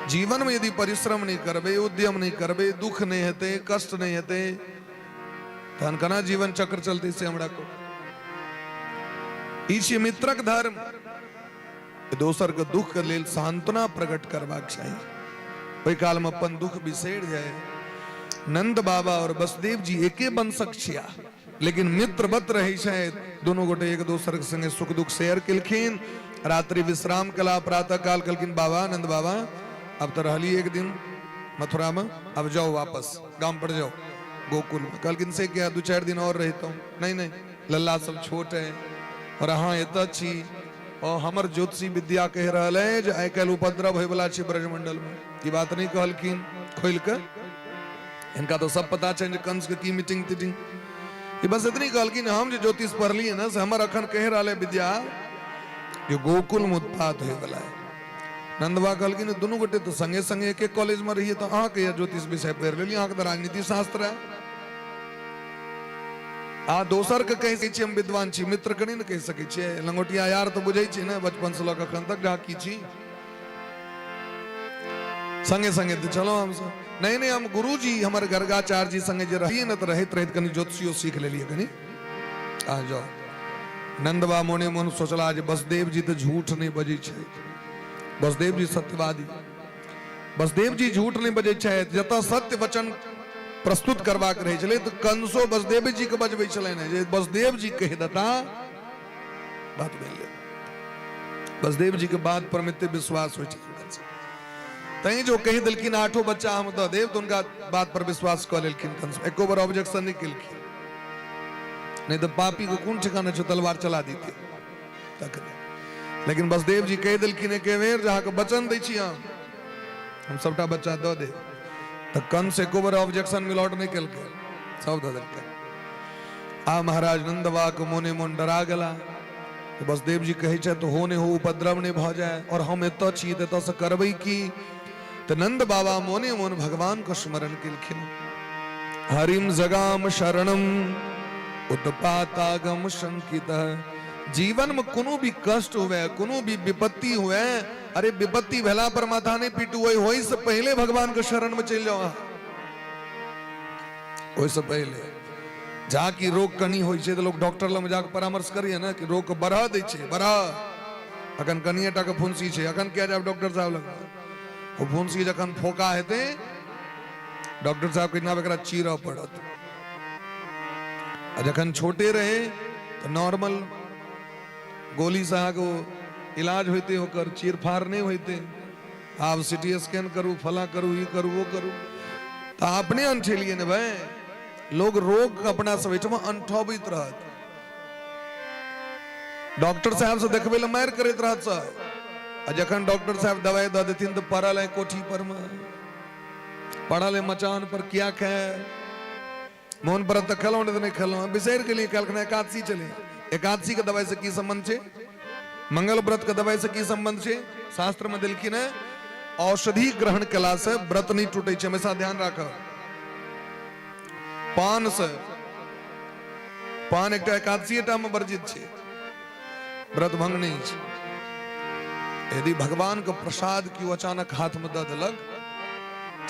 जीवन में यदि परिश्रम नहीं करबे, उद्यम नहीं करबे, दुख नहीं हेतै, कष्ट नहीं हेतै, तहन केना जीवन चक्र चलते से हमरा को। ई छियै मित्रक धर्म, दोसर के दुख के लेल सांत्वना प्रकट करबाक चाही, ओहि काल में अपन दुख बिसरि जाय। नंद बाबा और बसदेव जी एके वंशक छिया, लेकिन मित्रवत रहे छथि। दोनों गोटे एक दोसर के संगे सुख दुख शेयर केलखिन। रात्रि विश्राम केला, प्रातः काल कहलखिन बाबा नंद बाबा अब तो रहली एक दिन मथुरा में, अब जाओ वापस गाम पर जाओ गोकुल में। कहलखिन से क्या 2-4 दिन और रहता हूँ। नहीं नहीं, लल्ला सब छोट है और अहाँ एतऽ छी और हमर ज्योतिषी विद्या कहि रहल है जे आइ काल्हि उपद्रव होइवला छै ब्रजमंडल में। ई बात नहीं कहलखिन खोलि कऽ, हिनका तो सब पता छनि जे कंस के की मीटिंग तीटिंग। ई बस एतनी कहलखिन हम जे ज्योतिष पढ़लियै ने से हमर अखन कहि रहल है विद्या जे गोकुल में उत्पात होइवला है। नंदवा कहलखिन दुनू गोटे तो संगे संगे एक एक कॉलेज में रहिए, तो अहाँके यह ज्योतिष विषय पढ़ि लेलियै, अहाँके तऽ राजनीति शास्त्र है। आ दोसर के कहि सकै छी हम विद्वान छी, मित्र के नहि ने कहि सकै छियै। लंगोटिया यार तऽ बुझै छी ने बचपन से लऽ कऽ एखन तक जहाँ की छी, संगे संगे तऽ चलो हमसब। नहीं नहीं, हम गुरुजी हमर गर्गाचार्य जी संगे जे रहिए ने तऽ रहैत रहैत कनि ज्योतिषियो सीख लेलियै कनि। आ जाओ। नंदबा मोने मोन सोचला जे बसदेव जी तऽ झूठ नहि बजै छै, बसदेव जी सत्यवादी, बसदेव जी झूठ नहि बजै छथि। जतऽ सत्य वचन प्रस्तुत करबाक रहै छलै तऽ कंसो बसदेव जी के बजबै छलनि जे बसदेव जी कहि देता बात भेलै। बसदेव जी के बात पर एते विश्वास होइ छै तैं जो कहि देलखिन 8 बच्चा हम दऽ देब तऽ हुनका बात पर विश्वास कऽ लेलखिन कंस, एको बार ऑब्जेक्शन नहि केलखिन। नहीं तऽ पापी के कोन ठिकाना छै, तलवार चला दीते तखने। लेकिन बसदेव जी कहि देलखिन एक बेर जे अहाँके वचन दै छी हम सबटा बच्चा दऽ देब, तऽ कंस एको बेर ऑब्जेक्शन मिलौट नहि केलकै, सब दऽ देलकै। आ महाराज नंदवा के मोने मोन डरा गेला। वसुदेव जी कहै छथि हो नहि हो उपद्रव नहि भऽ जाय, और हम एतऽ छी तऽ एतऽसँ करबै की? तऽ नंद बाबा मोने मोन भगवान के स्मरण केलखिन। हरिम जगाम शरणम उत्पातागम शंकित। जीवन में कोनो भी कष्ट हुए, कोनो भी विपत्ति हुए, अरे विपत्ति भेला पर माथा नहीं पीटू, ओहि से पहले भगवान के शरण में चलि जाओ अहाँ। ओहि से पहले जा कि रोग कनी होइ छै तऽ लोग डॉक्टर लग जाके परामर्श करिए ने कि रोग के बढ़ा दै छै, बढ़ा अखन कनिए टा के फुंसी छै, अखन किया जायब डॉक्टर साहब लग? ओ फुंसी जखन फोका हेतै डॉक्टर साहब के एकरा चीरऽ पड़त। आ जखन छोटे रहे तऽ नॉर्मल गोली से अहाँके इलाज होइते, ओकर चीरफाड़ नहि होइते। आब सिटी स्कैन करू, फला करू, ई करू, ओ करू, तऽ अपने अनठेलियै ने भाई। लोग रोग अपना सब एहिठाम अनठबैत रहत, डॉक्टर साहब से देखबै लए मारि करैत रहत सब, आ जखन डॉक्टर साहब दवाई दऽ देथिन तऽ पड़ल है कोठी पर मे, पड़ल है मचान पर, किया खाए मोन पड़त तऽ खेलहुँ, नहि तऽ नहि खेलहुँ, बिसरि गेलियै काल्हिखना एकादशी छलै। एकादशी के दवाई से की संबंध छै? मंगल व्रत के दवाई से की संबंध छै? शास्त्र में देलखिन है औषधि ग्रहण केला से व्रत नहीं टूटे छै, हमेशा ध्यान राखब। पान से, पान एकटा एकादशी टा में वर्जित छै, व्रत भंग नहीं छै। यदि भगवान के प्रसाद केओ अचानक हाथ में दऽ देलक,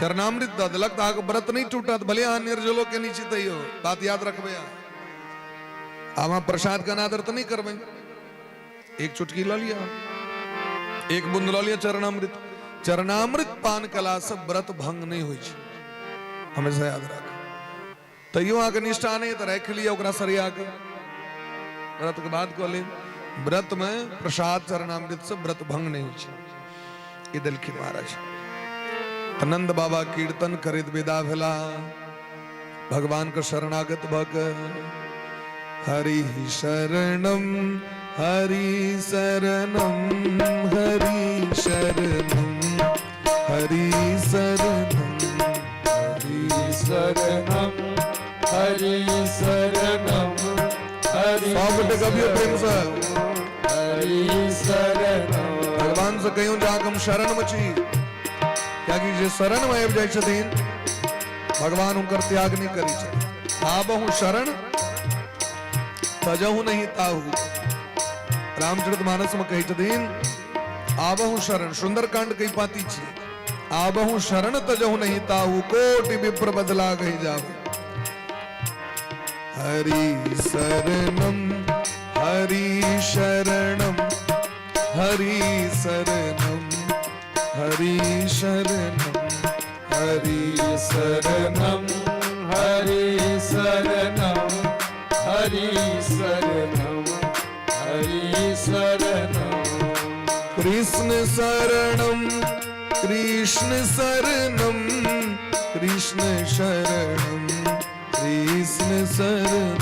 चरणामृत दऽ देलक, तऽ अहाँके व्रत नहीं टूटत, भले अहाँ निर्जलो के छी तैयो बात याद रखबै। अहाँ आब अहाँ प्रसाद के अनादर तऽ नहीं करबै। एक चुटकी लऽ लिअ, एक बूंद लऽ लिअ चरणामृत। चरणामृत पान कला से व्रत भंग नहीं होइ छै, हमेशा याद राख। तैयो अहाँके निष्ठा नहि तऽ राखि लिअ ओकरा सरिया के, व्रत के बाद कऽ लेब। व्रत में प्रसाद चरणामृत से व्रत भंग नहीं होइ छै, ई देलखिन महाराज। तऽ नंद बाबा कीर्तन करैत विदा भेला भगवान के शरणागत भऽ के। हरि शरणम हरि शरणम हरि शरणम हरि शरणम हरि शरणम हरि शरणम हरि। सब गोटे गबियो प्रेम से। हरि शरणम। भगवान से कहियो जे अहाँके हम शरण में छी, कियाकि जे शरण में आबि जाइ छथिन भगवान हुनकर त्याग नहीं करै छथिन। आबहु शरण तजहु नहीं ताहू। रामचरित मानस में कहै छथिन आबहु शरण, सुंदरकांड कई पाती छी, आबहु शरण तजहु नहीं ताहू, कोटि विप्र बदला कही जाहू। हरि शरणम हरि शरणम हरि शरणम हरि शरणम हरि शरणम हरि शरणम हरि शरणम हरि शरणम। कृष्ण शरणम कृष्ण शरणम कृष्ण शरणम कृष्ण शरणम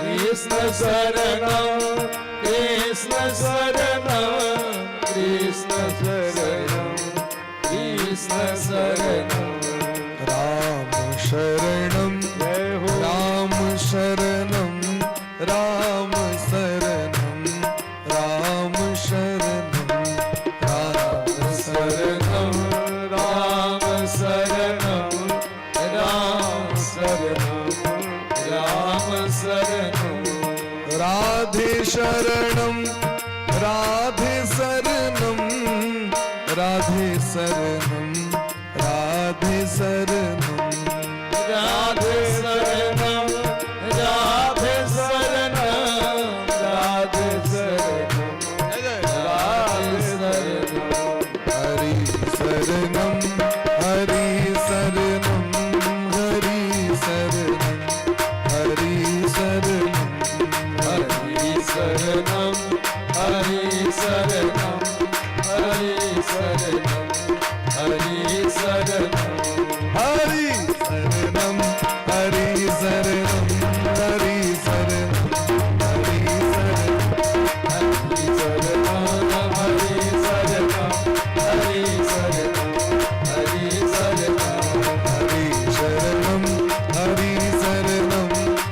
कृष्ण शरणम कृष्ण शरणम कृष्ण शरणम कृष्ण शरणम। राम शरणम जय हो। राम शरणम राम शरणम राम शरणम राम शरणम राम शरणम राम शरणम राम शरणम। राधे शरणम राधे शरणम राधे शरणम राधे शरणम राधे शरणम राधे शरणम राधे शरणम राधे शरणम। हरि शरणम हरि शरणम हरि शरणम हरि शरणम हरि शरणम हरि शरणम हरि शरणम हरि शरणम। हरि शरणम हरि शरणम हरि शरणम हरि शरणम हरि शरणम हरि शरणम हरि शरणम हरि शरणम। हरि शरणम हरि शरणम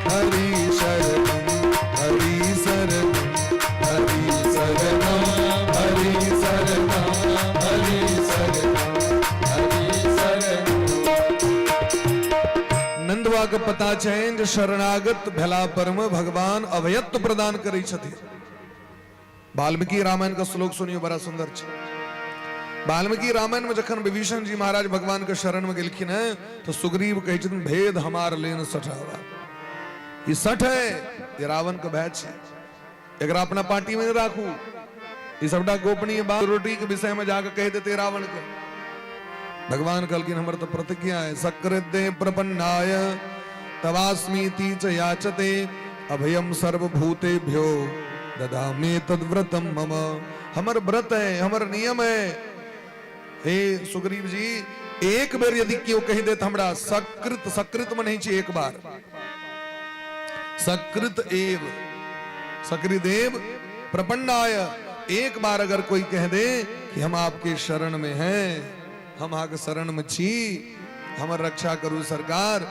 हरि शरणम हरि शरणम पता छनि जे शरणागत भेला पर में भगवान अभयत्व प्रदान करै छथिन। वाल्मीकि रामायण का श्लोक सुनियो, बड़ा सुंदर छै। वाल्मीकि रामायण में जखन विभीषण जी महाराज भगवान के शरण में गेलखिन है तो सुग्रीव कहै छथिन, भेद हमार लेन सठावा। ई सठ है, ये रावण के भाई छै, एकरा अपना पार्टी में राखू, ई सबटा गोपनीय बात रोटी के विषय में जाके कह देते रावण के। भगवान कहलखिन हमर तो प्रतिज्ञा है, सकृते प्रपन्नाय तवास्मीति च याचते अभयम सर्वभूतेभ्यो ददामि तद्व्रतम मम। हमर व्रत है, हमर नियम है। हे सुग्रीव जी, एक बेर यदि केओ कहि देत हमरा सकृत, सकृत में नहीं छै एक बार, सकृत एव सकृदेव प्रपन्नाय, एक बार अगर कोई कह दे कि हम आपके शरण में हैं, हम अहाँके शरण में छी, हमर रक्षा करू सरकार,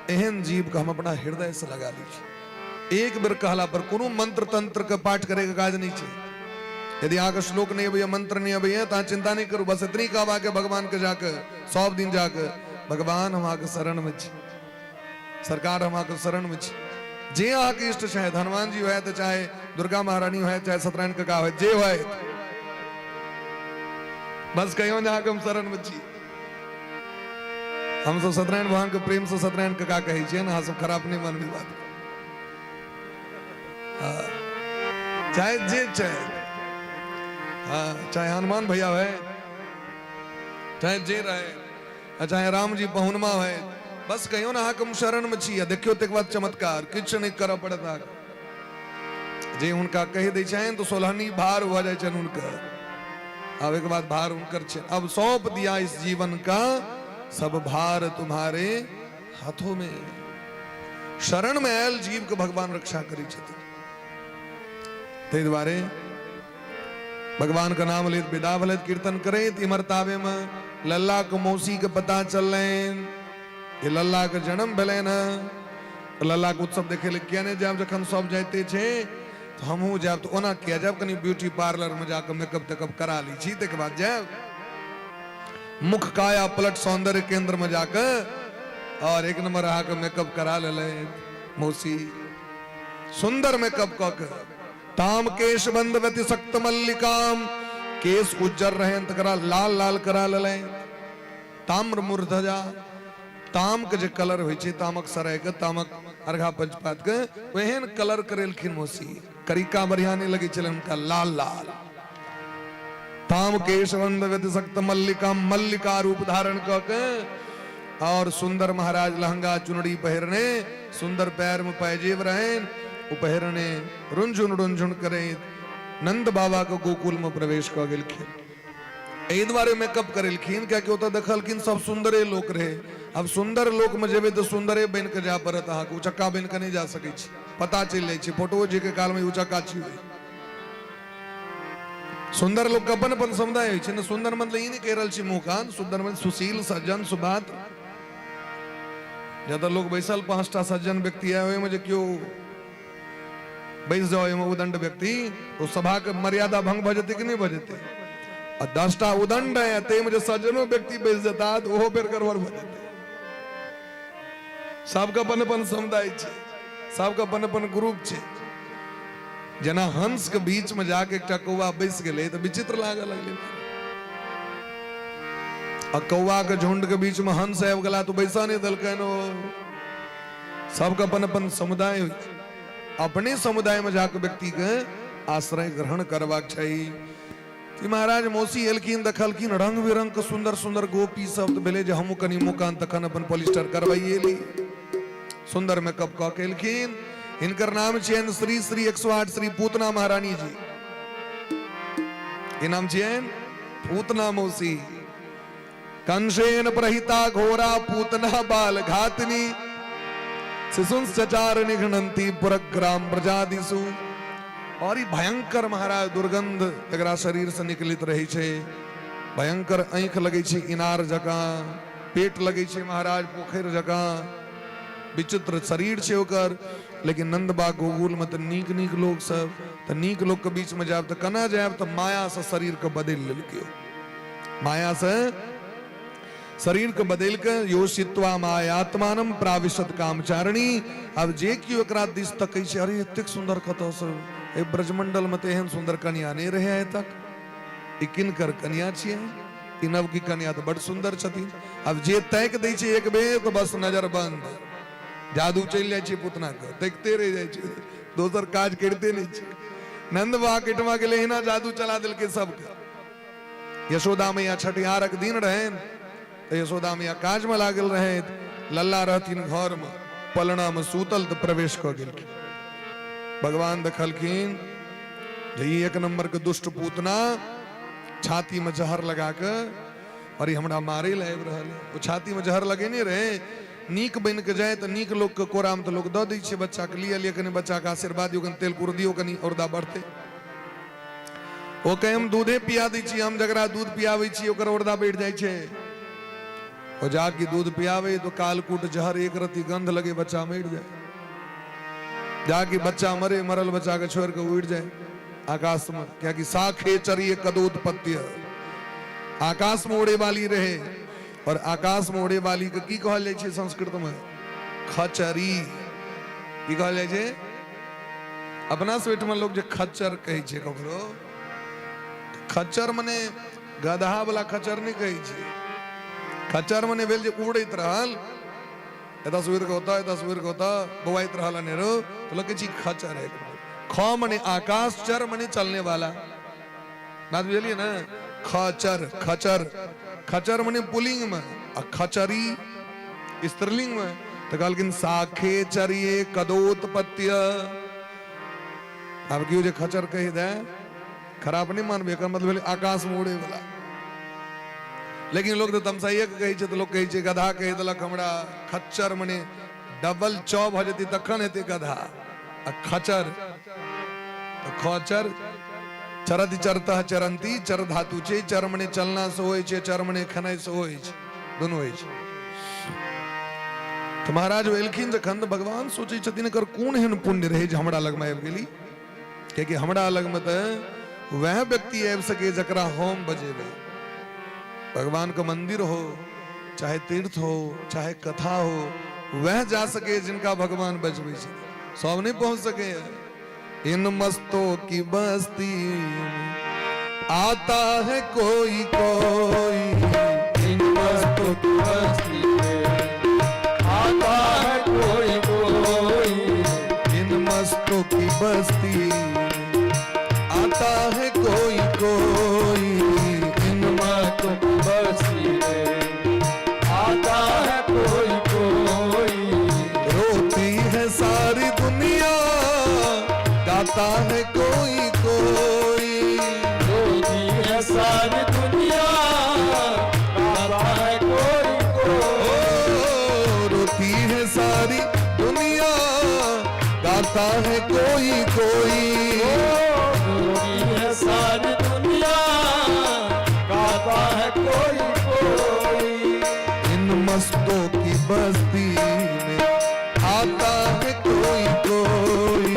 एहन जीव के हम अपना हृदय से लगा ली छी। एक बेर कहला पर कोनो मंत्र तंत्र के पाठ करे के काज नहीं छै। यदि अहाँके श्लोक नहीं अबैया, मंत्र नहीं अबैया, तो अहाँ चिंता नहीं करू, बस इतनी कहब अहाँके भगवान के जाके, सब दिन जाके, भगवान हम अहाँके शरण में छी, सरकार हम अहाँके शरण में छी। जे अहाँके इष्ट छै, हनुमान जी होयत, चाहे दुर्गा महारानी होयत, चाहे सत्यनारायण काका होयत, जे होयत, बस कहियो जे अहाँके हम शरण में छी। हम सब सत्यनारायण भगवान के प्रेम से सत्यनारायण काका कहै छियै ने, अहाँ सब खराब नहीं मानबी बात। हाँ, चाहे जे चाहे, हाँ, चाहे हनुमान भैया है, चाहे जे रहे, आ चाहे राम जी पहुनमा है, बस कहियो ना अहाँके हम शरण में छी। आ देखियो तकर बाद चमत्कार, किछु नहि करऽ पड़त अहाँके। जे हुनका कहि दै छनि तऽ सोलहनी भार भऽ जाइ छनि हुनकर। आब एक बाद भार हुनकर छै। अब सौंप दिया इस जीवन का सब भार तुम्हारे हाथों में। शरण में आयल जीव के भगवान रक्षा करै छथिन। ताहि दुआरे भगवान के नाम लैत विदा भेलथि कीर्तन करैत। इम्हर ताबे में लल्ला के मौसी के पता चललनि जे लल्ला के जन्म भेलनि हँ, तऽ लल्ला के उत्सव देखे लए किया नहि जायब, जखन सब जाइते छै तऽ हमहूँ जायब। तऽ ओना किया जायब, कनि ब्यूटी पार्लर में जाकऽ मेकअप तेकअप करा लै छी, ताहिके बाद जायब। मुख काया पलट सौंदर्य केंद्र में जाकऽ और एक नंबर अहाँके मेकअप करा लेलथि मौसी, सुंदर मेकअप कऽ के। ताम केश बंद व्यतिसक्त मल्लिकाम, केश उज्जर रहनि तकरा लाल लाल करा लेलनि। ताम्र मूर्धजा, ताम के जे कलर होइ छै, तामक सराय के, तामक अर्घा पंचपात के, ओहन कलर करेलखिन मौसी। करिका बढ़िया नहीं लगे छलै हुनका, लाल लाल। ताम केश बंद व्यतिसक्त मल्लिका, मल्लिका रूप धारण कऽ के और सुंदर महाराज लहंगा चुनरी पहिरने, सुंदर पैर में पैजेब रहनि, ओ पहिरने रुनझुन रुनझुन करैत नंद बाबा के गोकुल में प्रवेश कऽ गेलखिन। एहि दुआरे मेकअप करेलखिन कियाकि ओतऽ देखलखिन सब सुंदरे लोक रहे। अब सुंदर लोक में जेबै तऽ सुंदरे बनि कऽ जाय पड़त अहाँके, उचक्का बनि कऽ नहि जा सकै छी, पता चलि जाइ छै। फोटो जे के काल में उचक्का छी। सुंदर लोक के अपन अपन समुदाय होइ छै ने। सुंदर मतलब ई नहि कहि रहल छी मुँह कान, सुंदर मतलब सुशील सज्जन सुभात। जतऽ लोक बैसल 5टा सज्जन व्यक्ति है, ओहिमे जे केओ बैस जाओ ओहिमे उदंड व्यक्ति, ओ सभा के मर्यादा भंग भऽ जेतै कि नहि भऽ जेतै? आ 10टा उदंड है ताहिमे जे सज्जनो व्यक्ति बैस जेता तऽ ओहो फेर गड़बड़ भऽ जेतै। सबके अपन अपन समुदाय छै, सबके अपन अपन ग्रुप छै। जेना हंस के बीच में जाके एकटा कौआ बैस गेलै तऽ विचित्र लागऽ लगलै। आ कौआ के झुंड के बीच में हंस आबि गेला तऽ बैसऽ नहि देलकनि। ओ सबके अपन अपन समुदाय होइ छै, अपने समुदाय में जाके व्यक्ति के आश्रय ग्रहण करबाक चाही। कि महाराज मौसी एलखिन, देखलखिन रंग बिरंग के सुंदर सुंदर गोपी सब, तऽ भेलै जे हमहूँ कनि मुकान तखन अपन पॉलिस्टर करवाइए ली। सुंदर मेकअप कऽ के एलखिन। हिनकर नाम छियनि श्री श्री 108 श्री पूतना महारानी जी। ई नाम छियनि पूतना मौसी। कंसेन प्रहिता घोरा पूतना बाल घातिनी शिशुंश्चचार निघ्नन्ति पुरग्राम प्रजादिषु। और ई भयंकर महाराज दुर्गंध एकरा शरीर से निकलित रहे छै, भयंकर आँखि लगै छै इनार जकाँ, पेट लगै छै महाराज पोखरि जकाँ, विचित्र शरीर छै ओकर। लेकिन नंदबाग गोकुल में तऽ नीक नीक लोक सब, तऽ नीक लोक के बीच में जायब तऽ केना जायब? तऽ माया से शरीर के बदलि लेलकै, माया से शरीर के बदलि कऽ योषित्वा मायात्मानं प्राविशत कामचारिणी। आब जे केओ एकरा दिस तकै छै, अरे एतेक सुन्दर कतऽसँ, एहि ब्रजमंडलमे तऽ एहन सुन्दर कनिया नहि रहै आइ तक, ई किनकर कनिया छियै, ई नवकी कनिया तऽ बड सुन्दर छथिन। आब जे ताकि दै छै एक बेर तऽ बस नजर बंद, जादू चलि जाइ छै पूतना के, देखते रहि जाइ छै, दोसर काज करिते नहि छै। नंद बाबा के एहिठमा गेलै, एहिना जादू चला देलकै सबके। यशोदा मैया छठिहारक दिन रहनि तऽ यशोदा मैया काजमे लागल रहथि, लल्ला रहथिन घरमे पलनामे सूतल, तऽ प्रवेश कऽ गेलखिन। भगवान देखलखिन जे ई एक नंबर के दुष्ट पूतना छाती में जहर लगा के और ई हमरा मारे लए आबि रहल है। ओ छाती में जहर लगेने रहे, नीक बनि के जाय तऽ नीक लोक के कोरा में तऽ लोक दऽ दै छै बच्चा के, लिअ लिअ कनि बच्चा के आशीर्वाद दियौ, कनि तेल कुर दियौ, कनि औरदा बढ़तै। ओ कहे हम दूधे पिया दै छी, हम जकरा दूध पियाबै छी ओकर औरदा बढ़ि जाइ छै। ओ जाके दूध पियावे तो कालकूट जहर एक रति गंध लगे बच्चा मरि जाए, जाके बच्चा मरे, मरल बच्चा के छोड़ के उड़ जाए आकाश में, क्या कि साखे चरिए कदोत्पत्ति, आकाश में उड़े वाली रहे। और आकाश में उड़े वाली के की कहल जाइ छै संस्कृत में? खचरी। की कहल जाइ छै? अपना सब ओहिठमा लोग जे खच्चर कहै छै ककरो, खच्चर मने गदहा वाला खच्चर नहि कहै छै, खच्चर मने भेल जे उड़ैत रहल, एतऽ से उड़ि कऽ ओतऽ, एतऽ से उड़ि कऽ ओतऽ बौआइत रहल अनेरो, तऽ लोक कहै छै खच्चर है। ख मने आकाश, चर मने चलने वाला, बात बुझलियै ने? खचर, खचर, खचर मने पुलिंग में आ खचरी स्त्रीलिंग में। तऽ कहलखिन साखे चरिये कदोत्पत्य। आब केओ जे खचर कहि दे खराब नहि मानबै, एकर मतलब भेलै आकाश में उड़े वाला। लेकिन लोग तऽ तमसाइए के कहै छै, तऽ लोक कहै छै गधा कहि देलक हमरा। खच्चर मने डबल च भऽ जेतै तखन हेतै गधा, आ खचर तऽ खचर चरति चरतः चरंती, चर धातु छै, चर मने चलना से होइ छै, चर मने खेनाइ से होइ छै, दुनू होइ छै। तऽ महाराज ओ एलखिन जखन तऽ भगवान सोचै छथिन एकर कोन एहन पुण्य रहै जे हमरा लगमे आबि गेली, कियाकि हमरा लगमे तऽ वएह व्यक्ति आबि सकै जकरा हम बजेबै। भगवान के मंदिर हो चाहे तीर्थ हो चाहे कथा हो, वह जा सके जिनका भगवान बजबै छथिन, सब नहि पहुंच सके। इन मस्तों की बस्ती आता है कोई कोई, इन मस्तों की बस्ती में आता है कोई कोई, इन मस्तों की बस्ती आता है कोई कोई, इन मस्तों की बस्ती में आता है कोई कोई, रोती है सारी दुनिया गाता है कोई कोई, रोती है सारी दुनिया गाता है कोई कोई, ओ रोती है सारी दुनिया गाता है कोई कोई, रोती है सारी दुनिया गाता है कोई कोई, इन मस्तों की बस्ती में आता है कोई कोई,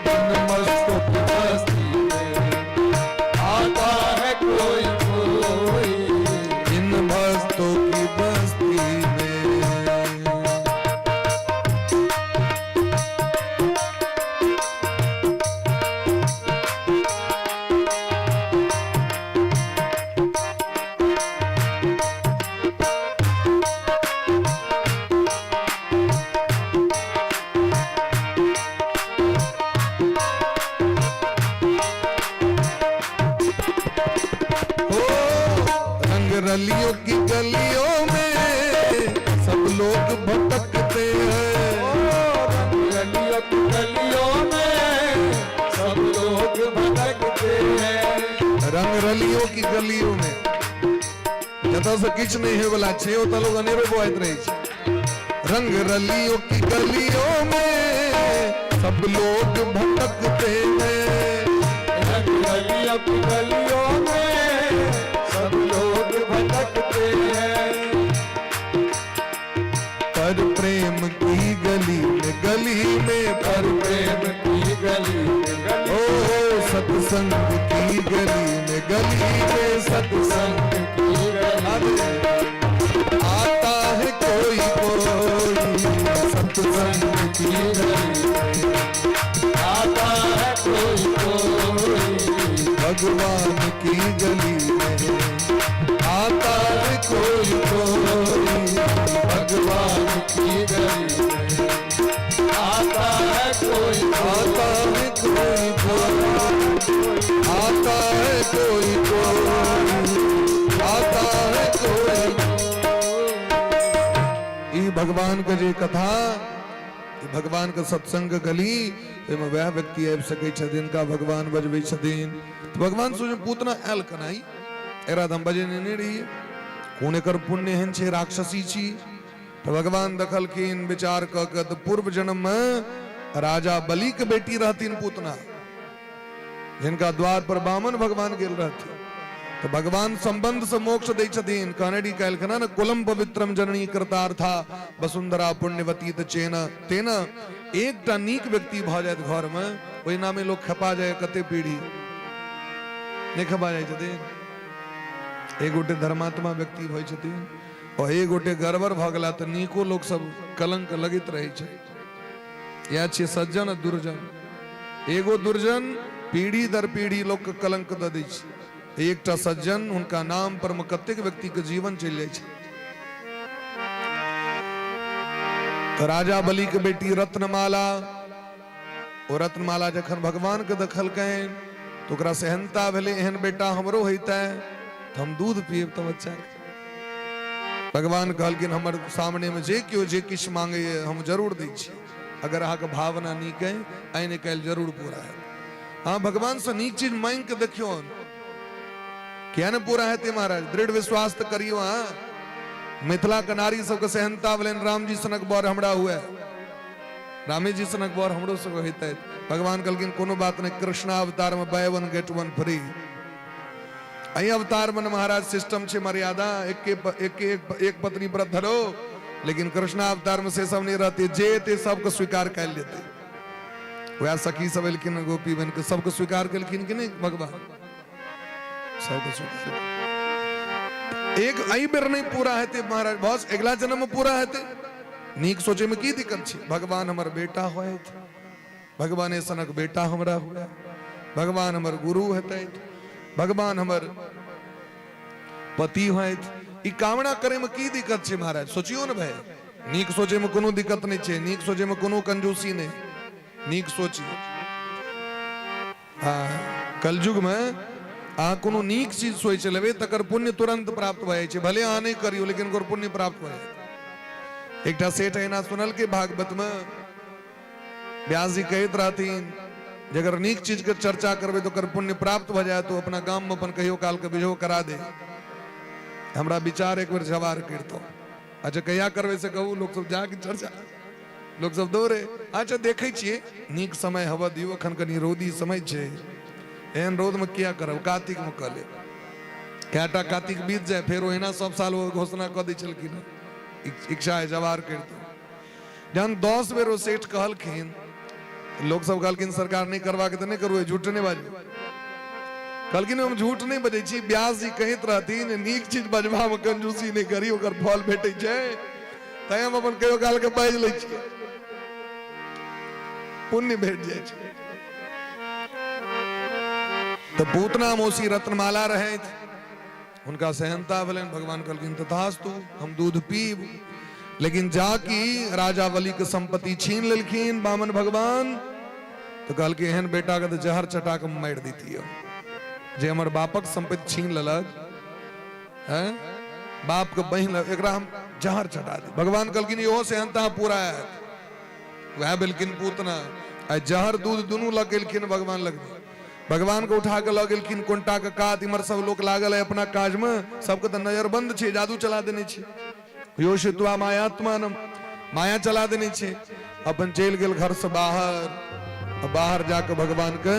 इन मस्तों की बस्ती में आता है कोई कोई, इन मस्तों की बस्ती में। हो रंग रलियों की गलियों में सब लोग भटकते हैं, गलियों की गलियों में सब लोग भटकते हैं, रंग रलियों की गलियों में जतऽ से किछु नहि होय वाला छै ओतऽ लोग अनेरो बौआइत रहै छै। रंग रलियों की गलियों में सब लोग भटकते हैं, रंग रलियों की गलियों में सब लोग भटकते हैं, पर प्रेम की गली में गली में, पर प्रेम की गली में गली, ओ सत्संग की गली में गली में, सत्संग की गली में भगवान की गली में, आता है कोई कोई भगवान की गली में, आता है कोई, आता है कोई कोई, आता है कोई कोई, आता है कोई। ई भगवान के जे कथा, ई भगवान के सत्संग गली, ओहिमे वएह व्यक्ति आबि सकै छथिन जिनका भगवान बजबै छथिन। तऽ भगवान सोच पूतना आयल केना, ई एकरा तऽ हम बजेने नहि रहियै, कोन एकर पुण्य एहन छै, राक्षसी छी। तऽ भगवान देखलखिन विचार कऽ के, तऽ पूर्व जन्ममे राजा बलिके बेटी रहथिन पूतना, जिनका द्वार पर बामन भगवान गेल रहथिन। तऽ भगवान संबंध से मोक्ष दै छथिन। कहने रही काल्हि खना ने, कुलम पवित्रम जननी कृतार्था वसुंधरा पुण्यवती तऽ चेन तेन। एकटा नीक व्यक्ति भऽ जायत घरमे, ओहि नामे लोक खपा जाय, कते पीढ़ी नहि खपा जाइ छथिन। एक गोटे धर्मात्मा व्यक्ति होइ छथिन और एक गोटे गड़बड़ भऽ गेला तऽ नीको लोक सब कलंक लगैत रहै छै। इएह छियै सज्जन आ दुर्जन। एगो दुर्जन पीढ़ी दर पीढ़ी लोकके कलंक दऽ दै छै, एकटा सज्जन हुनका नाम पर मे कतेक व्यक्तिके जीवन चलि जाइ छै। तऽ राजा बलिके बेटी रत्नमाला, ओ रत्नमाला जखन भगवानके देखलकनि तऽ ओकरा सेहनता भेलै, एहन बेटा हमरो होइतै तऽ हम दूध पियब तऽ बच्चाके। भगवान कहलखिन हमर सामनेमे जे केओ जे किछु मांगैए हम जरूर दै छी, अगर अहाँके भावना नीक अइ, आइ ने काल्हि जरूर पूरा हैत। अहाँ भगवानसँ नीक चीज मांगि कऽ देखियौ, किया ने पूरा हेतै महाराज, दृढ़ विश्वास तऽ करियौ अहाँ। मिथिलाके नारी सबके सेहनता भेलनि रामजी सनक बर हमरा हुए, रामे जी सनक बर हमरो सबके होइतै। भगवान कहलखिन कोनो बात नहि, कृष्णावतारमे buy one get one free. एहि अवतार में महाराज सिस्टम छै मर्यादा, एक एक एक, एक पत्नी व्रत धरो, लेकिन कृष्णा अवतार में से सब नहीं रहते, जे एते सबके स्वीकार कैल जेते। वएह सखी सब एलखिन गोपी बन के, सबके स्वीकार केलखिन कि नहीं भगवान? सबके स्वीकार। एक एहि बेर नहीं पूरा हेतै महाराज, बस अगिला जन्म में पूरा हेतै। नीक सोचे में की दिक्कत छै? भगवान हमर बेटा होयत, भगवाने सनक बेटा हमरा हुए, भगवान हमर गुरु हेतै, भगवान हमर पति होयत, ई कामना करे में की दिक्कत छै महाराज? सोचियो ने भाई, नीक सोचे में कोनो दिक्कत नहीं छै, नीक सोचे में कोनो कंजूसी नहीं, नीक सोचियो। हाँ, कलयुग में अहाँ कोनो नीक चीज सोचि लेबै तकर पुण्य तुरंत प्राप्त भऽ जाइ छै, भले अहाँ नहि करियौ लेकिन ओकर पुण्य प्राप्त भऽ जायत। एकटा सेठ एना सुनलकै भागवत में, व्यास जी कहैत रहथिन जे अगर नीक चीज के चर्चा करबै तऽ ओकर पुण्य प्राप्त भऽ जायत, तो अपना गाम में अपन कहियो काल के बिझो करा दे, हमरा विचार एक बेर जवार करितो। अच्छा कहिया करबै से कहू, लोक सब जाके चर्चा, लोक सब दौड़े। अच्छा देखै छियै, नीक समय हवा दियौ, अखन कनि रौदी समय छै, एहन रौद में किया करब, कार्तिक में कऽ लेब। कएटा कार्तिक बीत जाय फेर ओहिना सब साल ओ घोषणा कऽ दै छलखिन, इच्छा है जवार करितो। जहन 10 बेर ओ सेठ कहलखिन, लोक सब कहलखिन सरकार नहि करबाक तऽ नहि करू, झूठ नहि बाजू। कहलखिन हम झूठ नहि बजै छी, व्यास जी कहैत रहथिन नीक चीज बजबामे कंजूसी नहि करी, ओकर फल भेटै छै, तैं हम अपन कहियो काल के बाजि लै छियै, पुण्य भेट जाइ छै। तऽ पूतना मौसी रत्नमाला रहथि, हुनका सेहनता भेलनि, भगवान कहलखिन तथास्तु, हम दूध पीब। लेकिन जाकि राजा बलि के संपत्ति छीन लेलखिन बामन भगवान, तो कहलखिन एहन बेटा के तो जहर चटा के मारि दैतियै, जे हमर बापक संपत्ति छीन लेलक, हैं बाप के बहिन, एकरा हम जहर चटा दी। भगवान कहलखिन इहो सेहनता पूरा आयत। वएह भेलखिन पूतना, आ जहर दूध दुनू लग गेलखिन भगवान लग। भगवान के उठा के लऽ गेलखिन कोनटा के कात, इम्हर सब लोक लागल है अपना काज में, सबके तऽ नजर बंद छै, जादू चला देने छै, योषित्वा मायात्मानम, माया चला देने छै। अपन चलि गेल घर से बाहर, बाहर जाके भगवान के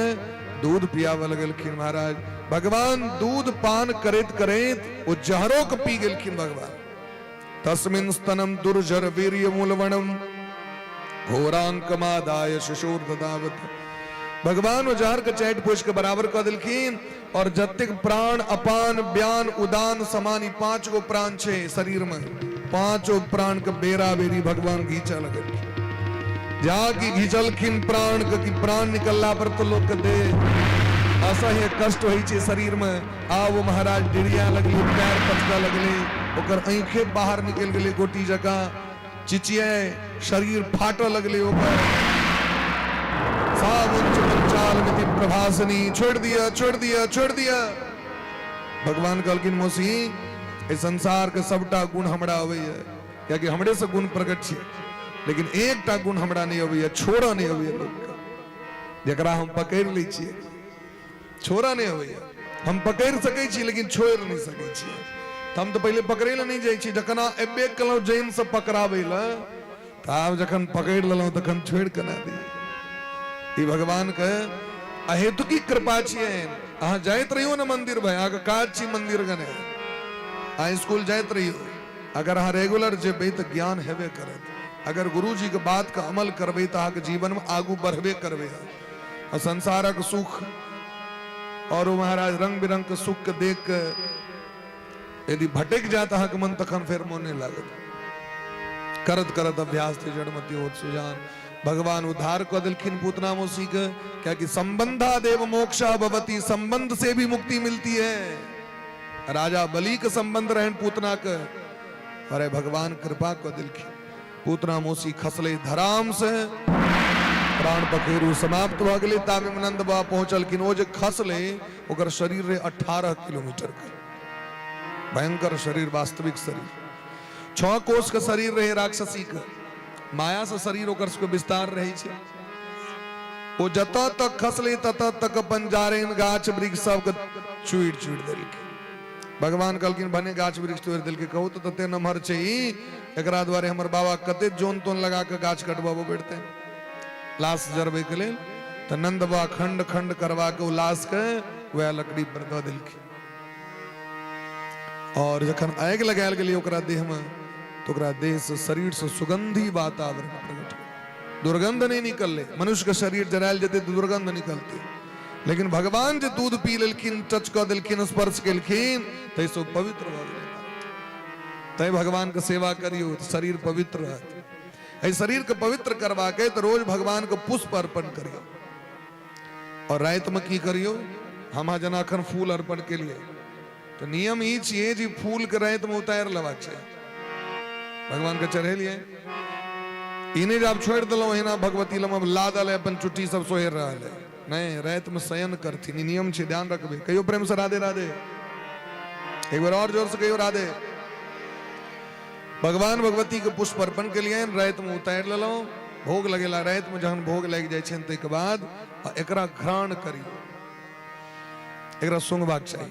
दूध पियाबऽ लगलखिन महाराज। भगवान दूध पान करैत करैत ओ जहरो के पी गेलखिन भगवान। तस्मिन स्तनम दुर्जर वीर्य मूलवणम घोरांकमादाय शिशुर ददावत। भगवान ओ जहर के चाटि पोछि के बराबर कऽ देलखिन, और जतेक प्राण अपान व्यान उदान समान ई 5 गो प्राण छै शरीर में, पांचो प्राण के बेरा बेरी भगवान घींचऽ लगलखिन। जा कि घिचलखिन प्राण के कि प्राण निकलला पर तो लोक के देह असह्य कष्ट होइ छै शरीर में। आब ओ महाराज डिरिया लगली, पैर पचकऽ लगली, ओकर आँखे बाहर निकलि गेलै गोटी जकाँ, चिचियाए, शरीर फाटऽ लगलै ओकर। सामुंच पंचाल मिति प्रभासनी, छोड़ि दिअ, छोड़ि दिअ, छोड़ि दिअ। भगवान कहलखिन मौसी, एहि संसार के सबटा गुण हमरा अबैया, कियाकि हमरे से गुण प्रकट छै, लेकिन एकटा गुण हमरा नहि अबैया, छोड़ऽ नहि अबैया लोकके, जकरा हम पकड़ि लै छियै छोड़ऽ नहि अबैया। हम पकड़ि सकै छी लेकिन छोड़ि नहि सकै छियै। तऽ हम तऽ पहिले पकड़ै लए नहि जाइ छी, जखन अहाँ एबे केलहुँ जैनसँ पकड़ाबै लए, तऽ आब जखन पकड़ि लेलहुँ तखन छोड़ि केना दियै। ई भगवानके अहेतुकी कृपा छियनि। अहाँ जाइत रहियौ ने मंदिर भाई, अहाँके काज छी मंदिर गने, अहाँ स्कूल जाइत रहियौ, अगर अहाँ रेगुलर जेबै तऽ ज्ञान हेबे करत। अगर गुरुजीके बातके अमल करबै तऽ अहाँके जीवनमे आगू बढ़बे करबै। आ संसारक सुख और ओ महाराज रंग बिरंग के सुख के देख के यदि भटकि जायत अहाँके मन, तखन फेर मोन नहि लागत। करत करत अभ्यास थे जड़मति होत सुजान। भगवान उद्धार कऽ देलखिन पूतना मौसी के, कियाकि संबंधा देव मोक्ष भवती, संबंध से भी मुक्ति मिलती है। राजा बलि के संबंध रहन पूतना के, अरे भगवान कृपा कऽ देलखिन। पूतना मौसी खसले धराम से, प्राण पखेरु समाप्त भऽ गेलै। ताबे मे नंद बाबा पहुंचलखिन। ओ जे खसले ओकर शरीर रहे 18 किलोमीटर के, भयंकर शरीर, वास्तविक शरीर, 6 कोस के शरीर रहे राक्षसी के। माया से शरीर ओकर सबके विस्तार रहे छै। ओ जतऽ तक खसले ततऽ तक अपन जारैन गाछ वृक्ष सबके चूरि चूरि देलकै। भगवान कहलखिन भने गाछ वृक्ष तोड़ि देलकै, कहू तऽ तते नमहर छै ई, एकरा दुआरे हमर बाबा कते जोन तोन लगा कऽ गाछ कटबाबऽ पड़तै लाश जरबैके लेल। तऽ नंद बाबा खंड खंड करवा के ओ लाश के वएह लकड़ी पर दऽ देलखिन। और जखन आगि लगायल गेलै ओकरा देह में, तऽ ओकरा देह से शरीर से सुगंधी वातावरण प्रकट भेल, दुर्गंध नहीं निकलले। मनुष्य के शरीर जरायल जेतै तऽ दुर्गंध निकलतै, लेकिन भगवान जे दूध पी लेलखिन, टच कऽ देलखिन, स्पर्श केलखिन, ताहिसँ ओ पवित्र भऽ गेलै। तैं भगवान के सेवा करियौ तऽ शरीर पवित्र रहत। एहि शरीर के पवित्र करबाक अइ तऽ रोज भगवान के पुष्प अर्पण करियौ। और रातिमे की करियौ, हम अहाँ जेना एखन फूल अर्पण केलियै, तऽ नियम ई छियै जे फूलके रातिमे उतारि लेबाक छै, भगवानके चढ़ेलियै। ई नहि जे आब छोड़ि देलहुँ एहिना भगवती लग लादल है अपन चुट्टी सब सोहरि रहल है, नहि, रातिमे शयन करथिन, ई नियम छै, ध्यान रखबै। कहियो प्रेम से राधे राधे, एक बेर और जोर से कहियो राधे। भगवान भगवती के पुष्प अर्पण केलियनि, रातिमे उतारि लेलहुँ, भोग लगेला। रातिमे जहन भोग लागि जाइ छनि ताहिके बाद एकरा घ्राण करियौ, एकरा सूंघबाक चाही।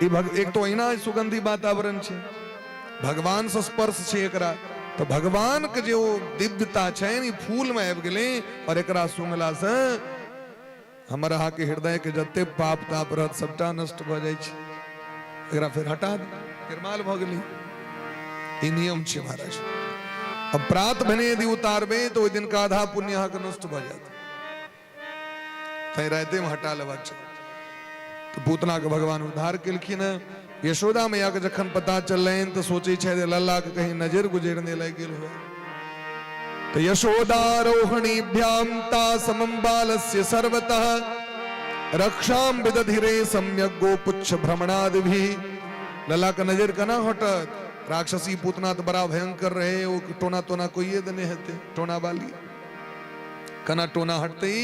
ई एक तो अहिना सुगंधी वातावरण छै, भगवान से स्पर्श छै एकरा, तऽ भगवान के जे ओ दिव्यता छनि ई फूल में आबि गेलै। और एकरा सूंघला से हमर अहाँके हृदय के जते पाप ताप रहत सबटा नष्ट भऽ जाइ छै। एकरा फेर हटा दे, निर्माल भऽ गेलै। ई नियम छै महाराज। अब प्रात भने यदि उतारबै तऽ ओहि दिन का आधा पुण्य अहाँके नष्ट भऽ जायत, तैं रातिमे हटा लेबाक चाही। तऽ पूतनाके भगवान उद्धार केलखिन हँ। यशोदा मैयाके जखन पता चललनि तऽ सोचै छथि जे लल्लाके कहीं नजरि गुजरि नहि लागि गेल हुए। तऽ यशोदा रोहिणीभ्याम ता समम बालस्य सर्वतः रक्षाम विदधिरे सम्यक गोपुच्छ भ्रमणादिभिः। लल्ला के नजर केना हटत? राक्षसी पूतना तऽ बड़ा भयंकर रहे, ओ टोना तोना कोइए देने हेतै, टोना वाली केना टोना हटतै?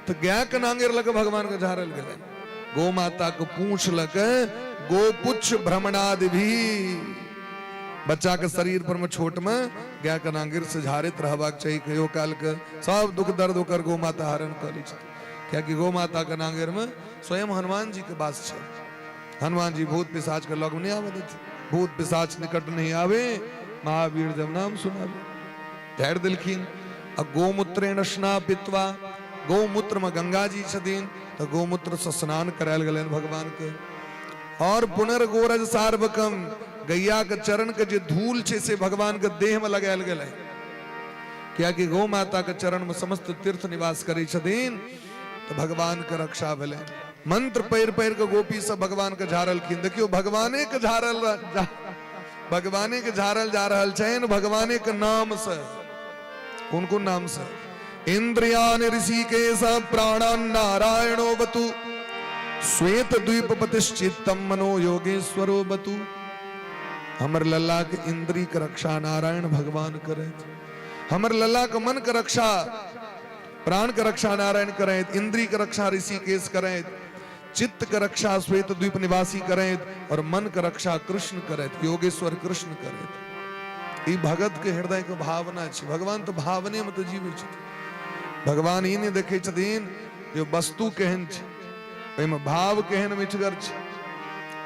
तऽ गाय के नांगेर लऽ के भगवान के झाड़ल गेलै, गौ माता के पूछ लऽ के गोपुच्छ भ्रमणादिभिः। बच्चा के शरीर पर में छोट में गाय के नांगेर से झाड़ैत रहबाक चाही कहियो काल के, सब दुख दर्द ओकर गौ माता हरण कऽ लै छथिन, कियाकि गौ माता के नांगेर में स्वयं हनुमान जी के वास छै। हनुमान जी भूत पिशाच के लग नहीं आवे देथिन, भूत पिशाच निकट नहीं आवे, महावीर जब नाम सुनावे। झाड़ि देलखिन। आ गोमूत्रेण स्नापित्वा, गौमूत्र में गंगा जी छथिन तऽ गौमूत्र से स्नान करायल गेलनि भगवान के। और पुनर्गोरज सार्वकम, गैया के चरण के जे धूल छै से भगवान के देह में लगायल गेलै, कियाकि गौ माता के चरण में समस्त तीर्थ निवास करै छथिन, तऽ भगवान के रक्षा भेलै। मंत्र पढ़ि पढ़ि के गोपी सब भगवान के झाड़लखिन। देखियौ भगवाने के झाड़ल, भगवाने के झाड़ल जा रहल छनि भगवाने के नाम से। कोन कोन नाम से? इंद्रियान ऋषिकेश प्राणान नारायणो बतु, श्वेत द्वीप पतिश्चित्तम मनो योगेश्वरो बतु। हमर लल्ला के इंद्री के रक्षा नारायण भगवान करे, हमर लल्ला के मन के रक्षा, प्राण के रक्षा नारायण करें, इंद्री के रक्षा ऋषिकेश करें, चित्त के रक्षा श्वेत द्वीप निवासी करें और मन के रक्षा कृष्ण करें, योगेश्वर कृष्ण करें। ई भगत के हृदय के भावना छै। भगवान तो भावने में तो जीवे छथिन। भगवान ई नहि देखै छथिन जे वस्तु केहन छै, ओहिमे भाव केहन मिठगर छै,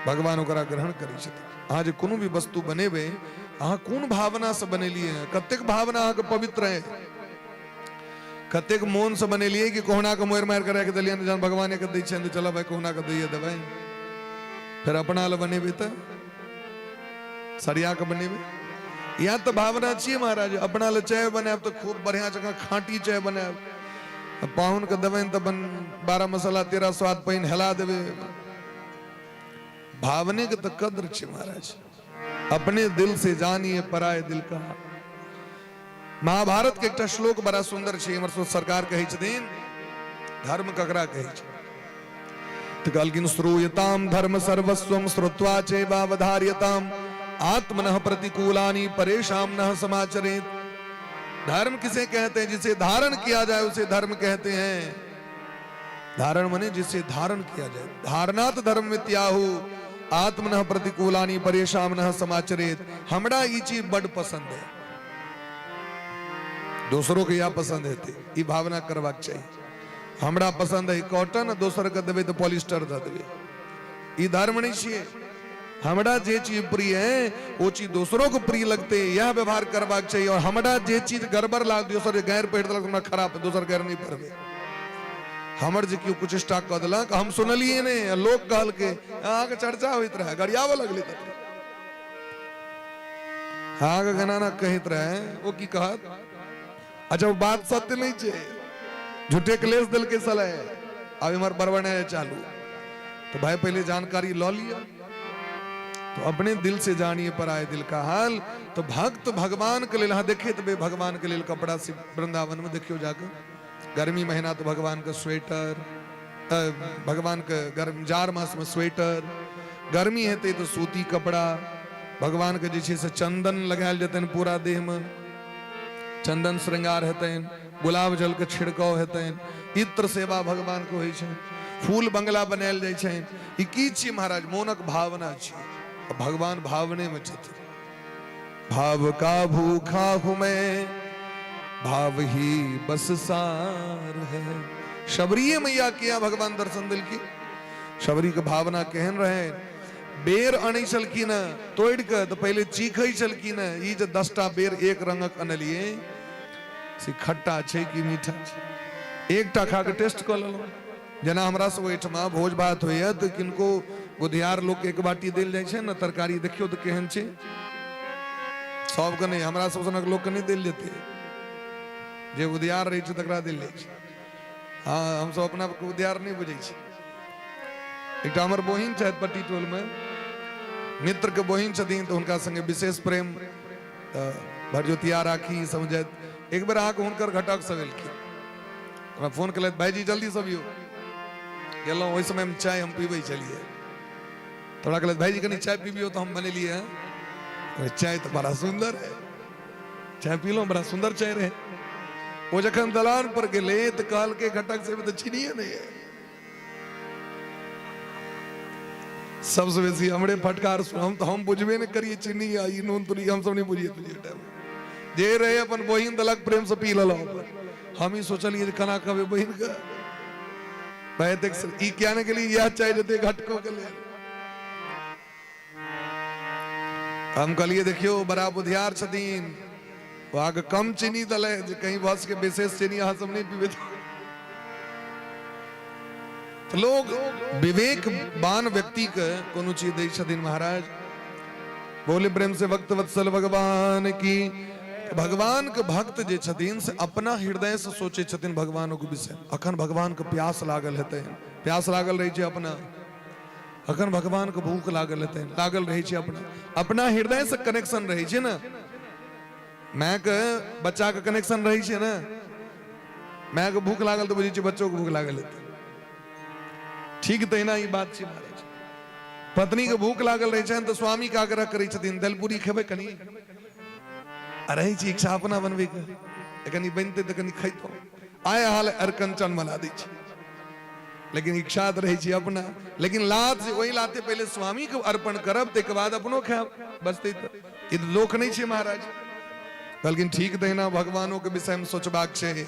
भगवान ओकरा ग्रहण करै छथिन। अहाँ जे कोनो भी वस्तु बनेबै, अहाँ कोन भावना से बनेलियै हँ, कतेक भावना अहाँके पवित्र है, कतेक मोन से बनेलियै कि कहुना के मोड़ि मारि के राखि देलियनि, जहन भगवाने के दै छियनि तऽ चल भाई कहुना के दैये देबै, फेर अपना लए बनेबै तऽ सरिया के बनेबै। इएह तऽ भावना छियै महाराज। अपना लए चाय बनायब तऽ खूब बढ़िआँ जकाँ खाँटी चाय बनायब, पाहुन के देबनि तऽ अपन 12 मसाला 13 स्वाद पानि हेला देबै। भावने के तऽ कद्र छै महाराज। अपने दिल से जानिए पराए दिल का। महाभारत के एकटा श्लोक बड़ा सुंदर छै, हमर सब सरकार कहै छथिन धर्म ककरा कहै छै, तऽ कहलखिन श्रूयताम धर्म सर्वस्वम श्रुत्वा चैवावधार्यताम आत्मनः प्रतिकूलानि परेशाम नः समाचरेत। धर्म किसे कहते हैं? जिसे धारण किया जाए उसे धर्म कहते हैं। धारण मने जिसे धारण किया जाए। धारणात धर्म मित्याहु आत्मनः प्रतिकूलानि परेशाम नः समाचरेत। हमरा ई चीज बड पसंद है, दोसरों के यह पसंद हेतै, ई भावना करबाक चाही। हमरा पसंद है कॉटन, दोसर के देबै तऽ पॉलिस्टर दऽ देबै, ई धर्म नहीं छियै। हमरा जे चीज प्रिय है वो चीज दोसरों को प्रिय लगते, यह व्यवहार करबाक चाहिए। और हमरा जे चीज गड़बड़ लाग, दोसर गैर पहिर देलक हमरा खराब, दोसर गैर नहीं पहिरबै। हमर जे केओ कुचेष्टा कऽ देलक, हम सुनलियै नहि, लोक कहलकै, अहाँके चर्चा होइत रहै, गरियाबऽ लगलै तखन। अहाँके केना ना कहैत रहै, ओ की कहत? अच्छा ओ बात सत्य नहीं छै, झूठे क्लेश देलकै सलाह, आब इम्हर बड़बड़े चालू। तो भाई पहले जानकारी लऽ लिअ, तो अपने दिल से जानिए पर आए दिल का हाल। तो भक्त भगवान के लेल, अहाँ देखैत हेबै भगवान के लेल कपड़ा वृंदावन में देखियौ जाके, गर्मी महीना तो भगवान के स्वेटर, भगवान के गर्म जाड़ मास में स्वेटर, गर्मी हेतै तो सूती कपड़ा, भगवान के जे छै से चंदन लगायल जेतनि पूरा देह में, चंदन श्रृंगार हेतनि, गुलाब जल के छिड़काव हेतनि, इत्र सेवा भगवान के होइ छै, फूल बंगला बनायल जाइ छै। ई की छियै महाराज? मोनक भावना छियै। भगवान भावने में छथिन। भाव का भूखा हूं मैं, भाव ही बस सार है। शबरीय मैया किया भगवान दर्शन दिलखिन। शबरी के भावना केहन रहे, बेर अनै छलखिन तोड़ि कऽ तऽ पहिले चीखै छलखिन, ई जे 10टा बेर एक रंगक अनलियै से खट्टा छै कि मीठा छै, एकटा खा कऽ टेस्ट कऽ लेलहुँ। जेना हमरा सब ओहिठमा भोज भात होइए तऽ किनको बुधियार लोक एक बाटी देल जाइ छै ने तरकारी, देखियौ तऽ केहन छै, सबके नहि, हमरा सब सनक लोकके नहि देल जेतै, जे बुधियार रहै छै तकरा देल जाइ छै। हँ, हमसब अपना आपके बुधियार नहि बुझै छी। एकटा हमर बहिन छथि पट्टी टोलमे, मित्रके बहिन छथिन, तऽ हुनका संगे विशेष प्रेम, तऽ भरजोतिया राखी समझैत। एक बेर अहाँके हुनकर घटक सब एलखिन, हमरा फोन केलथि, भाईजी जल्दी सब यौ। गेलहुँ, ओहि समयमे चाय हम पीबै छलियै, तऽ हमरा कहलथि भाईजी कनि चाय पीबियौ, तऽ हम बनेलियै हँ चाय, तऽ बड़ा सुन्दर है, चाय पीलहुँ, बड़ा सुन्दर चाय रहै। ओ जखन दलान पर गेलै तऽ कहलकै घटक से तऽ चीनिए नहि है। सबसे बेसी हमरे फटकार सुन, हम तऽ हम बुझबे नहि करियै चीनी आ ई नून तुनी, हमसब नहि बुझियै तुझियै टाइम जे रहे, अपन बहिन देलक प्रेम से पी लेलहुँ अपन। हम ई सोचलियै जे केना कहबै बहिन के, भाई देख ई किया नहि गेली, इएह चाय जेतै घटको के लेल। हम कहलियै देखियौ बड़ा बुधियार छथिन, ओ अहाँके कम चीनी देलै जे कहीं भऽ सके विशेष चीनी अहाँ सब नहि पीबै। तऽ लोग विवेकवान व्यक्ति के कोनो चीज दै छथिन महाराज। बोले प्रेम से भक्त वत्सल भगवान की। भगवान के भक्त जे छथिन से अपना हृदय से सोचे छथिन भगवान के विषय। अखन भगवान के प्यास लागल हेतै, प्यास लागल रहै छै अपना, अखन भगवान के भूख लागल हेतै, लागल रहै छै अपना, अपना हृदय से कनेक्शन रहै छै ने। माय के बच्चा के कनेक्शन रहै छै ने, मायके भूख लागल तऽ बुझै छियै बच्चोके भूख लागल हेतै। ठीक तहिना ई बात छै महाराज। पत्नी के भूख लागल रहै छनि तऽ स्वामी के आग्रह करै छथिन, दलपूरी खेबै कनि? आ रहै छै इच्छा अपना बनबैके, कनि बनतै तऽ कनि खैतहुँ। आय हाल अरकंचन बना दै छै, लेकिन इच्छा तऽ रहै छै अपना। लेकिन लात जे ओहि लाते पहिले स्वामी के अर्पण करब, ताहिके बाद अपनो खायब, बचतै तऽ। ई तऽ लोक नहि छै महाराज। कहलखिन ठीक तहिना भगवानो के विषय मे सोचबाक छै।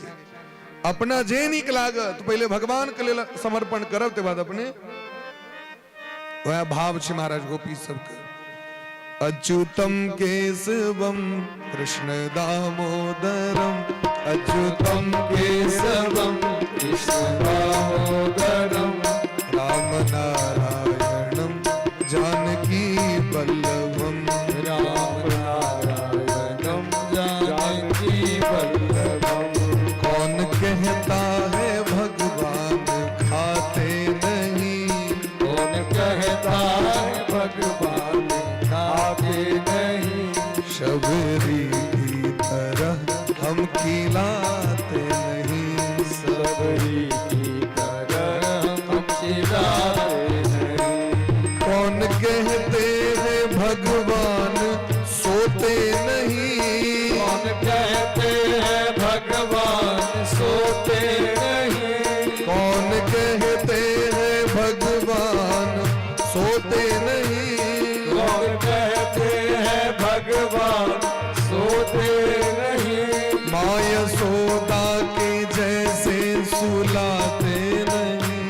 अपना जे नीक लागत पहिले भगवान के लेल समर्पण करब, ताहिके बाद अपने। वएह भाव छै महाराज गोपी सबके। अच्युतम केशवम कृष्ण दामोदरम, अच्युतम केशवम कृष्ण दामोदरम, राम नारायणम जानकी बल्लभम, राम नारायणम जानकी बल्लभम। कौन कहता है भगवान खाते नहीं, कौन कहता है भगवान खाते नहीं, शबरी की तरह हम खिलाते नहीं, शबरी की तरह हम खिलाते नहीं। कौन कहते हैं भगवान सोते नहीं, कौन कहते हैं भगवान सोते नहीं, कौन कहते हैं भगवान सोते नहीं, कौन कहते हैं भगवान सोते नहीं, माँ यशोदा के जैसे सुलाते नहीं,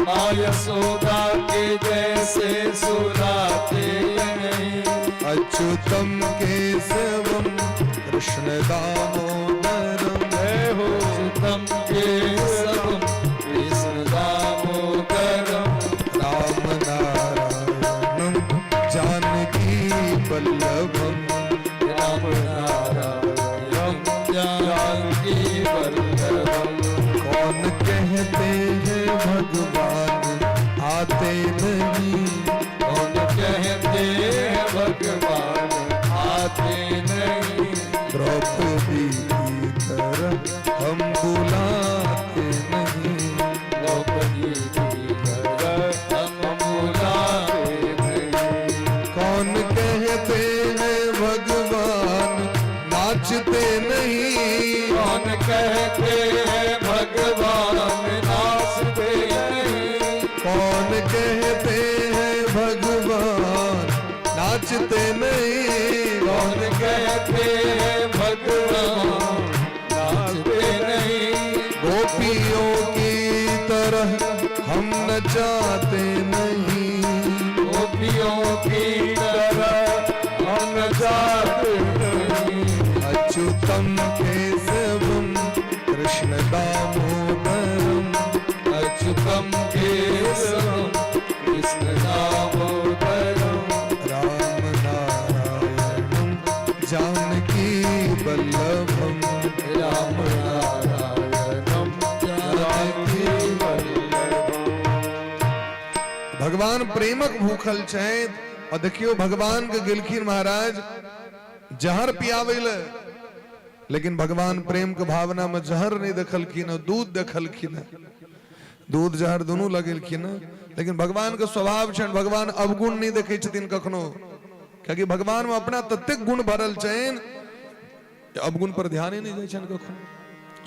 माँ यशोदा के जैसे सुलाते नहीं। अच्युतम केशवम कृष्ण दामोदरम, जय हो अच्युतम केशवम कृष्ण दामोदरम, राम नारायणम जानकी बल्लभम, राम नारायणम जानकी वल्लभम। कौन कहते हैं भगवान आते नहीं, कौन कहते हैं भगवान आते नहीं, द्रौपदी की तरह हम बुलाते नहीं, द्रौपदी की तरह हम बुलाते नहीं। कौन कहते हैं भगवान नाचते नहीं, कौन कहते हैं भगवान नाचते नहीं, कौन कहते हैं भगवान नाचते नहीं, कौन कहते हैं भगवान नाचते नहीं, गोपियों की तरह हम नचाते नहीं, गोपियों की तरह हम नचाते नहीं। अच्युतम केशवम कृष्ण दामोदरम, अच्युतम केशवम कृष्ण दामोदरम, राम नारायणम जानकी बल्लभम, राम नारायणम जानकी वल्लभम। भगवान प्रेमक भूखल छथि। और देखियो भगवान के गेलखिन महाराज जहर पियाबै ले, लेकिन भगवान प्रेम के भावना में जहर नहीं देखलखिन, दूध देखलखिन। दूध जहर दुनू लगेलखिन, लेकिन भगवान के स्वभाव छनि भगवान अवगुण नहीं देखै छथिन कखनो, कियाकि भगवान में अपना ततेक गुण भरल छनि अवगुण पर ध्यान ही नहीं जाइ छनि कखनो।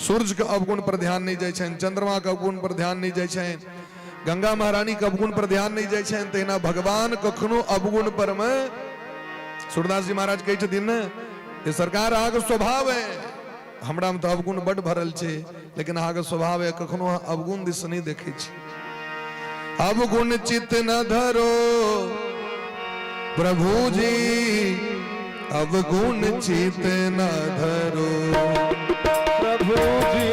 सूर्य के अवगुण पर ध्यान नहीं जाइ छनि, चंद्रमा के अवगुण पर ध्यान नहीं जाइ छनि, गंगा महारानी के अवगुण पर ध्यान नहीं जाइ छनि। तहिना भगवान कखनो अवगुण पर में सूरदास जी महाराज कहै छथिन ने जे सरकार अहाँके स्वभाव है, हमरा में तऽ अवगुण बड भरल छै, लेकिन अहाँके स्वभाव है कखनो अहाँ अवगुण दिस नहीं देखै छी। अवगुण चित न धरो प्रभु जी, अवगुण चित न धरो प्रभु जी,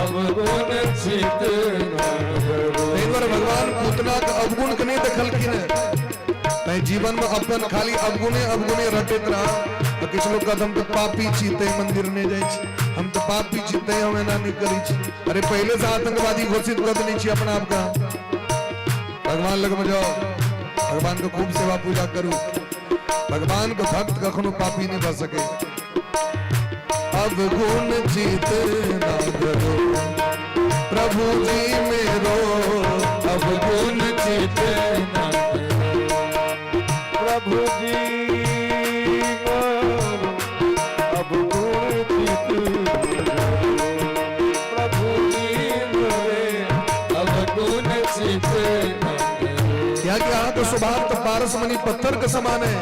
अवगुण चित न धरो। ताहि दुआरे भगवान पूतना के अवगुण के नहीं देखलखिन है, तैं जीवन में अपन खाली अवगुणे अवगुणे रटैत रह। तो किछु लोग कहत हम तो पापी छी तैं मंदिर नहीं जाइ छी, हम तो पापी छी तैं हम एना नहीं करै छी। अरे पहले से आतंकवादी घोषित कऽ देने छी अपना आप का। भगवान लग में जाओ, भगवान के खूब सेवा पूजा करू। भगवान के भक्त कखनो पापी नहीं भऽ सके। अवगुण चित ना धरो, प्रभु जी मेरो अवगुण चित ना धरो, प्रभु जी मेरो अवगुण चित धरो, प्रभु जी मोरे अवगुण चित ना धरो। कियाकि अहाँके स्वभाव तऽ पारसमणि पत्थर के समान है,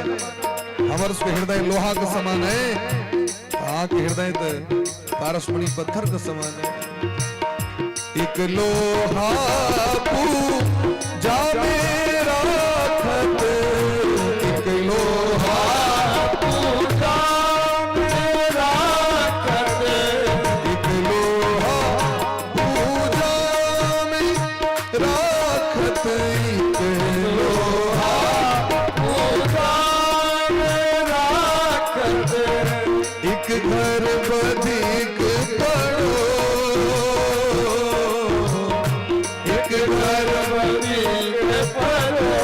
हमर सबके हृदय लोहा के समान है, अहाँके हृदय तऽ पारसमणि पत्थर के समान है। एक लोहा पूजा में राखत, एक लोहा पूजा में राखत, एक लोहा पूजा में राखत, एक लोहा पूजा में राखत, एक घर बधिक पड़ो, एक घर बधिक पड़ो,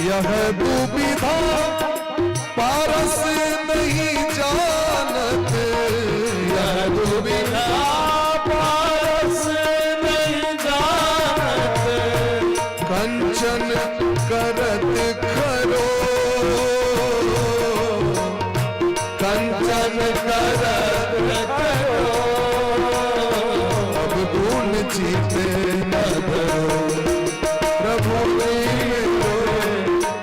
यह दुविधा पारस नहीं जानत, यह दुविधा पारस नहीं जानत, कंचन करत खरो, कंचन करत करो, अब गुण चित न धरो, प्रभु मेरो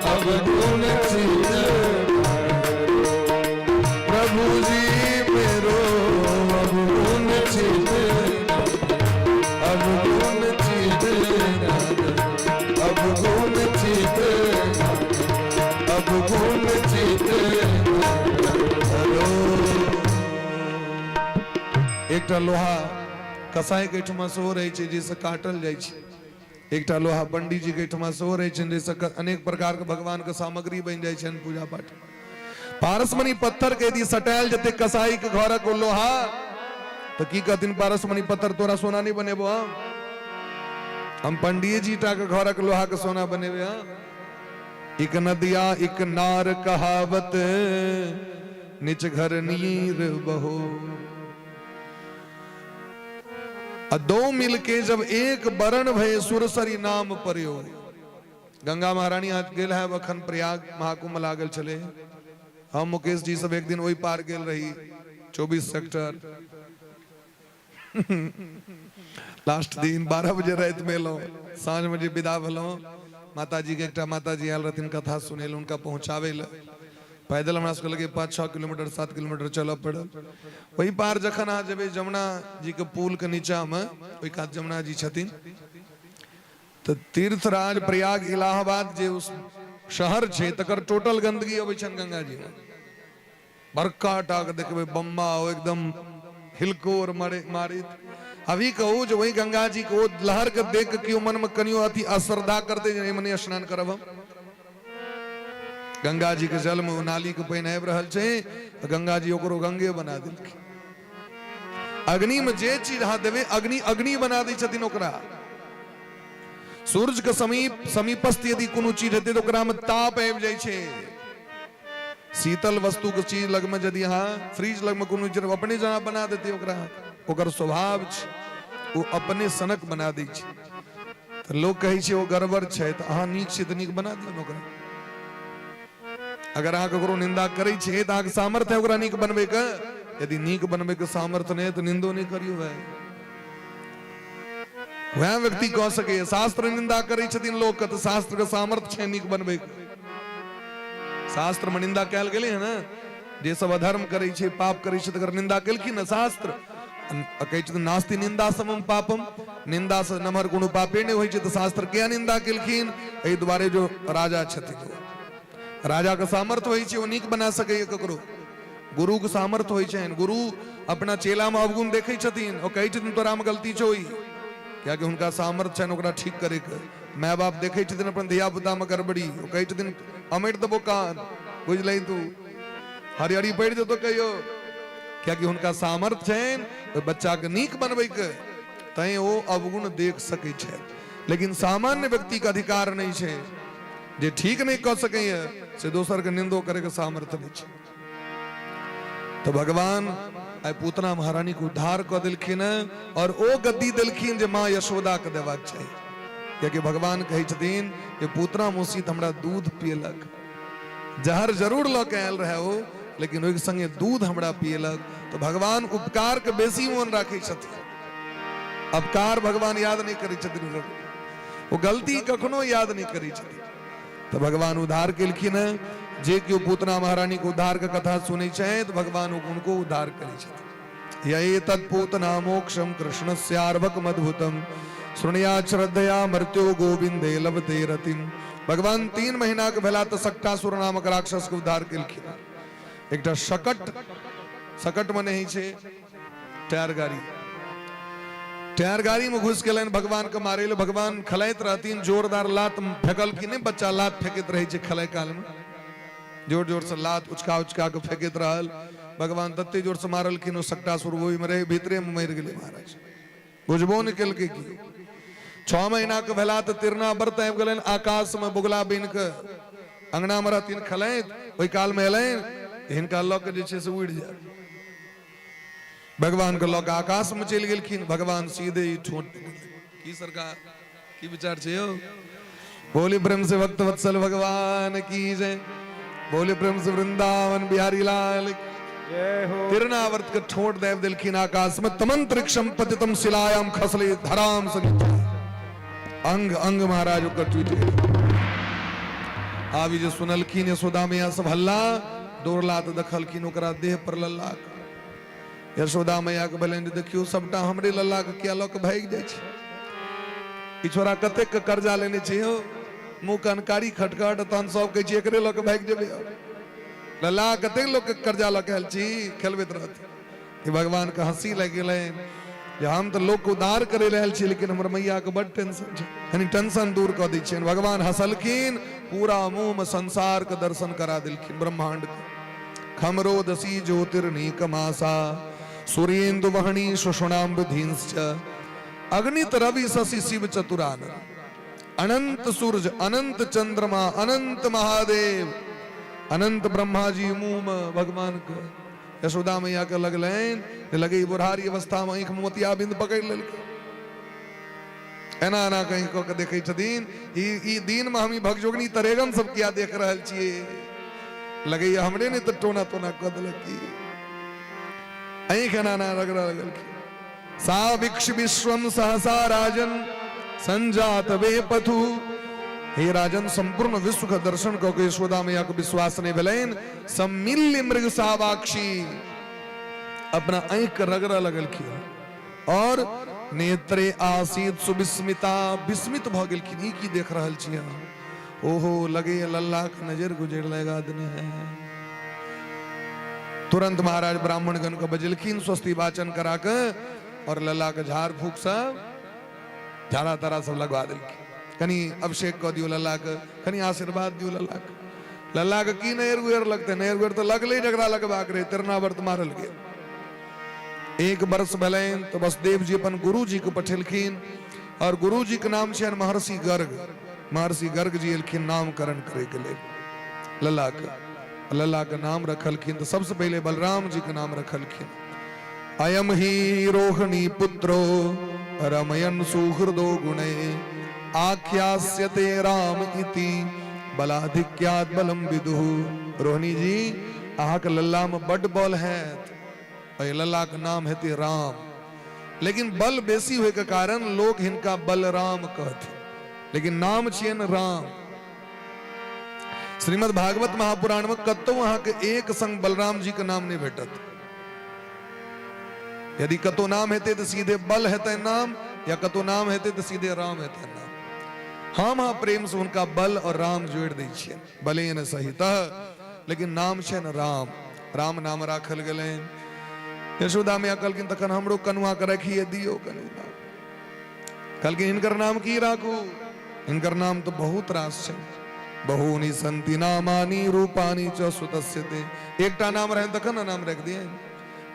अवगुण चित, प्रभु जी मेरो अब गुण चित, अब गुण चित, अब गुण चित, अब गुण चित धरो। एकटा लोहा कसाईके एहिठमा सेहो रहै छै जाहिसँ काटल जाइ छै, एकटा लोहा पंडीजीके एहिठमा सेहो रहै छनि जाहिसँ अनेक प्रकारके भगवानके सामग्री बनि जाइ छनि पूजा पाठ। पारसमणि पत्थर के यदि सटायल जेतै कसाईके घरक ओ लोहा तऽ की कहथिन पारसमणि पत्थर तोरा सोना नहि बनेबो, हम पंडिये जी टा के घरक लोहा के सोना बनेबे। हम एक नदिया एक नार कहावत, निज घर नीर बहो, आ दो मिलके जब एक बरण भय सुरसरी नाम परयो। गंगा महारानी आज गेल है अखन प्रयाग महाकुंभ लागल छले, हम मुकेश जी सब एक दिन ओहि पार गेल रही 24 सेक्टर, लास्ट दिन 12 बजे राति में एलहुँ, साँझ में जे विदा भेलहुँ, माताजी के एकटा माताजी आयल रहथिन कथा सुनै लए, हुनका पहुँचाबै लए पैदल हमरा सबके लगे 5-6 किलोमीटर 7 किलोमीटर चलऽ पड़ल। ओहि पार जखन अहाँ जेबै जमुना जी के पुल के नीचा में, ओहि कात जमुना जी छथिन, तऽ तीर्थराज प्रयाग इलाहाबाद जे उस शहर छै तकर टोटल गंदगी अबै छनि गंगा जी में, बड़का टा के देखबै बम्मा ओ एकदम हिलकोर मारे मारित। अभी कहू जे वही गंगा जी के ओ लहर के देख के केओ मन में कनियो अथी अश्रद्धा करते जे एहिमे नहि स्नान करब हम। गंगा जी के जल में ओ नाली के पानि आबि रहल छै तऽ गंगा जी ओकरो गंगे बना देलखिन। अग्नि में जे चीज अहाँ देबै अग्नि अग्नि बना दै छथिन ओकरा। सूर्य के समीप समीपस्थ यदि कोनो चीज हेतै तऽ ओकरा में ताप आबि जाइ छै। शीतल वस्तु के चीज लग में यदि अहाँ फ्रिज लग में कोनो चीज अपने जना बना देतै ओकरा, ओकर स्वभाव छै ओ अपने सनक बना दै छै। तऽ लोक कहै छै ओ गड़बड़ छै, तऽ अहाँ नीक छी तऽ नीक बना दियौ ने ओकरा। अगर अहाँ ककरो निंदा करै छियै तऽ अहाँके सामर्थ्य है ओकरा नीक बनबैके, यदि नीक बनबैके सामर्थ्य नहि है तऽ निंदो नहि करियौ भाई। वएह व्यक्ति कह सकैए शास्त्र निंदा करै छथिन लोकके तऽ शास्त्रके सामर्थ्य छै नीक बनबैके। शास्त्र में निंदा कयल गेलै है ने, जे सब अधर्म करै छै पाप करै छै तकर निंदा केलखिन ने शास्त्र। कहै छथिन नास्ति निंदा समम पापम, निंदा से नमहर कोनो पापे नहि होइ छै, तऽ शास्त्र किया निंदा केलखिन? एहि दुआरे जो राजा छथिन राजा के सामर्थ्य होइ छै ओ नीक बना सकैए ककरो। गुरु के सामर्थ्य होइ छनि, गुरु अपना चेला में अवगुण देखै छथिन ओ कहै छथिन तोरा में गलती छौ ई, कियाकि हुनका सामर्थ्य छनि ओकरा ठीक करैके। माय बाप देखै छथिन अपन धिया पुता में गड़बड़ी, ओ कहै छथिन अमैट देबो कान, बुझलही तू हरिहरी पड़ि जेतो कहियो, कियाकि हुनका सामर्थ्य छनि ओहि बच्चाके नीक बनबैके, तैं ओ अवगुण देख सकै छथि। लेकिन सामान्य व्यक्तिके अधिकार नहि छै, जे ठीक नहि कऽ सकैए से दोसरके निंदो करैके सामर्थ्य नहि छै। तऽ भगवान आइ पूतना महारानीके उद्धार कऽ देलखिन हेँ आओर ओ गद्दी देलखिन जे माँ यशोदाके देबाक चाही, कियाकि भगवान कहै छथिन जे पूतना मौसी तऽ हमरा दूध पियलक, जहर जरूर लऽ के आयल रहै ओ, लेकिन ओहिके संगे दूध हमरा पियलक। तऽ भगवान उपकारके बेसी मोन राखै छथिन, अपकार भगवान याद नहि करै छथिन, ओ गलती कखनो याद नहि करै छथिन। तऽ भगवान उद्धार केलखिन हेँ। जे केओ पूतना महारानी के उद्धार के कथा सुनै छथि, भगवान हुनको उद्धार करै छथिन। यै तत्पूतना मोक्षम कृष्णस्यार्भक मद्भुतम शृणुया श्रद्धया मर्त्यो गोविंदे लभते रतिम। भगवान 3 महीना के भेला तऽ शकटासुर नामक राक्षस के उद्धार केलखिन। एकटा शकट, शकट मने होइ छै टायर गाड़ी, टायर गाड़ी में घुस गेलनि भगवान के मारे ले। भगवान खलाइत रहथिन, जोरदार लात फेकलखिन। नहि बच्चा लात फेकैत रहै छै खलाय काल में, जोर जोर से लात उचका उचका के फेकैत रहल। भगवान तते जोर से मारलखिन, ओ शकटासुर ओहिमे रहे भीतरे में मरि गेलै महाराज, बुझबो नहि केलकै की। 6 महीना के भेला तऽ तिरना व्रत आबि गेलनि। आकाश में बुगला बनि के अंगना में रहथिन खलैत, ओहि काल में एलनि, हिनका लऽ के जे छै से उड़ि जाय। भगवान के लऽ के आकाश में चलि गेलखिन। भगवान सीधे ही ठोंठ पकड़लखिन। की सरकार की विचार छै यौ? बोले प्रेम से भक्त वत्सल भगवान की जय, बोले प्रेम से वृंदावन बिहारी लाल जय हो। तिरनावर्त के ठोंठ दाबि देलखिन आकाश में। तमंत्रिक्षम पतितम शिलायाम खसले धराम से नीचा, अंग अंग महाराज ओकर टूटि गेल। आब ई जे सुनलखिन यशोदा मैया सब हल्ला, दौड़ला तऽ देखलखिन ओकरा देह पर लल्ला के। यशोदा मैया के भेलनि जे देखियौ सबटा हमरे लल्ला के किया लऽ के भागि जाइ छै, ई छोरा कतेक के कर्जा लेने छै यौ, मुँह कनकारी खटखट, तहन सब कहै छै एकरे लऽ के भागि जेबै। लल्ला कतेक लोक के कर्जा लऽ के आयल छी, खेलबैत रहत। ई भगवान के हंसी लागि गेलनि जे हम तऽ लोक के उद्धार करे लए आयल छी, लेकिन हमर मैया के बड टेंशन छै, कनि टेंशन दूर कऽ दै छियनि। भगवान हंसलखिन, पूरा मुँह में संसार के दर्शन करा देलखिन, ब्रह्मांड के। खमरोदसी ज्योतिर्नीकमासा सूर्येन्दु वहणी सुषुणाम्बधींश्च अग्नित रवि शशि शिव चतुरानन। अनंत सूरज, अनंत चंद्रमा, अनंत महादेव, अनंत ब्रह्मा जी मुँह में भगवान के। यशोदा मैया के लगलनि जे लगे बुढ़ारी अवस्था में आँखि में मोतियाबिंद पकड़ि लेलकै, एना एना कहीं कऽ के देखै छथिन। ई दिन में हम ई भगजोगनी तरेगन सब किया देख रहल छियै, लगैया हमरे नहि तऽ टोना तोना कऽ देलक की, आँखि एना एना रगड़ऽ लगलखिन। सा वीक्ष विश्वम सहसा राजन संजात वे पथु। हे राजन, संपूर्ण विश्व के दर्शन कऽ के यशोदा मैया के विश्वास नहीं भेलनि। सम्मिल्य मृग सावाक्षी अपना आँखि के रगड़ऽ लगलखिन और नेत्रे आसीत सुविस्मिता, विस्मित भऽ गेलखिन, ई की देख रहल छी अहाँ? ओहो लगे लल्ला के नजर गुजर लगा देने है। तुरंत महाराज ब्राह्मणगण के बजेलखिन, स्वस्ति वाचन करा के और लल्ला के झाड़ फूक सब झाड़ा तारा सब लगवा देलखिन। कनी अभिषेक कऽ दियौ लल्ला के, कनी आशीर्वाद दियौ लल्ला के। लल्ला के की नहर गुहर लगतै, नहर गुहर तऽ लगलै जकरा लगबाक रहै, तिरनावर्त मारल गेल। 1 वर्ष भेलनि तऽ वसुदेव जी अपन गुरु जी के पठेलखिन और गुरु जी के नाम छियनि महर्षि गर्ग। महर्षि गर्ग जी एलखिन नामकरण करे के लेल लल्ला के। लल्ला के नाम रखलखिन तऽ सबसे पहिले बलराम जी के नाम रखलखिन। अयम ही रोहिणी पुत्रो रमयन सुहृदो गुणे आख्यास्यते राम इति बलाधिक्यात् बलम विदुः। रोहिणी जी अहाँके लल्ला में बड बल हैत, एहि लल्ला के नाम हेतै राम, लेकिन बल बेसी होय के कारण लोग हिनका बलराम कहथिन, लेकिन नाम छियनि राम। श्रीमद् भागवत महापुराण में कतौ अहाँके एक संग बलराम जी के नाम नहीं भेटत। यदि कतौ नाम हेतै तऽ सीधे बल हेतै नाम, या कतौ नाम हेतै तऽ सीधे राम हेतै नाम। हम हाँ प्रेम से हुनका बल और राम जोड़ि दै छियनि, बलेन सहित, लेकिन नाम छनि राम। राम नाम राखल गेलनि। यशोदा मैया कहलखिन तखन हमरो कनुआ के राखिए दियौ कनि नाम। कहलखिन हिनकर नाम की राखू? हिनकर नाम तऽ बहुत रास छै। बहूनि सन्ति नामानि रूपाणि च सुतस्य ते। एकटा नाम रहनि तखन ने नाम राखि दियनि।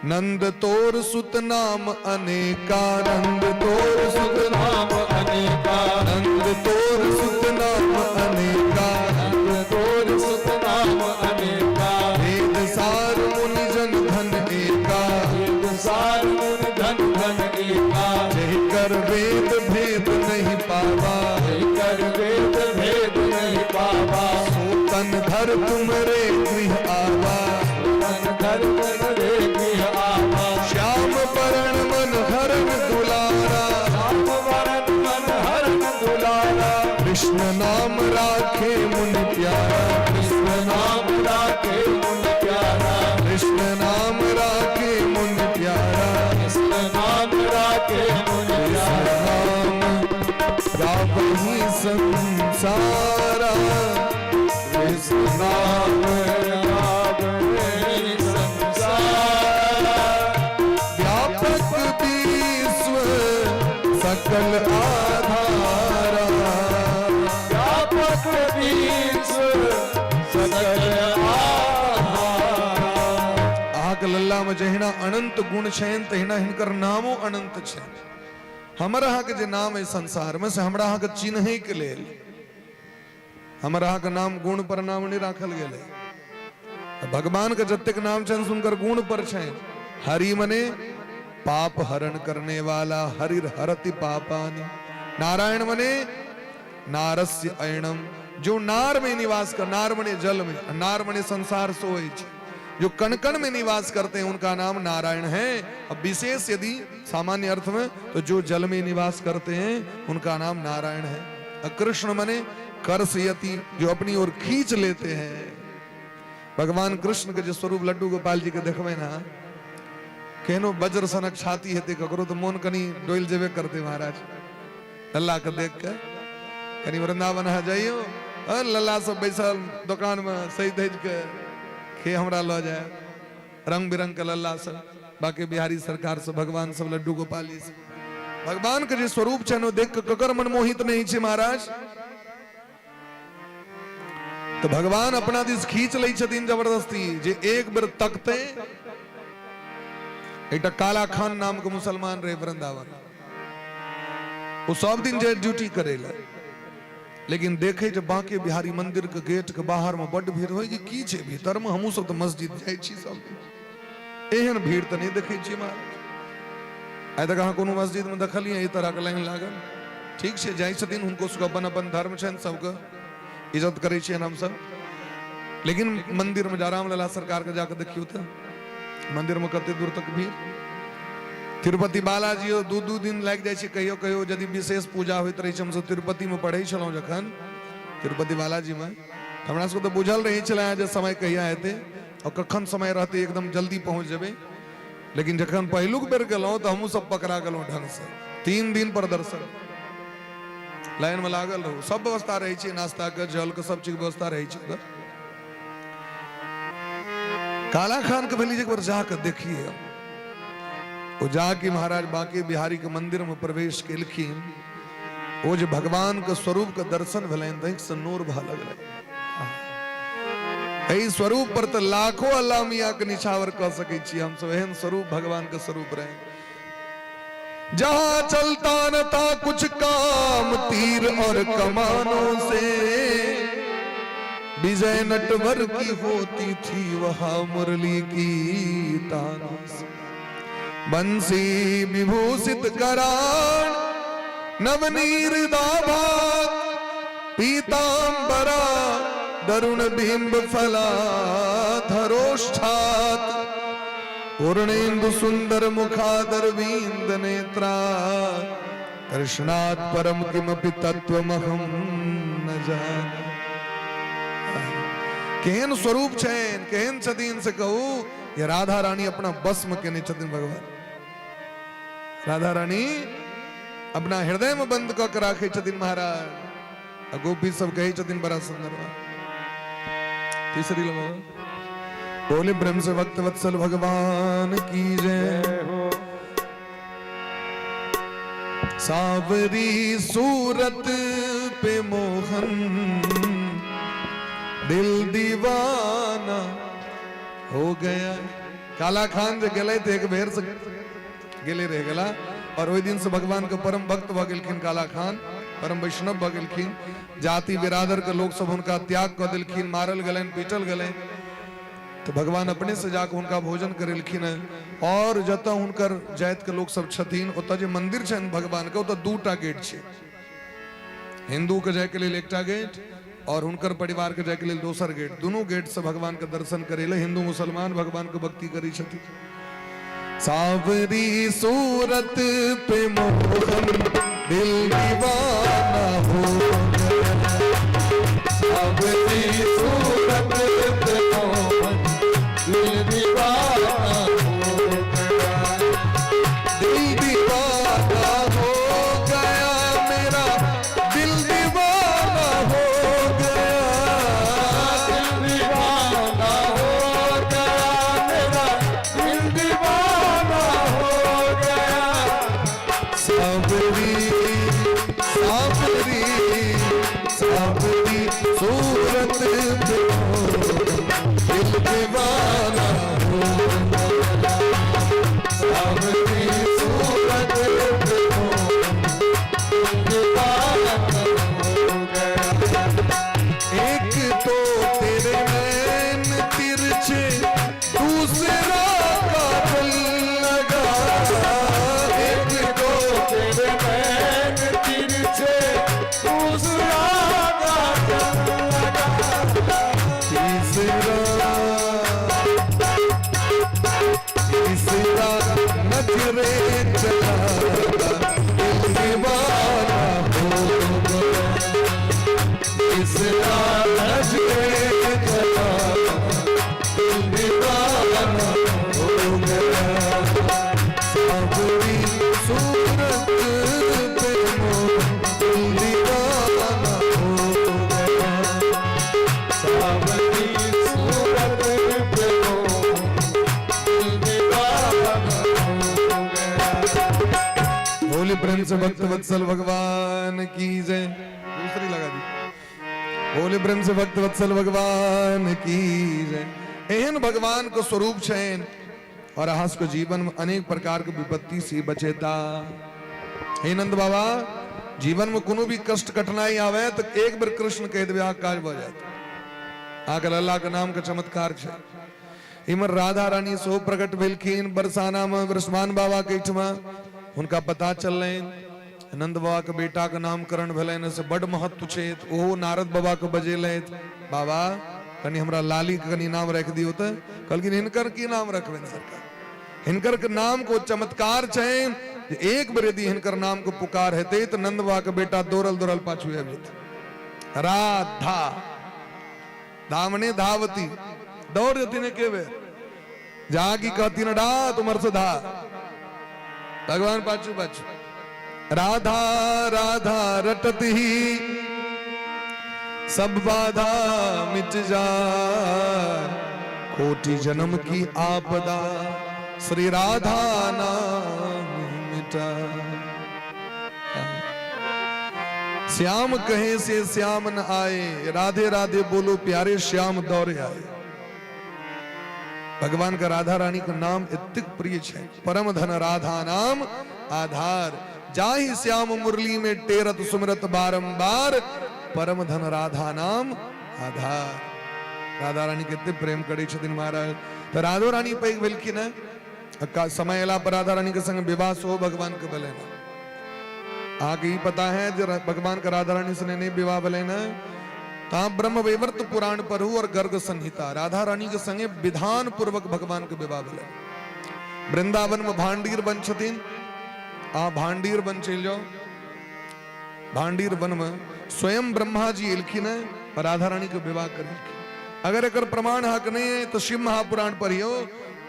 नंद तोर सुत नाम अनेका, नंद तोर सुत नाम अनेका, नंद तोर सुत नाम अनेका, नंद तोर सुत नाम अनेका। वेद सार मुनि जन धन नहीं पावा। कर वेद भेद नहीं पावा। सो तन धर तुमरे गृह आवा। तन धर तुमरे गृह आवा। श्याम बरण मन हरण दुलारा। श्याम वरण मन हरण दुलारा। कृष्ण नाम राखे मुन प्यारा। कृष्ण नाम राखे मुन प्यारा। कृष्ण नाम राखे मुन प्यारा। कृष्ण नाम राखे मुन कृष्ण प्यारा। नाम गावही संसारा। कृष्ण नाम गावे संसारा। व्यापक विश्व सकल आधारा। व्यापक विश्व सकल आधारा। अहाँके लल्लामे जहिना अनंत गुण छनि तहिना हिनकर नामो अनंत छनि। हमर अहाँके जे नाम अइ संसारमे से हमरा अहाँके चिन्हैके लेल, हमर अहाँके नाम गुण पर नाम नहि राखल गेलै। भगवान के जतेक नाम छनि हुनकर गुण पर छनि। हरि मने पाप हरण करने वाला, हरिर हरति पापानि। नारायण मने नारस्य अयनम, जो नार में निवास कर, नार मने जल में, नार मने संसार सोए छे, जो कण कण में निवास करते हैं उनका नाम नारायण है। अब विशेष यदि सामान्य अर्थ में तो जो जल में निवास करते हैं उनका नाम नारायण है। और कृष्ण मने कर्षयति, जो अपनी ओर खींच लेते हैं। भगवान कृष्ण के जे स्वरूप लड्डू गोपाल जी के देखबै ना, केहनो वज्र सनक छाती हेतै ककरो तऽ मोन कनि डोलि जेबे करतै महाराज। लल्ला के देख के कनि वृंदावन अहाँ जइयौ, लल्ला सब बैसल दोकान में सहि धजि के के हमरा लऽ जाय, रंग बिरंग के लल्ला सब, बाकी बिहारी सरकार सब, भगवान सब, लड्डू गोपाल जी सब। भगवान के जे स्वरूप छनि ओ देख के ककर मन मोहित नहीं छै महाराज? तऽ भगवान अपना दिस खींच लै छथिन जबरदस्ती, जे एक बेर तकते। एकटा काला खान नाम के मुसलमान रहे वृंदावन, ओ सब दिन जे ड्यूटी करे ला, लेकिन देखे जे बांके बिहारी मंदिर के गेट के बाहर में बड्ड भीड़ होय कि की छै भीतर में, हमहूँ सब तऽ मस्जिद जाइ छी सब दिन, एहन भीड़ तऽ नहि देखै छी महाराज। आइ तक अहाँ कोनो मस्जिद में देखलियै एहि तरह के लाइन लागल? ठीक छै, जाइ छथिन, हुनको सबके अपन अपन धर्म छनि, सबके इज्जत करै छियनि हमसब, लेकिन मंदिर में जा रामलला सरकार के जाके देखियौ तऽ मंदिर में कते दूर तक भीड़। तिरुपति बालाजी दू दू दिन लागि जाइ छै कहियो कहियो यदि विशेष पूजा होइत रहै छै। हमसब तिरुपति में पढ़ै छलहुँ जखन, तिरुपति बालाजी में, हमरा सबके तऽ बुझल रहै छलै जे समय कहिया हेतै और कखन समय रहतै, एकदम जल्दी पहुँच जेबै। लेकिन जखन पहिलुक बेर गेलहुँ तऽ हमहूँ सब पकड़ा गेलहुँ ढंग से, 3 दिन पर दर्शन, लाइन में लागल रहू, सब व्यवस्था रहै छै, नाश्ता के, जल के, सब चीज व्यवस्था रहै छै उधर। काला खान के भेली एक बार जाके देखिए, ओ जाके महाराज बांके बिहारी के मंदिर में प्रवेश केलखिन, ओ जे भगवान के स्वरूप के दर्शन भेलनि तऽ आँखि से नोर बहऽ लगलै। एहि स्वरूप पर तऽ लाखों अल्लाह मियाँ के निछावर कऽ सकै छी हमसब, एहन स्वरूप भगवान के स्वरूप रहे। जहां चलता न था कुछ काम तीर और कमानों से, विजय नटवर की होती थी वहां मुरली की तानों से। बंसी विभूषित करान नवनीर दाभात, पीतांबरा दरुण बिंब फला धरोष्ठात, पूर्णेन्दु सुंदर मुखादर विंद नेत्रा, कृष्णात् परम किमपि तत्वमहं न जाने। केहन स्वरूप छनि, केहन छथिन से कहू, ये राधा रानी अपना बस में केने छथिन। भगवान राधा रानी अपना हृदय में बंद कऽ के राखै छथिन महाराज। आ गोपी सब कहै छथिन बड़ा सुंदर बात। तीसरी लगा बोले ब्रह्म से भक्त वत्सल भगवान की जय हो। सावरी सूरत पे मोहन दिल दीवाना हो गया। काला खान जे गेलै तऽ एक बेर से गेले रह गेला और ओहि दिन से भगवान के परम भक्त भऽ गेलखिन काला खान, परम वैष्णव भऽ गेलखिन। जाति बिरादर के लोक सब हुनका त्याग कऽ देलखिन, मारल गेलनि, पीटल गेलनि, तऽ भगवान अपने से जाके हुनका भोजन करेलखिन। और जतऽ हुनकर जाति के लोक सब छथिन ओतऽ जे मंदिर छनि भगवान के, ओतऽ दूटा गेट छै। हिंदू के जायके लेल एकटा गेट और हुनकर परिवार के जायके लेल दोसर गेट, दुनू गेट से भगवान के दर्शन करे ले हिंदू मुसलमान भगवान के भक्ति करै छथिन। सावरी सूरत पे मोहन दिल दीवाना हो गया। सावरी सूरत पे मोहन दिल दीवाना हो गया। दिल दीवाना हो गया मेरा, दिल दीवाना हो गया। दिल दीवाना हो गया मेरा, दिल दीवाना हो गया। सावरी सावरी सावरी सूरत पे दिल दीवाना हो गया। सावरी सूरत पे मोहन दिल दीवाना हो गया। एक तो तेरे नैन तिरछे, दूसरा काजल लगा। एक तो तेरे नैन तिरछे, दूसरा काजल लगा। तीसरा तीसरा नजरे चला, दिल दीवाना हो गया। तीसरा नजरे चला, दिल दीवाना हो गया। सावरी सूरत पे मोहन दिल दीवाना हो गया। सावरी सूरत पे मोहन दिल दीवाना हो गया। बोले प्रेम से भक्त वत्सल भगवान की जय। दूसरी लगा दी। बोले प्रेम से भक्त वत्सल भगवान की जय। एहन भगवान को स्वरूप छैन और अहाँ सबके जीवन में अनेक प्रकार के विपत्ति से बचेता। हे नंद बाबा, जीवन में कोनो भी कष्ट कठिनाई आवे तो एक बेर कृष्ण कह देबै, अहाँके काज भऽ जायत। अहाँके लल्ला के नाम के चमत्कार छै। इमहर राधा रानी सेहो प्रकट भेलखिन बरसाना में वृषमान बाबा के एहिठमा। हुनका पता चललनि नंद बाबा के बेटा के नामकरण भेलनि, से बड महत्व छै। तऽ ओहो नारद बाबा के बजेलथि, बाबा कनि हमरा लाली के कनि नाम राखि दियौ। तऽ कहलखिन हिनकर की नाम रखबनि सरकार, हिनकर के नाम को चमत्कार छै जे एक बेर यदि हिनकर नाम के पुकार हेतै तऽ नंद बाबा के बेटा दौड़ल दौड़ल पाछू आबि जेतै। राधा धामने धावती, दौड़ जेथिन एके बेर, जागी कहथिन रा तुमर से धा, भगवान पाछू पाछू। राधा राधा रटत ही सब बाधा मिट जाए, कोटि जन्म की आपदा श्री राधा नाम मिटा। श्याम कहे से श्याम न आए, राधे राधे बोलो प्यारे श्याम दौड़े आए। भगवान का राधा रानी का नाम इतिक प्रिय है। परम धन राधा नाम आधार, जाहि श्याम मुरली में टेरत सुमरत बारंबार, परम धन राधा नाम आधार। राधा रानी कते प्रेम करै छथिन महाराज। तऽ राधो रानी पैघ भेलखिन हँ, समय अयला पर राधा रानी के संग विवाह सेहो भगवान के भेलनि हँ। अहाँके ई पता है जे भगवान के राधा रानी से नहीं विवाह भेलनि हँ, तऽ अहाँ ब्रह्मवैवर्त पुराण पढ़ू और गर्ग संहिता, राधा रानी के संगे विधान पूर्वक भगवान के विवाह भेलनि। वृंदावन में भांडीर वन छथिन, अहाँ भांडीर वन चलि जाउ। भांडीर वन में स्वयं ब्रह्मा जी एलखिन हँ, राधा रानी के विवाह करेलखिन। अगर एकर प्रमाण अहाँके नहि है तऽ शिव महापुराण पढ़ियौ,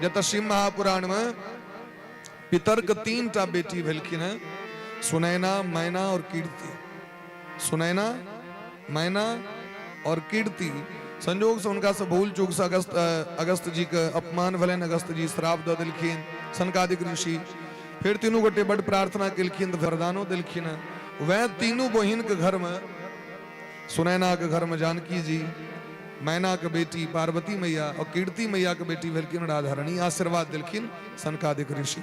जतऽ शिव महापुराण में पितर के 3 टा बेटी भेलखिन हँ, सुनैना, मैना और कीर्ति। सुनैना, मैना और कीर्ति। संजोग से हुनका से भूल चूक से अगस्त जी के अपमान भेलनि, अगस्त जी श्राप दऽ देलखिन, सनकादिक ऋषि। फिर तीनू गोटे बड प्रार्थना केलखिन तऽ वरदानो देलखिन हँ। वएह तीनू बहिन के घर में, सुनैना के घर में जानकी जी, मैना के बेटी पार्वती मैया और कीर्ति मैया के बेटी भेलखिन राधा रानी, आशीर्वाद देलखिन सनकादिक ऋषि।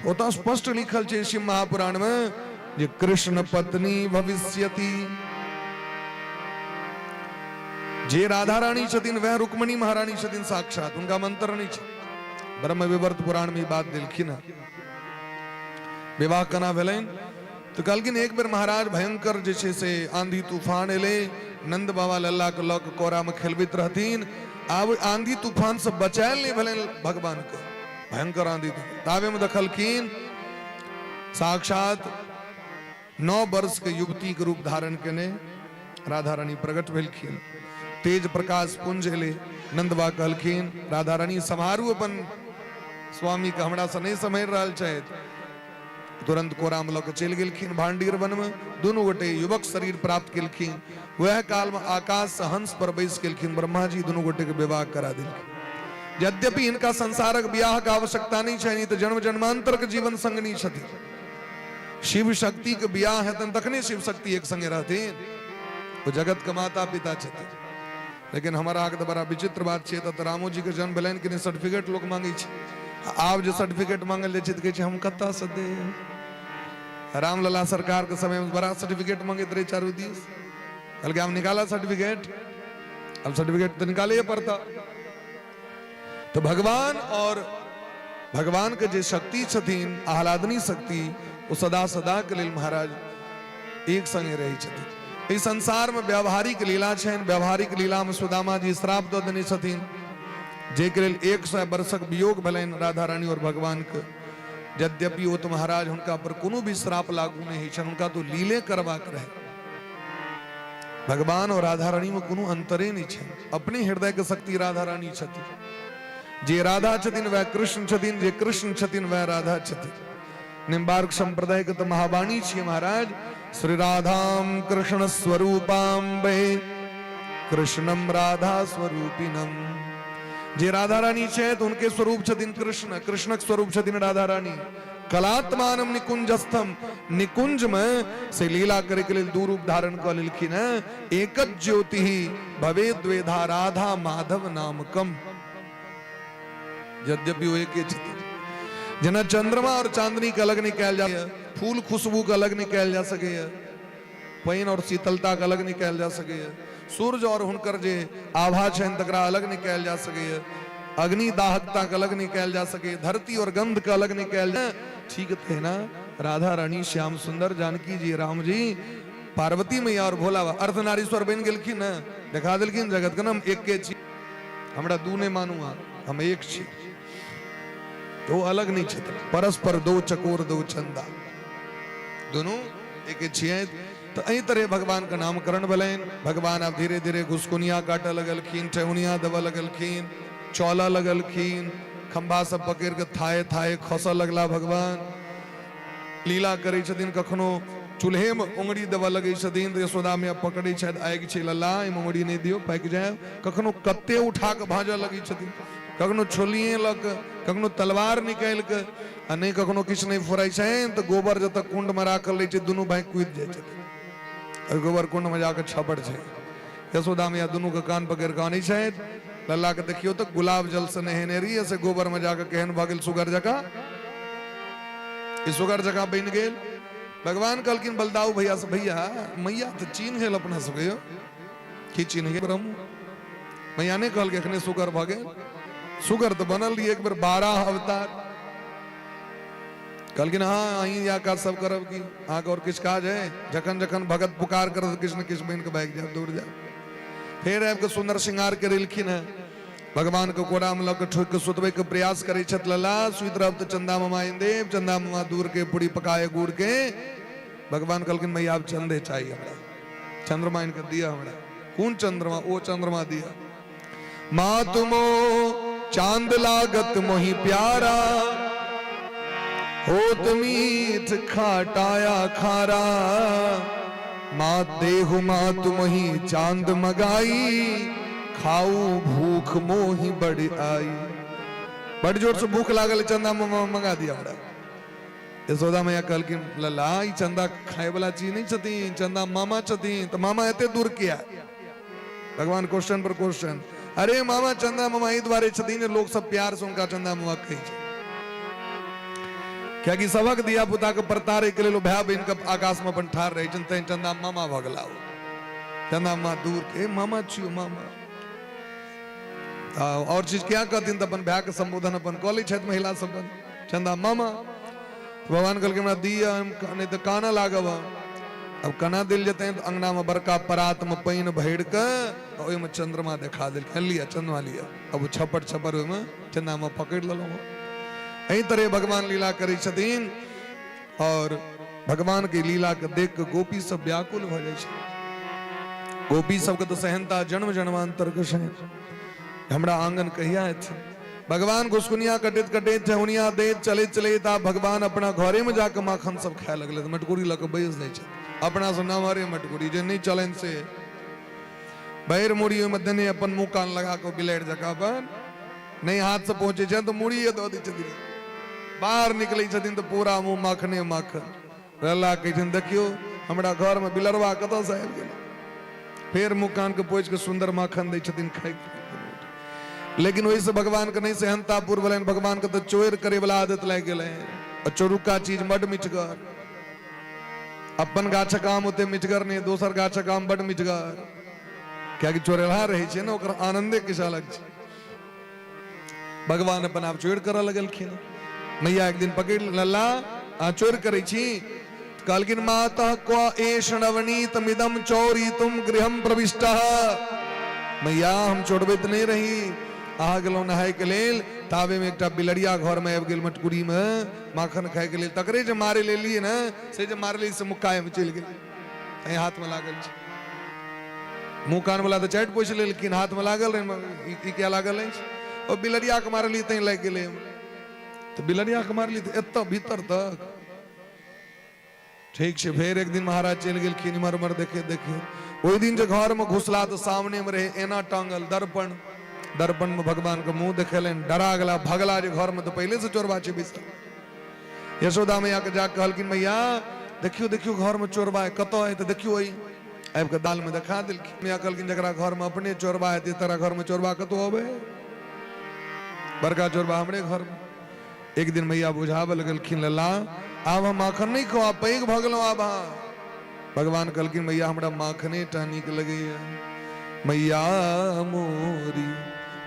ओतऽ स्पष्ट लिखल छै शिव महापुराण में जे कृष्ण पत्नी भविष्यति, जे राधा रानी छथिन वह रुक्मणी महारानी छथिन साक्षात, उनका मंत्र नहीं छै। ब्रह्म विवर्त पुराण में ई बात देलखिन हँ। विवाह केना भेलनि? तऽ कहलखिन एक बेर महाराज भयंकर जे छै से आंधी तूफान एलै, नंद बाबा लल्ला के लऽ कऽ कोरामे खेलबैत रहथिन। आब आंधी तूफान से बचायल नहि भेलनि भगवान के, भयंकर आंधी तूफान। ताबेमे देखलखिन साक्षात 9 वर्ष के युवती के रूप धारण केने राधा रानी प्रकट भेलखिन। तेज प्रकाश पुंज एलै। नंदबा कहलखिन राधा रानी सम्हारू अपन स्वामी के, हमरा से नहीं सम्हरि रहल छथि। तुरंत कोरामे लऽ कऽ चलि गेलखिन भांडीर वनमे। दुनू गोटे युवक शरीर प्राप्त केलखिन। वएह कालमे आकाश से हंस पर बैस गेलखिन ब्रह्मा जी, दुनू गोटे के विवाह करा देलखिन। यद्यपि हिनका संसारक बियाह के आवश्यकता नहीं छनि, तऽ जन्म जन्मांतर के जीवन संगनी छथिन। शिव शक्ति के बियाह हेतनि तखने शिव शक्ति एक संगे रहथिन, ओ जगत के माता पिता छथिन। लेकिन हमर अहाँके तऽ बड़ा विचित्र बात छै, तऽ रामो जी के जन्म भेलनि कि नहि सर्टिफिकेट लोक मांगै छै। आब जे सर्टिफिकेट मांगल जाइ छै तऽ कहै छै हम कतऽसँ देब। रामलला सरकार के समय में बड़ा सर्टिफिकेट मांगैत रहै चारू दिस। कहलकै आब निकाला सर्टिफिकेट, अब सर्टिफिकेट तऽ निकालैए पड़ता। तऽ भगवान और भगवान के जे शक्ति छथिन आह्लादनी शक्ति, ओ सदा सदा के लेल महाराज एक संगे रहै छथिन। एहि संसार में व्यावहारिक लीला छनि। व्यावहारिक लीला में सुदामा जी श्राप दऽ देने छथिन, जाहिके लेल 100 वर्षक वियोग भेलनि राधा रानी और भगवान के। यद्यपि ओ तऽ महाराज हुनका पर कोनो भी श्राप लागू नहि होइ छनि, हुनका तो लीले करबाक रहै। भगवान और राधा रानी में कोनो अंतरे नहीं छनि। अपने हृदय के शक्ति राधा रानी छथिन। जे राधा छथिन वह कृष्ण छथिन, जे कृष्ण छथिन वह राधा छथिन। निम्बार्क संप्रदाय के तो महावाणी छियै महाराज, श्री राधाम कृष्ण स्वरूपाम वे कृष्णम राधा स्वरूपिणम। जे राधा रानी छथि उनके स्वरूप छथिन कृष्ण, कृष्णक स्वरूप छथिन राधा रानी। कलात्मानम निकुंजस्थम, निकुंज में से लीला करे के लेल दू रूप धारण कऽ लेलखिन हैं। एक ज्योति भवे द्वेधा राधा माधव नामकम। यद्यपि ओ एके छथिन, जेना चंद्रमा और चांदनी के अलग नहीं कयल जा, फूल खुशबू के अलग नहीं कयल जा सकैए, पानि और शीतलता के अलग नहीं कयल जा सकैए, सूर्य और हुनकर जे आभा छनि तकरा अलग नहीं कयल जा सकैए, अग्नि दाहकता के अलग नहीं कयल जा सकैए, धरती और गंध के अलग नहीं कयल जा। ठीक थे ना राधा रानी श्याम सुंदर जानकी जी राम जी पार्वती मैया और भोला बाबा अर्धनारीश्वर बनि गेलखिन ने, देखा देलखिन जगत के ना हम एके छी, हमरा दू नहीं मानू अहाँ, हम एक छी। तो अलग नहीं छथिन, परस्पर दो चकोर दो चंदा, दोनों एके छियै। तो एहि तरह भगवान के नामकरण भेलनि। भगवान आब धीरे धीरे घुसकुनिया काटऽ लगलखिन, ठेहुनिया देबऽ लगलखिन, चलऽ लगलखिन, खम्भा सब पकड़ि कऽ थाहे थाहे खसऽ लगला। भगवान लीला करै छथिन, कखनो चूल्हे में उंगरी देबऽ लगै छथिन तऽ यशोदा मैया पकड़ै छथि, आगि छै लल्ला, एहिमे उंगरी नहि दियौ पाकि जाय। कखनो कत्ते उठा कऽ भाँजऽ लगै छथिन, कखनो छोलिए लऽ कऽ, कखनो तलवार निकालि कऽ, आ नहि कखनो किछु नहि फुराइ छनि तऽ गोबर जतऽ कुंडमे राखल रहै छै दुनू भाइ कूदि जाइ छथिन और गोबर कुंडमे जाकऽ छपड़ छै। यशोदा मैया दुनूके कान पकड़ि कऽ आनै छथि, लल्ला के देखियौ तऽ गुलाब जल से नहेने रहियै से गोबर में जाकऽ केहन भऽ गेल सुगर जकाँ, ई सुगर जकाँ बनि गेल। भगवान कहलखिन बलदाऊ भैया से, भैया मैया तऽ चिन्ह गेल अपना सबके यौ, की चिन्ह गेल ब्रह्म? मैया नहि कहलकै एखने सुगर भऽ गेल, सुगर तऽ बनल रहियै एक बेर 12 अवतार। कहलखिन हाँ अहीं इएह काज सब करब की, अहाँके आओर किछु काज है? जखन जखन भगत पुकार करत किछु ने किछु बनि कऽ भागि जायब, दौड़ जायब। फेर आबि कऽ सुन्दर श्रृंगार करेलखिन हेँ, भगवान के कोरा में लऽ कऽ ठोकि कऽ सुतबै के प्रयास करै छथि लला, सुति रहब तऽ चंदा मामा आनि देब, चंदा मामा दूर के पूरी पकाए गुड़ के। भगवान कहलखिन मैया आब चंदे चाही हमरा, चंद्रमा आनि कऽ दिअ हमरा। कोन चंद्रमा? ओ चंद्रमा दिअ। माँ तुमो चांद लागत मोहि प्यारा, होत मीठ खाटाया खारा, माँ देहु माँ तुमही चांद मगाई, खाऊ भूख मोहि बड़ आई। बड़ जोर से भूख लागल, चंदा मामा मंगा दिया हमरा। यशोदा मैया कहलखिन लला ई चंदा खाए वाला चीज नहीं छथिन, चंदा मामा छथिन, तो मामा एते दूर किया? भगवान क्वेश्चन पर क्वेश्चन। अरे मामा चंदा मामा एहि दुआरे छथिन जे लोक सब प्यार से हुनका चंदा मामा कहै छै, कियाकि सबक धिया पुता के परतारे के लेल भाय बहिन के आकाश में अपन ठाढ़ रहै छनि, तैं चंदा मामा भऽ गेला। चंदा मामा दूर के मामा छियो मामा। और चीज क्या कहथिन तऽ अपन भाय के संबोधन अपन कऽ लै छथि महिला सब चंदा मामा। भगवान कहलकै हमरा दिअ, नहि तऽ कानऽ लागब हम। अब केना देल जेतै? तऽ अंगनामे बड़का परातमे पानि भरि कऽ ओहिमे चंद्रमा देखा देलखिन, लिअ चंद्रमा लिअ। अब ओ छपट छपट ओहिमे चंद्रमा पकड़ि लेलहुँ। एहि तरह भगवान लीला करै छथिन और भगवान के लीला के देख के गोपी सब व्याकुल भऽ जाइ छै। गोपी सबके तऽ सहनता जन्म जन्मांतर के छै, हमरा आंगन कहिया एथिन। भगवान घुसकुनिया कटैत कटैत ठेहुनिया दैत चलैत चलैत आब भगवान अपना घरे में जाके माखन सब खाए लगले। तऽ मटकुरी लऽ कऽ बैस जाइ छै अपना से नमहरे मटकुरी जे नहि चलनि से भरि मुड़ी ओहिमे देने अपन मुँह कान लगा कऽ बिलाड़ि जकाँ अपन नहि हाथ से पहुँचै छनि तऽ मुड़िए दऽ दै छथिन। बाहर निकलै छथिन तऽ पूरा मुँह माखने माखन रहला। कहै छथिन देखियौ हमरा घरमे बिलरवा कतऽसँ आबि गेल। फेर मुँह कानके पोछि कऽ सुन्दर माखन दै छथिन खाइके। लेकिन ओहिसँ भगवानके नहि सेहनता पूर भेलनि। भगवानके तऽ चोरि करैवला आदत लागि गेलै आ चोरुका चीज बड्ड मिठगर। अपन गाछक आम ओते मिठगर नहि, दोसर गाछक आम बड्ड मिठगर, कियाकि चोरेलहा रहै छै ने, ओकर आनंदे किछु अलग छै। भगवान अपन आब चोरि करऽ लगलखिन। मैया एक दिन पकड़ि लल्ला, अहाँ चोरि करै छी? कहलखिन मातः क्व एष नवनीतमिदं चौरी तुम गृहम प्रविष्ट। मैया हम चोरबैत नहि रही, अहाँ गेलहुँ नहायके लेल, ताबेमे एकटा बिलरिया घरमे आबि गेल मटकुरीमे माखन खायके लेल, तकरे जे मारे लेलियै ने से जे मारली से मुक्कामे चलि गेल, एहि हाथमे लागल छै। मुँह कान वाला तऽ चाटि पोछि लेलखिन, हाथमे लागल रहै, ई किया लागल अछि? ओ बिलरियाके मारली तैं लागि गेलै। तऽ बिलरियाके मारली तऽ एतऽ भीतर तक ठीक छै। फेर एक दिन महाराज चलि गेलखिन इम्हर उम्हर देखे देखे। ओहि दिन जे घरमे घुसला तऽ सामनेमे रहै एना टांगल दर्पण। दर्पणमे भगवानके मुँह देखेलनि, डरा गेला, भगला जे घरमे तऽ पहिलेसँ चोरबा छै बैसल। यशोदा मैया के जा कहलखिन मैया देखियो देखियो घरमे चोरबा है, कतऽ है? तऽ देखियो एहि आबि कऽ दालमे देखा देलखिन। मैया कहलखिन जकरा घरमे अपने चोरबा हेतै तकरा घरमे चोरबा कतौ अबै? बड़का चोरबा हमरे घरमे। एक दिन मैया बुझाबऽ लगलखिन लला आब हम माखन नहि खाउ, आब पैघ भऽ गेलहुँ आब अहाँ। भगवान कहलखिन मैया हमरा माखने टा नीक लगैया। मैया मोरी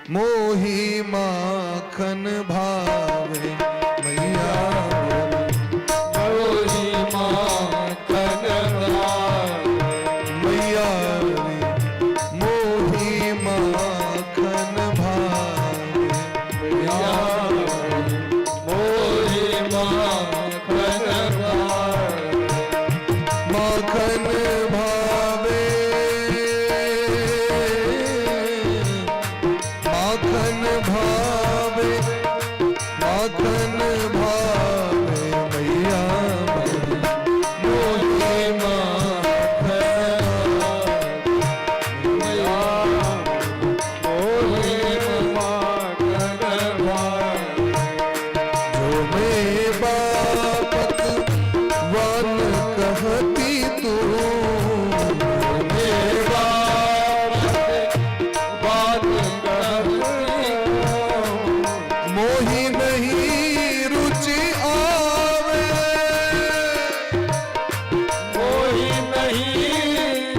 मोही माखन भावे, मैया मोरी माखन भावे, मैया मोही माखन भावे, मैया मोरी माखन भावे, माखन भावे, माखन भावे, माखन भावे, मैया मोरी माखन मैया मोरी माखन भावे। जो मैं बापक वन कहती तू, मैं बापक बात कहती मोहि नहीं रुचि आवे, मोहि नहीं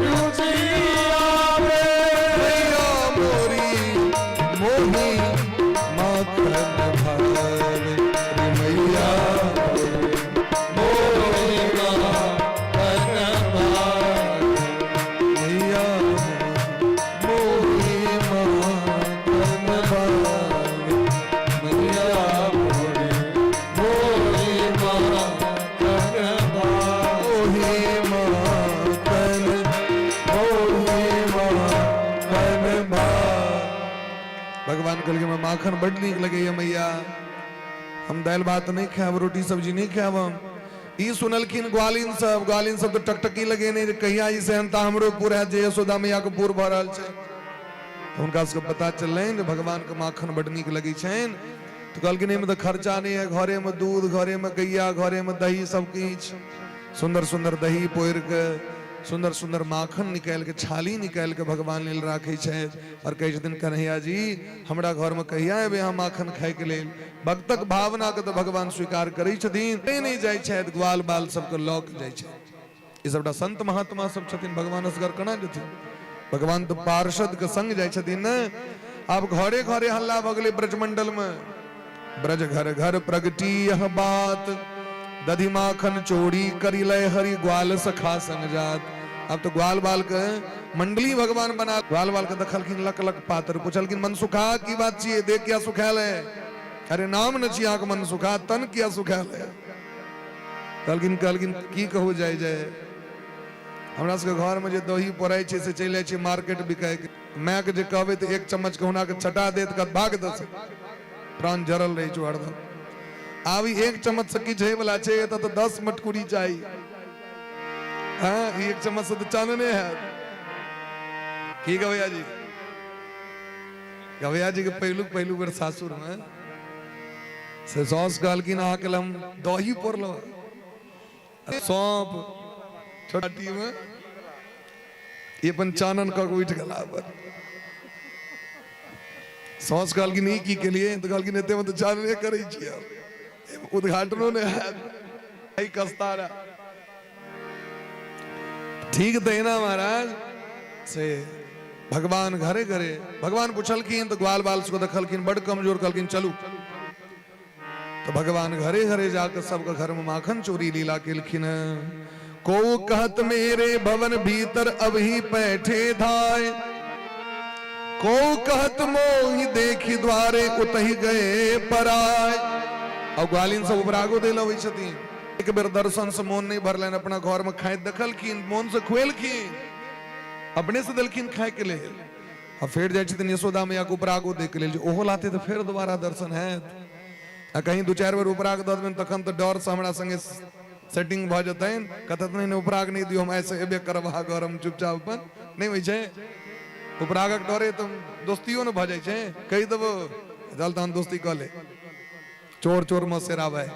रुचि आवे, मैया मोरी मोहि माखन भावे, रे मैया मोहि माखन भावे, मैया मोहि माखन भावे, मैया मोरी मोहि माखन भावे, मोहि माखन, मोहि माखन भावे। भगवान कहलकै हमरा माखन बड नीक लगैया मैया, हम दालि भात नहि खायब, रोटी सब्जी नहि खायब हम। ई सुनलखिन ग्वालिन सब, ग्वालिन सब तऽ टकटकी लगेने जे कहिया ई सेहनता हमरो पूर हैत जे यशोदा मैया के पूर भऽ रहल छै। तऽ हुनका सबके पता चललनि जे भगवान के माखन बड नीक लगै छनि। तऽ कहलखिन एहिमे तऽ खर्चा नहि है, घरेमे दूध, घरेमे गैया, घरेमे दही, सब किछु। सुन्दर सुन्दर दही पोरि के सुन्दर सुन्दर माखन निकालि के छाली निकालि के भगवान लेल राखै छथि और कहै छथिन कन्हैया जी हमरा घरमे कहिया एबै अहाँ माखन खायके लेल। भक्तक भावना के तऽ भगवान स्वीकार करै छथिन, ते नहि जाइ छथि, ग्वाल बाल सबके लऽ के जाइ छथि। ई सबटा संत महात्मा सब छथिन, भगवान असगर केना जेथिन? भगवान तऽ पार्षद के संग जाइ छथिन ने। आब घरे घरे हल्ला भऽ गेलै ब्रजमंडल में। ब्रज घर घर प्रगटी यह बात, दधि माखन चोरी करी लय हरि ग्वाल सखा संग जात। आब तऽ ग्वाल बाल के मंडली भगवान बना। ग्वाल बाल के देखलखिन लक लक पातर, पुछलखिन मनसुखा की बात छियै, देह किया सुखायल है? अरे नाम न छी अहाँके मनसुखा, तन किया सुखायल है? कहलखिन कहलखिन की कहू जाय जाय, हमरा सबके घरमे जे दही पड़ै छै से चलि जाइ छै मार्केट बिकायके। मायके जे कहबै तऽ एक चम्मच कहुना के छटा देत, कहत भाग दस, प्राण जरल रहै छै हरदम। आब ई एक चम्मच से किछु होइवला छै? एतऽ तऽ 10 मटकुरी चाही। हँ, ई एक चम्मच से तऽ चानने हैत की? गवैया जी, गवैया जी के पहिलुक पहिलुक बेर सासुरमे से साउस कहलखिन अहाँके हम दही पड़लहुँ, सौंप छोटी में ई अपन चानन कऽ के उठि गेला पर। साउस कहलखिन ई की केलियै? तऽ कहलखिन एतेमे तऽ चानने करै छियै, उद्घाटनो नहि हैत, एहि कस्तारा ठीक। तहिना महाराज से भगवान घरे घरे भगवान पुछलखिन तऽ ग्वाल बाल सबके देखलखिन बड कमजोर, कहलखिन चलू। तऽ भगवान घरे घरे जाके सबके घर में माखन चोरी लीला केलखिन। को कहत मेरे भवन भीतर अभी बैठे धाय, को कहत मोहि देखी द्वारे उतही गए पराय। और ग्वालिन सब उपरागो दे लबै छथिन। एक बेर दर्शन से मोन नहीं भरलनि, अपना घर में खाइत देखलखिन, मोन से खुएलखिन, अपने से देलखिन खाय के लेल। आ फेर जाइ छथिन यशोदा मैया के उपरागो दै के लेल जे ओहो लाते तऽ फेर दोबारा दर्शन हैत, आ कहीं दू चारि बेर उपराग दऽ देबनि तखन तऽ डरसँ हमरा संगे सेटिंग भऽ जेतनि, कहतथि नहि नहि उपराग नहि दियौ, हम आइसँ एबे करब अहाँ घर, हम चुपचाप अपन। नहि होइ छै उपरागक डरे तऽ दोस्तियो ने भऽ जाइ छै, कहि देबो चल तहन दोस्ती कऽ ले, चोर चोर मसेरा भाई।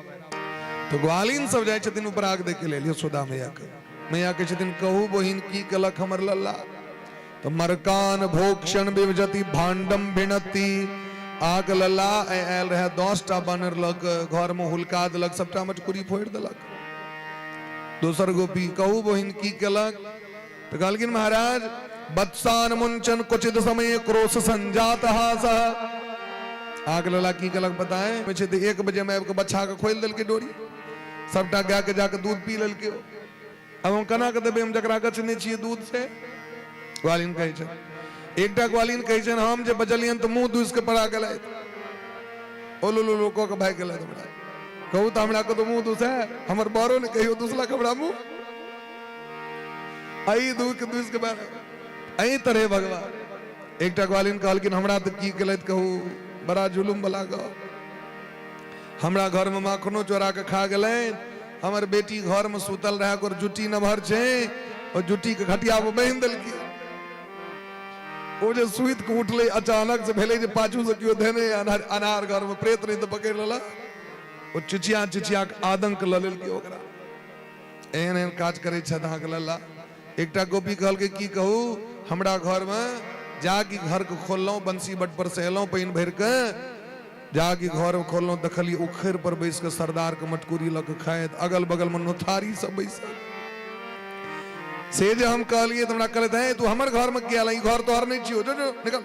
तऽ ग्वालिन सब जाइ छथिन उपराग दै के लेल यशोदा मैया के। मैया कहै छथिन कहू बहिन की केलक हमर लल्ला? तऽ मरकान भोक्षण विभजति भाण्डम भिणति। आग लल्ला आयल रहे 10टा बानर लऽ कऽ, घर में हुलका देलक, सबटा मटकुरी फोड़ि देलक। दोसर गोपी कहू बहिन की केलक? तऽ कहलखिन महाराज बत्सान मुंचन क्वचित समय क्रोश संजात हास। आग लला की केलक पता है? छै तऽ 1 बजे में आबि कऽ बच्छा के खोलि देलकै डोरी, सबटा गाय के जाके दूध पी लेलकै। आब हम केना कऽ देबै, हम जकरा गछने छियै दूध से? ग्वालिन कहै छै, एकटा ग्वालिन कहै छनि हम जे बजलियनि तऽ मुँह दूसि कऽ पड़ा गेलथि, ओलो लो कऽ के भागि गेलथि। हमरा कहू तऽ हमरा कतौ मुँह दूसै? हमर बड़ो ने कहियो दूसलक हमरा मुँह, एहि दूध के दूसि के भागि एहि तरहे भगवान। एकटा ग्वालिन कहलखिन हमरा तऽ की केलथि कहू, बड़ा जुलुम वाला गप, हमरा घरमे माखनो चोरा के खा गेलनि। हमर बेटी घरमे सुतल रहै, ओकर जुट्टी नमहर छै, ओ जुट्टीके घटिया पर बान्हि देलकै। ओ जे सुति के उठलै अचानक से भेलै जे पाछू से केओ धेने अनार घरमे प्रेत नहि तऽ पकड़ि लेलक। ओ चिचिया चिचिया के आदंक लऽ लेलकै ओकरा। एहन एहन काज करै छथि अहाँके लल्ला। एकटा गोपी कहलकै की कहू, हमरा घरमे जाकि घरके खोललहुँ, बंसी बट पर से एलहुँ पानि भरि के, जाकि घर खोललहुँ देखलियै उखड़ि पर बैस कऽ सरदार के मटकुरी लऽ कऽ खाइत, अगल बगल मे नोथारी सब बैसल। से जे हम कहलियै तऽ हमरा कहलथि हे तू हमर घरमे किया एलह, ई घर तोहर नहि छियौ, जो जो निकल,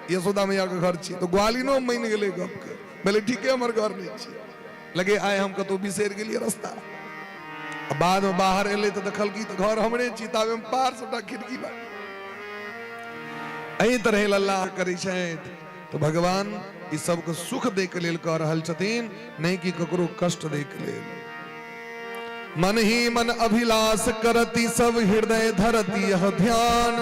यशोदा मैया के घर छी। तऽ ग्वालिनो मानि गेलै गपके, भेलै ठीके हमर घर नहि छी, लगे आइ हम कतहु बिसरि गेलियै रस्ता। आ बादमे बाहर एलै तऽ देखलकी तऽ घर हमरे छी, ताबे हम पार सबटा खिड़की बा। एहि तरहे लल्ला करै छथि। तऽ भगवान ई सबके सुख दै के लेल कह रहल छथिन, नहि कि ककरो कष्ट दै के लेल। मन ही मन अभिलाष करती सब हृदय धरती यह ध्यान,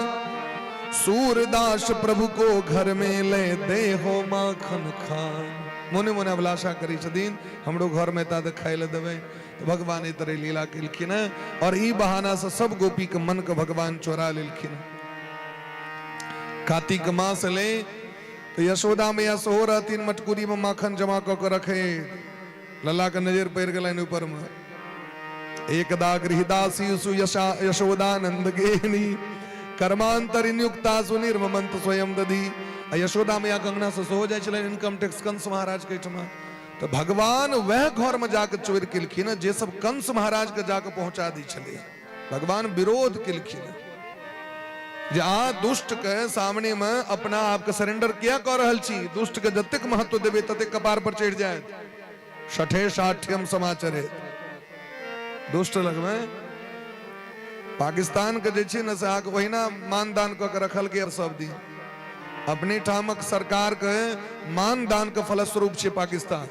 सूरदास प्रभु को घर में ले दे हो माखन खान। मोने मोने अभिलाषा करै छथिन हमरो घर में एता तऽ खाय लए देबै। तऽ भगवान एहि तरह लीला केलखिन हँ और ई बहाना से सब गोपी के मन के भगवान चोरा लेलखिन। कार्तिक मास एलै तऽ यशोदा मैया सेहो रहथिन मटकुरी में माखन जमा कऽ के रखे, लल्ला के नजर पड़ि गेलनि ऊपर में। एकदा गृहदासी सुयशा यशोदानंद गेहिनी कर्मांतर नियुक्ता सुनिर्ममंत स्वयं दधी। आ यशोदा मैया के अंगना से सेहो जाइ छलनि इनकम टैक्स कंस महाराज के एहिठमा। तऽ भगवान वएह घर में जाके चोरि केलखिन जे सब कंस महाराज के जाके पहुंचा दै छलै। भगवान विरोध केलखिन जे अहाँ दुष्ट के सामने में अपना आप के सरेंडर किया कऽ रहल छी, दुष्ट के जतेक महत्व देबै ततेक कपार पर चढ़ि जायत। षठे साठ्यम समाचरे। दुष्ट लगमे पाकिस्तान के जे छै ने से अहाँके ओहिना मानदान कऽ के रखलकै सब दिन। अपने ठामक सरकार के मानदान के फलस्वरूप छै पाकिस्तान,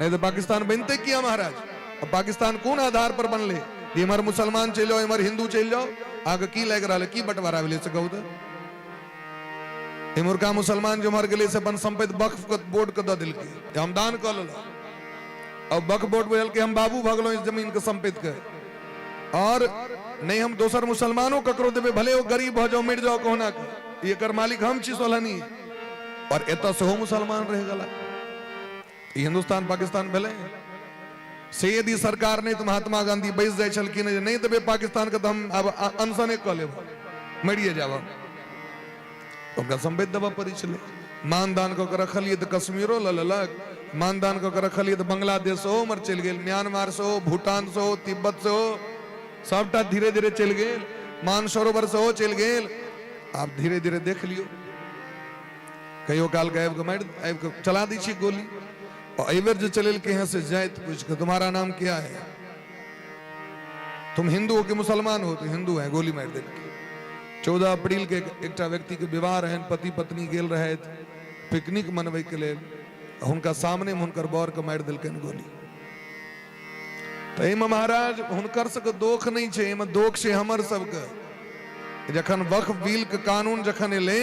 नहीं तो पाकिस्तान बनते किया महाराज? अब पाकिस्तान कोन आधार पर बनले? इम्हर मुसलमान चलि जाओ, इम्हर हिंदू चलि जाओ, अहाँके की लागि रहल है, की बंटवारा भेलै से कहू तऽ? इम्हरका मुसलमान जे उम्हर गेलै से अपन संपत्ति वक्फ के बोर्ड के दऽ देलकै, जे हम दान कऽ लेलहुँ। अब वक्फ बोर्ड बुझलकै हम बाबू भऽ गेलहुँ इस जमीन के संपत्ति के, और नहीं हम दोसर मुसलमानो ककरो देबै, भले ओ गरीब भऽ जाओ, मरि जाओ कहुना के, एकर मालिक हम छी सोलहनी। और एतऽ सेहो मुसलमान रहि गेला। ई हिंदुस्तान पाकिस्तान भेलै से यदि सरकार नहि तऽ महात्मा गांधी बैस जाइ छलखिन जे नहि देबै पाकिस्तान के तऽ हम आब अनशने कऽ लेब, मरिए जायब हम। ओकरा संपत्ति देबऽ पड़ै छलै। मानदान कऽ के रखलियै तऽ कश्मीरो लऽ लेलक, मानदान कऽ के रखलियै तऽ बांग्लादेश सेहो उम्हर चलि गेल, म्यांमार सेहो, भूटान सेहो, तिब्बत सेहो, सबटा धीरे धीरे चलि गेल, मानसरोवर सेहो चलि गेल। आब धीरे धीरे देख लियौ, कहियो काल के आबि कऽ मारि आबि कऽ चला दै छियै गोली। और एहि बेर जे चलेलकै हैं से जाति पूछि कऽ, तुम्हारा नाम क्या है, तुम हिंदू हो कि मुसलमान हो, तो हिंदू है, गोली मारि देलकै। 14 अप्रैल के एकटा व्यक्ति के विवाह रहनि, पति पत्नी गेल रहथि पिकनिक मनबै के लेल, हुनका सामने में हुनकर बर के मारि देलकनि गोली। तऽ एहिमे महाराज हुनकर सबके दोख नहि छै, एहिमे दोख छै हमर सबके। जखन वक्फ बिल के कानून जखन एलै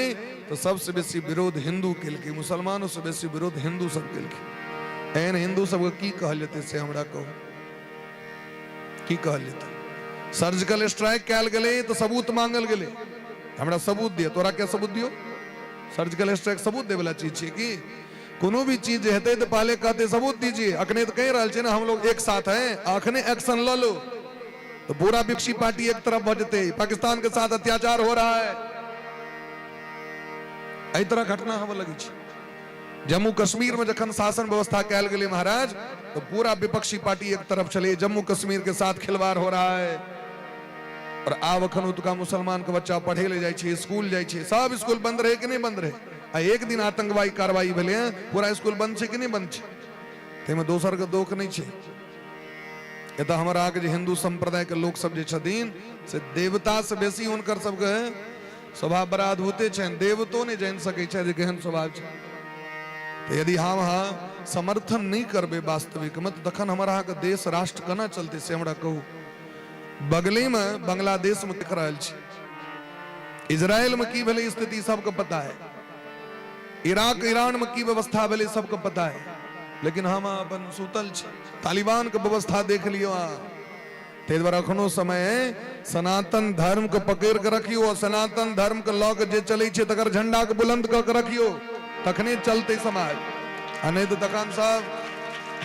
तऽ सबसँ बेसी विरोध हिंदू केलकै, मुसलमानो से बेसी विरोध हिंदू सब केलकै। एहन हिंदू सबके की कहल जेतै से हमरा कहू, की कहल जेतै? सर्जिकल स्ट्राइक कयल गेलै तऽ सबूत मांगल गेलै, हमरा सबूत दिअ। तोरा क्या सबूत दियौ? सर्जिकल स्ट्राइक सबूत देवला चीज छै की? कोनो भी चीज जे हेतै तऽ पहले कहते सबूत दीजिए। अखने तऽ कहि रहल छै ने हम लोग एक साथ हैं, अखने एक्शन लऽ लो तो पूरा विपक्षी पार्टी एक तरफ भऽ जेतै, पाकिस्तान के साथ अत्याचार हो रहा है। एहि तरह घटना होबऽ लगै छै। जम्मू कश्मीर में जखन शासन व्यवस्था कयल गेलै महाराज, तो पूरा विपक्षी पार्टी एक तरफ छलै, जम्मू कश्मीर के साथ खिलवाड़ हो रहा है। और आब अखन ओतुका मुसलमान के बच्चा पढ़े ले जाइ छै, स्कूल जाइ छै, सब स्कूल बंद रहे कि नहि बंद रहे? आ एक दिन आतंकवादी कार्रवाई भेलै हँ, पूरा स्कूल बंद छै कि नहि बंद छै? ताहिमे दोसर के दोख नहि छै। एतऽ हमर अहाँके जे हिंदू सम्प्रदाय के लोक सब जे छथिन से देवता से बेसी हुनकर सबके स्वभाव बड़ा अद्भुते छनि, देवतो नहि जानि सकै छथि जे केहन स्वभाव छै। तऽ यदि हम अहाँ समर्थन नहि करबै वास्तविकमे तऽ तखन हमर अहाँके देश राष्ट्र केना चलतै से हमरा कहू। बगलेमे बांग्लादेशमे देख रहल छी, इजरायलमे की भेलै स्थिति सबके पता है, इराक ईरानमे की व्यवस्था भेलै सबके पता है, लेकिन हम अपन सुतल छी। तालिबान के व्यवस्था देख लियौ अहाँ। ताहि दुआरे अखनो समय है सनातन धर्म के पकड़ के रखियौ, सनातन धर्म के लऽ के जे चलै छै तकर झंडा के बुलंद कऽ के रखियौ, तखने चलतै समाज। आ नहि तऽ तखन सब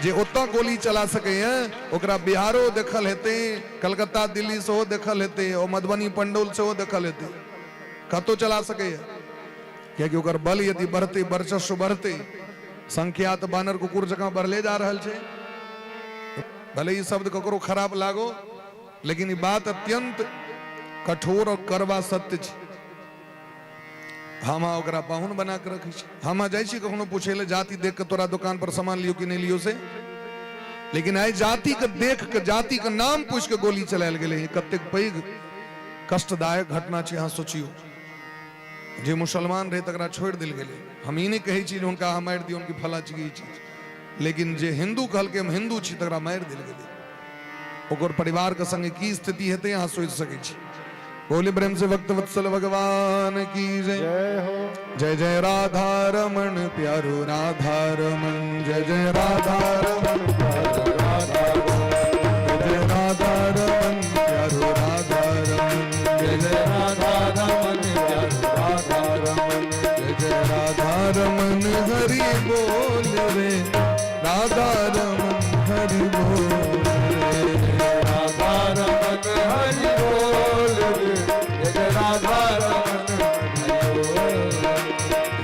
जे ओतऽ गोली चला सकैए ओकरा बिहारो देखल हेतै, कलकत्ता दिल्ली सेहो देखल हेतै, ओ मधुबनी पंडौल सेहो देखल हेतै, कतौ चला सकैए। कियाकि ओकर बल यदि बढ़तै, वर्चस्व बढ़तै, संख्या तऽ बानर कुकुर जकाँ बढ़ले जा रहल छै। भले ई शब्द ककरो खराब लागो, लेकिन ई बात अत्यंत कठोर और कड़वा सत्य छै। हम ओकरा पाहुन बना के रखै छी। हम जाइ छी कखनो पूछै लए, जाति देख के तोरा दुकान पर सामान लियो कि नहि लियो से, लेकिन आइ जाति के देख के, जाति के नाम पूछि के गोली चलायल गेलै। कतेक पैघ कष्टदायक घटना छै, अहाँ सोचियौ। जे मुसलमान रहै तकरा छोड़ि देल गेलै। हम ई नहि कहै छी जे हुनका अहाँ मारि दियौन कि फला छी ई चीज, लेकिन जे हिंदू कहलकै हम हिंदू छी तकरा मारि देल गेलै। ओकर परिवार के संगे की स्थिति हेतै अहाँ सोचि सकै छी। बोले प्रेम से भक्त वत्सल भगवान की जय। जय हो। जय जय राधा रमण प्यारो राधा रमण, जय जय राधा रमण प्यारो राधा रमण, जय जय राधा रमण प्यारो राधा रमण, जय जय राधा रमण प्यारो राधा रमण, जय जय राधा रमण हरि बोल रे, राधा रमण हरि बोल रे, राधा रमण हरि बोल रे, जय जय राधा रमण हरि बोल।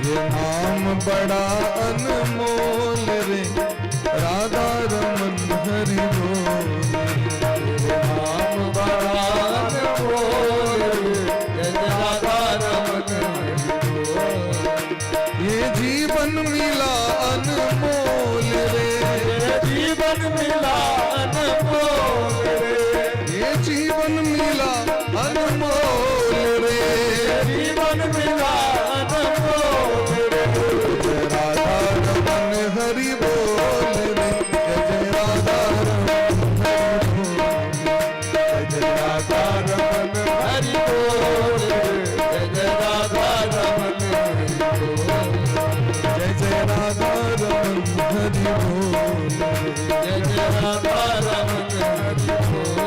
ये नाम बड़ा अनमोल रे, राधा रमण हरि बोल रे, नाम बड़ा अनमोल रे, जय जय राधा रमण हरि बोल। ये जीवन मिला अनमोल रे, जीवन मिला अनमोल रे। जय राधा रमन हरि बोल रे, जय जय राधा रमन हरि बोल। जय जय राधा रमन हरि बोल रे, जय जय राधा रमन हरि बोल। जय जय राधा रमन हरि बोल रे, जय जय राधा रमन हरि बोल।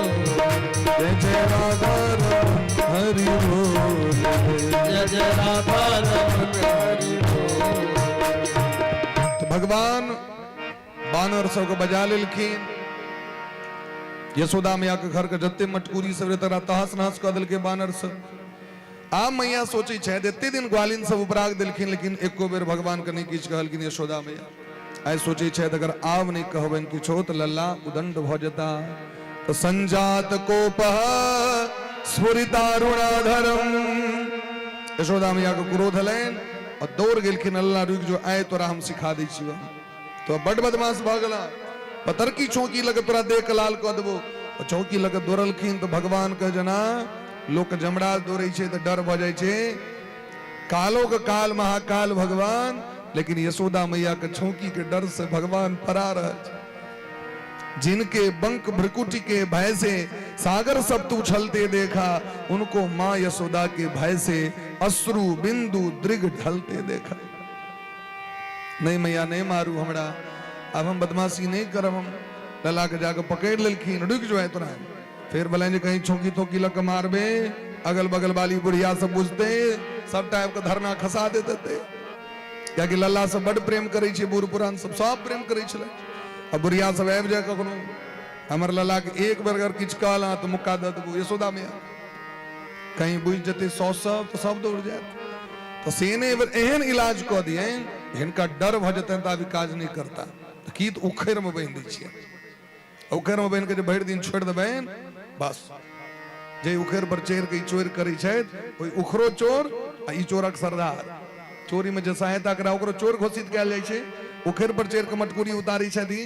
जय जय राधा रमन हरि बोल रे। जय जय राधा रमन हरि बोल। तऽ भगवान बानर सबके बजा लेलखिन। यशोदा मैया के घर के जते मटकूरी सब रहे तकरा तहस नहस कऽ देलकै बानर सब। आब मैया सोचै छथि, एते दिन ग्वालिन सब उपराग देलखिन, लेकिन एको बेर भगवान के नहि किछु कहलखिन यशोदा मैया। आइ सोचै छथि अगर आब नहि कहबनि किछो तऽ लल्ला उदंड भऽ जेता। तऽ संजात कोप स्फुरितारुणाधरम, यशोदा मैया के क्रोध एलनि और दौड़ गेलखिन, अल्लाह रुकि जो, आइ तोरा हम सिखा दै छियौ, तो बड बदमाश भऽ गेला, पतरकी चौकी लग तोरा देह के लाल कऽ देबो। और चौकी लग दौड़लखिन तऽ भगवान के जेना लोक जमराज दौड़ै छै तऽ डर भऽ जाइ छै, कालो के काल महाकाल भगवान, लेकिन यशोदा मैया के चौकी के डर से भगवान फरार रहल छै। जिनके बंक भ्रकुटी के भय से सागर सब तू उछलते देखा, उनको माँ यशोदा के भय से अश्रु बिंदु दृग ढलते देखा। नहीं मैया नहीं मारू हमरा, अब हम बदमाशी नहीं करब। हम लला के जाके पकड़ लेलखिन, रुक जो है तोरा। फिर बोले जे कहीं चौकी तोकी लग के मारबे, अगल बगल वाली बुढ़िया सब बुझते सबटा आबि के धरना खसा देते। कियाकि लल्ला सब बड प्रेम करै छै, बूढ़ पुरान सब सब प्रेम करै छलै। आ बुढ़िया सब आबि जाय कखनो, हमर लल्ला के एक बेर अगर किछु कहल तऽ मुक्का दऽ देबो यशोदा मैया, कहीं बुझि जेतै साउस सब तऽ सब दौड़ जायत। तऽ से नहि एहि बेर एहन इलाज कऽ दियनि हिनका डर भऽ जेतनि तऽ आब ई काज नहि करता। तऽ की तऽ उखड़िमे बान्हि दै छियै, उखड़िमे बान्हि कऽ जे भरि दिन छोड़ि देबनि, बस जे उखड़ि पर चढ़ि कऽ ई चोरि करै छथि ओहि उखड़ो चोर आ ई चोरक सरदार, चोरीमे जे सहायता करा ओकरो चोर घोषित कयल जाइ छै। उखड़ि पर चढ़ि कऽ मटकुरी उतारै छथि,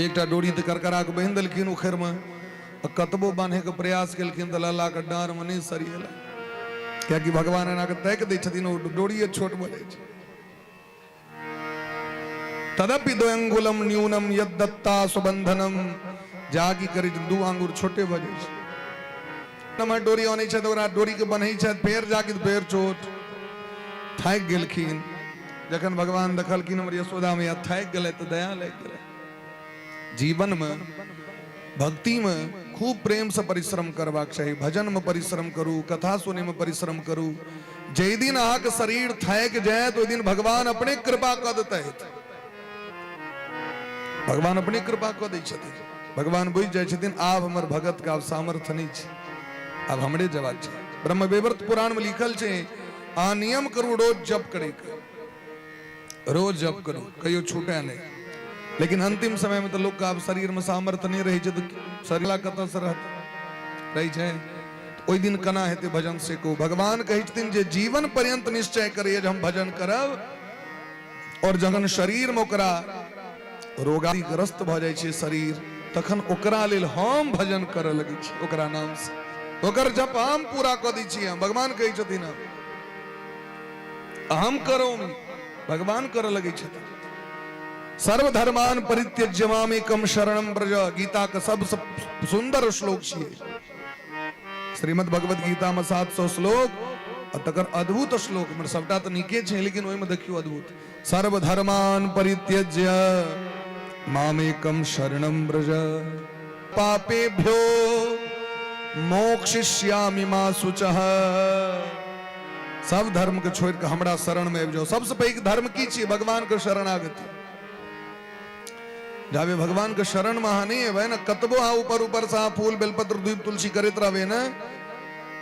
एकटा डोरी तऽ करकरा कऽ बान्हि देलखिन उखड़िमे, आ कतबो बान्हैके प्रयास केलखिन तऽ लल्लाके डाँरमे नहि सरियेला, कियाकि भगवान एना कऽ ताकि दै छथिन, ओ डोरिए छोट भऽ जाइ छै। तदपि द्वयंगुलम न्यूनम यद दत्ता सुबंधनम, जागी करी दू आंगुर छोटे भऽ जाइ छै। नमहर डोरी अनै छथि, ओकरा डोरी के बन्है छथि, फेर जाके फेर चोट। थाकि गेलखिन। जखन भगवान देखलखिन हमर यशोदा मैया थाकि गेलै तऽ दया लागि गेलै। जीवन में भक्ति में खूब प्रेम से परिश्रम करबाक चाही, भजन में परिश्रम करू, कथा सुने में परिश्रम करू। जाहि दिन अहाँके शरीर थाकि जायत ओहि दिन भगवान अपने कृपा कऽ देतथि। भगवान अपने कृपा कऽ दै छथिन। भगवान बुझि जाइ छथिन आब हमर भगत के आब सामर्थ्य नहि छै, आब हमरे जवाब छै। ब्रह्मवैवर्त पुराण में लिखल छै, अहाँ नियम करू रोज जप करैके, रोज जप करू, कहियो छूटे नहि। लेकिन अंतिम समय में तऽ लोक के आब शरीर में सामर्थ्य नहि रहै छै, तऽ शरीर कतऽ से रहतै, रहै छै। ओहि दिन केना हेतै भजन से कहू। भगवान कहै छथिन जे जीवन पर्यंत निश्चय करैए जे हम भजन करब, और जखन शरीर में ओकरा रोगादिग्रस्त भऽ जाइ छै शरीर, तखन ओकरा लेल हम भजन करऽ लगै छी, ओकरा नाम से ओकर जप हम पूरा कऽ दै छी। हम भगवान कहै छथिन हम करोमि, भगवान करऽ लगै छथिन। सर्वधर्मान परित्यज्य मामेकम शरणम व्रज, गीता के सबसे सुंदर श्लोक छियै। श्रीमद् भगवत गीता में 700 श्लोक आ तकर अद्भुत श्लोक, मतलब सबटा तऽ नीके छै, लेकिन ओहिमे देखियौ अद्भुत, सर्वधर्मान परित्यज्य मामेकम शरणम व्रज पापेभ्यो मोक्षयिष्यामि मा शुचः। सब धर्म के छोड़ि कऽ हमरा शरण में आबि जाउ। सबसे पैघ धर्म की छियै? भगवान के शरणागति। जाबे भगवान के शरण में अहाँ नहि एबै ने, कतबो अहाँ ऊपर ऊपर से अहाँ फूल बेलपत्र दूब तुलसी करैत रहबै ने,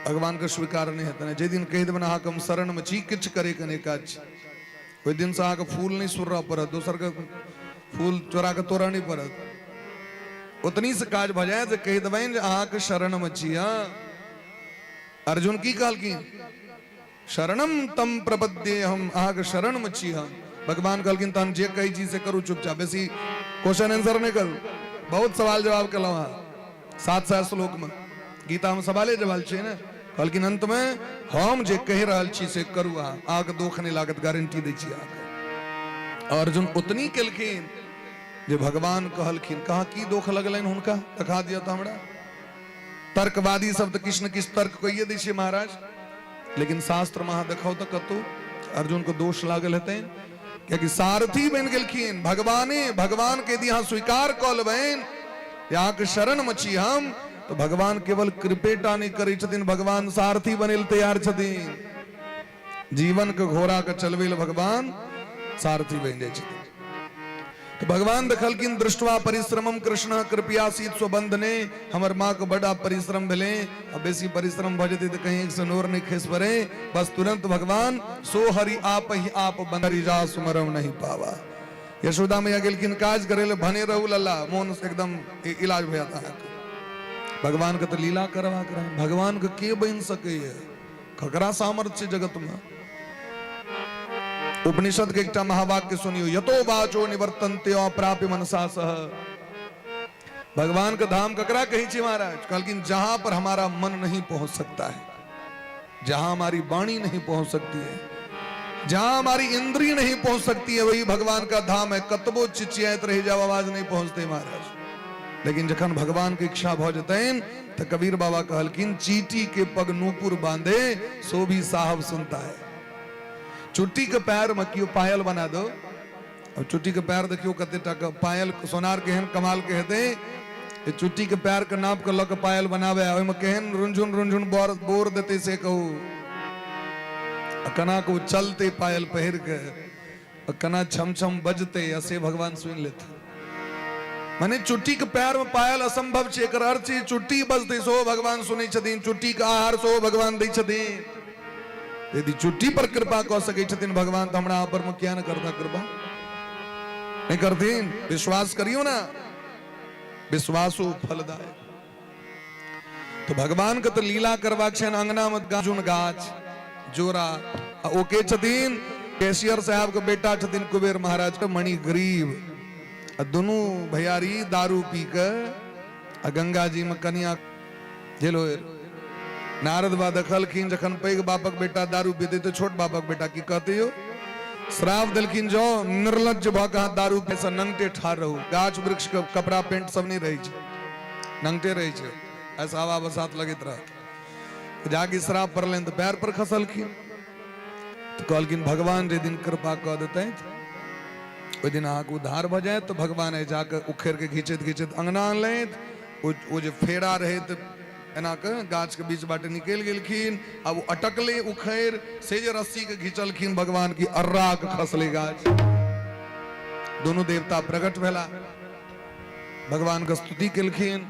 भगवान के स्वीकार नहि हेतै। जाहि दिन कहि देबै अहाँके हम शरण में छी, किछु करे के नहि काज छै, ओहि दिन से अहाँके फूल नहि सुरऽ पड़त, दोसर के फूल चोरा के तोड़ऽ नहि पड़त। ओतनी से काज भऽ जाय जे कहि देबनि जे अहाँके शरण में छी। हँ, अर्जुन की कहलखिन? शरणम तम प्रपद्ये, हम अहाँके शरण में छी हम। भगवान कहलखिन तहन जे कहै छी से करू चुपचाप, बेसी क्वेश्चन आंसर नहि करू। बहुत सवाल जवाब केलहुँ अहाँ 700 श्लोक में, गीता में सवाले जवाब छै ने। कहलखिन अंतमे हम जे कहि रहल छी से करू, अहाँ अहाँके दोख नहि लागत, गारंटी दै छी अहाँके। अर्जुन ओतनी केलखिन जे भगवान कहलखिन। कहाँ की दोख लगलनि हुनका देखा दिअ तऽ हमरा। तर्कवादी सब तऽ किछु ने किछु तर्क कहिए दै छै महाराज, लेकिन शास्त्र में अहाँ देखाउ तऽ कतौ अर्जुन के दोष लागल हेतनि, कियाकि सारथी बनि गेलखिन भगवाने। भगवान के यदि अहाँ स्वीकार कऽ लेबनि जे अहाँके शरण में छी हम, तऽ भगवान केवल कृपे टा नहि करै छथिन, भगवान सारथी बनै लए तैयार छथिन। जीवन के घोड़ा के चलबै लए भगवान सारथी बनि जाइ छथिन। तऽ भगवान देखलखिन दृष्टवा परिश्रमम कृष्ण कृपया शीत स्वबंधने, हमर माँ के बड़ा परिश्रम भेलै, आ बेसी परिश्रम भऽ जेतै तऽ कहीं एक से नोर नहि खसि पड़े। बस तुरंत भगवान सो हरि आप ही आप बंदरी जा सुमरम नहीं पावा। यशोदा मैया गेलखिन काज करे ले, भने रहू लल्ला, मोन एकदम इलाज भऽ जाता अहाँके। भगवान के तऽ लीला करबाक रहै, भगवान के के बनि सकैए, ककरा सामर्थ्य छै जगत में। उपनिषद के एकटा महावाक्य सुनियो, यतो वाचो निवर्तन्ते अप्राप्य मनसा सह। भगवान के धाम ककरा कहै छी महाराज? कहलखिन जहां पर हमारा मन नहीं पहुंच सकता है, जहां हमारी वाणी नहीं पहुंच सकती है, जहां हमारी इंद्रिय नहीं पहुंच सकती है, वही भगवान का धाम है। कतबो चिचियाइत रह जाओ, आवाज नहीं पहुंचते महाराज। लेकिन जखन भगवान के इच्छा भ जतनि तो कबीर बाबा कहलखिन चीटी के पग नूपुर बांधे सो भी साहब सुनता है। चुट्टी के पैर में क्यों पायल बना दो, अब चुट्टी के पैर देखियो कते टा के पायल सोनार केहन कमाल के हेतै, चुट्टी के पैर के नाप के लऽ के पायल बनावे, ओहिमे केहन रुनझुन रुनझुन बोर बोर देतै से कहू, आ केना के ओ चलतै पायल पहिर के, आ केना छम छम बजतै, आ से भगवान सुनि लेतै। माने चुट्टी के पैर में पायल असंभव छै, एकर अर्थ छै चुट्टी बजतै सेहो भगवान सुनै छथिन, चुट्टी के आहार सेहो भगवान दै छथिन। यदि चुट्टी पर कृपा कऽ सकै छथिन भगवान तऽ हमरा पर में किया ने करता कृपा? नहीं करथिन? विश्वास करियो ना, विश्वासो फलदायक। तो भगवान के तऽ लीला करबाक छनि अंगना में गाजुन गाछ जोड़ा, आ ओ के छथिन? कैशियर साहब के बेटा छथिन कुबेर महाराज के मणि गरीब, आ दुनू भैयारी दारू पी के आ गंगा जी में कनिया जेल हो। नारद बा देखलखिन जखन पैघ बापक बेटा दारू पीते तो छोट बापक बेटा की कहते यो, श्राप देलखिन जो निर्लज्ज भऽ के अहाँ दारू पी से नंगटे ठाढ़ रहू, गाछ वृक्ष के कपड़ा पेंट सब नहीं रहै छै, नंगटे रहै छै, ऐसा हवा बसात लगैत रहत। जाके श्राप पड़लनि तऽ पैर पर खसलखिन, तऽ कहलखिन भगवान जे दिन कृपा कऽ देतै ओहि दिन अहाँके उद्धार भऽ जायत। तऽ भगवान एहि जाके उखड़ि के घिचैत घिचैत अंगना अनलथि, ओ जे फेरा रहै तऽ एना के गाछ के बीच बाटे निकलि गेलखिन, आब ओ अटकलै उखड़ि, से जे रस्सी के घिचलखिन भगवान की अर्रा के खसलै गाछ। दोनों देवता प्रकट भेला, भगवान के स्तुति केलखिन,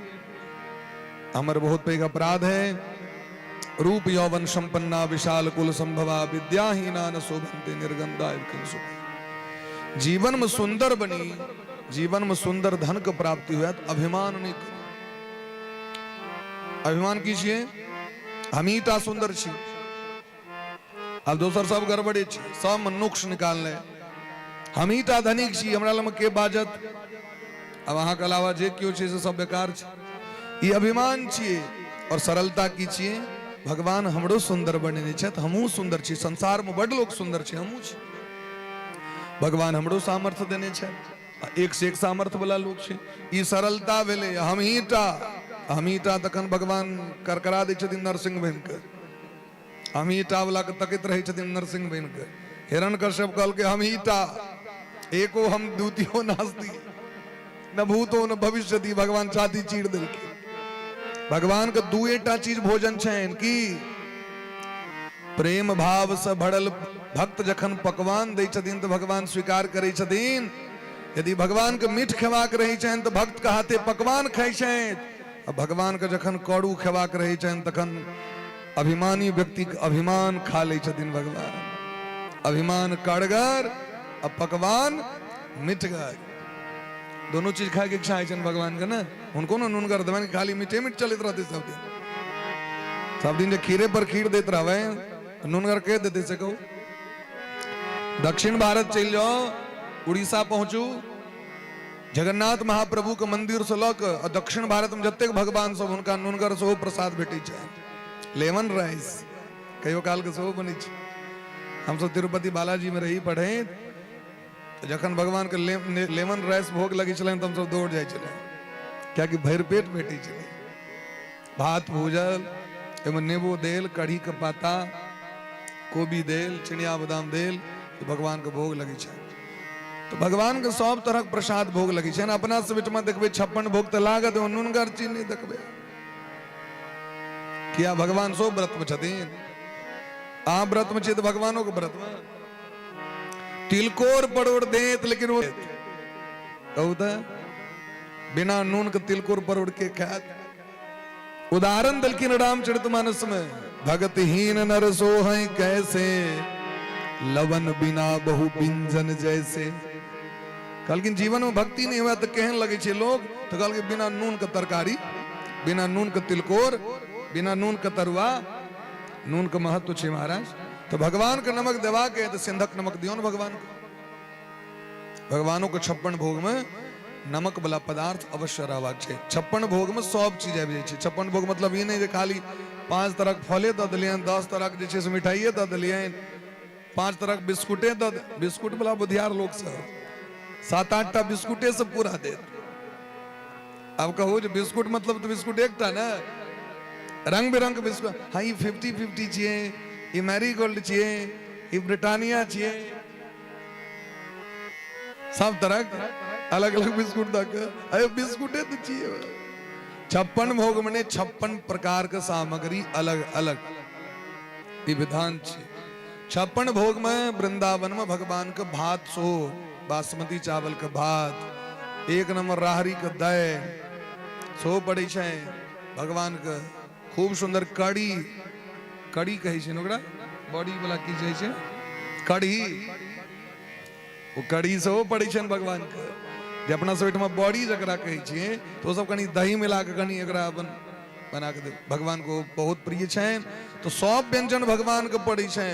हमर बहुत पैघ अपराध है, रूप यौवन संपन्ना विशाल कुल संभवा विद्याहीना न शोभन्ते निर्गंधा किंसु। जीवन में सुंदर बनी, जीवन में सुंदर धन के प्राप्ति हुआ तो अभिमान नहीं करू। अभिमान की छियै? हमही टा सुंदर छी, आब दोसर सब गड़बड़े छी, सब में नुक्स निकालने, हमही टा धनिक छी, हमरा लग के बाजत, अब अहाँके अलावा जे केओ छै से सब बेकार छै। ई अभिमान छियै। और सरलता की छियै? भगवान हमरो सुंदर बनेने छथि, हमहूँ सुंदर छी, संसार में बड लोक सुंदर छै, हमहूँ छी, भगवान हमरो सामर्थ्य देने छथि, एक से एक सामर्थ्य वाला लोक छै। ई सरलता भेलै। हमही टा, हमही टा, तखन भगवान करकरा दै छथिन नरसिंह बनि कऽ, हमही टा वाला के तकैत रहै छथिन नरसिंह बनि कऽ। हिरण कश्यप कहलकै हमही टा, एको हम द्वितीयो नास्ति न भूतो न भविष्यति। भगवान छाती चीर देलखिन। भगवान के दुएटा चीज भोजन छनि की प्रेम भाव से भरल भक्त जखन पकवान दै छथिन तऽ भगवान स्वीकार करै छथिन। यदि भगवान के मीठ खेबाक रहै छनि तऽ भक्त के हाथे पकवान खाइ छथि, आ भगवान के जखन करू खेबाक रहै छनि तखन अभिमानी व्यक्ति के अभिमान खा लै छथिन भगवान। अभिमान कड़गर आ पकवान मिठगर, दोनों चीज खाए के इच्छा होइ छनि भगवान के ने। हुनको ने नुनगर देबनि, खाली मीठे मीठ चलैत रहतै सब दिन, सब दिन जे खीरे पर खीर दैत रहबै, नुनगर के देतै से कहू। दक्षिण भारत चलि जाउ, उड़ीसा पहुँचू, जगन्नाथ महाप्रभु के मंदिर से लऽ कऽ दक्षिण भारत में जतेक भगवान सब हुनका नुनगर सेहो प्रसाद भेटै छै। लेमन राइस कहियो कालके सेहो बनै छै। हमसब तिरुपति बालाजीमे रही पढ़ैत, तऽ जखन भगवानके लेमन राइस भोग लगै छलनि तऽ हमसब दौड़ जाइ छलियै, कियाकि भरि पेट भेटै छलै। भात भूजल, ओहिमे नेबो देल, कढ़ीके पाता, कोबी देल, चिनिया बादाम देल, ई भगवानके भोग लगै छै। तऽ भगवानके सब तरहक प्रसाद भोग लगै छै। अपना सब ओहिठमा देखबै 56 भोग तऽ लागत, ओहिमे नुनगर चीज नहि देखबै। किया भगवान सब व्रतमे छथिन? अहाँ व्रतमे छियै तऽ भगवानोके व्रतमे तिलकोर परोड़ देत, लेकिन ओ कहू तऽ बिना नून के तिलकोर परोड़ के खायत? उदाहरण देलखिन रामचरितमानस में, भगतहीन नर सोहै कैसे, लवन बिना बहु व्यंजन जैसे। कहलखिन जीवन में भक्ति नहीं हुआ तो केहन लगे छै लोग? तो कहलखिन बिना नून के तरकारी, बिना नून के तिलकोर, बिना नून के तरुआ। नून के महत्व छै महाराज। तो भगवान के नमक देवा के तो सिंधक नमक दियो ने भगवान के। भगवानों के 56 भोग में नमक वाला पदार्थ अवश्य रहबाक छै। 56 भोग में सब चीज आबि जाइ छै। 56 भोग मतलब ई नहि जे खाली 5 तरहक फले दऽ देलियनि, 10 तरहक जे छै से मिठाइए दऽ देलियनि, 5 तरहक बिस्कुटे दऽ, बिस्कुट वाला बुधियार लोक सब 7-8 टा बिस्कुटे से पूरा देत। आब कहू जे बिस्कुट मतलब तऽ बिस्कुट एकटा ने, रंग बिरंग के बिस्कुट। हाँ, ई 50-50 छियै, ई मैरीगोल्ड छियै, ई ब्रिटानिया छियै, सब तरह अलग अलग बिस्कुट दऽ के। अरे बिस्कुटे तऽ छियै। 56 भोग मने 56 प्रकार के सामग्री अलग अलग, ई विधान छै। 56 भोग में वृंदावन में भगवान के भात सो बासमती चावल के भात, एक नंबर राहरी के दही सो पड़ै छै भगवान के। खूब सुंदर कढ़ी, कढ़ी कहै छै ने ओकरा, बड़ी वाला की कहै छै, कढ़ी, ओ कढ़ी सेहो पड़ै छनि भगवान के। जे अपना सब ओहिठमा बड़ी जकरा कहै छियै, तऽ ओ सब कनि दही मिला कऽ कनि एकरा अपन बना कऽ दे, भगवान को बहुत प्रिय छनि। तऽ सब व्यंजन भगवान के पड़ै छै।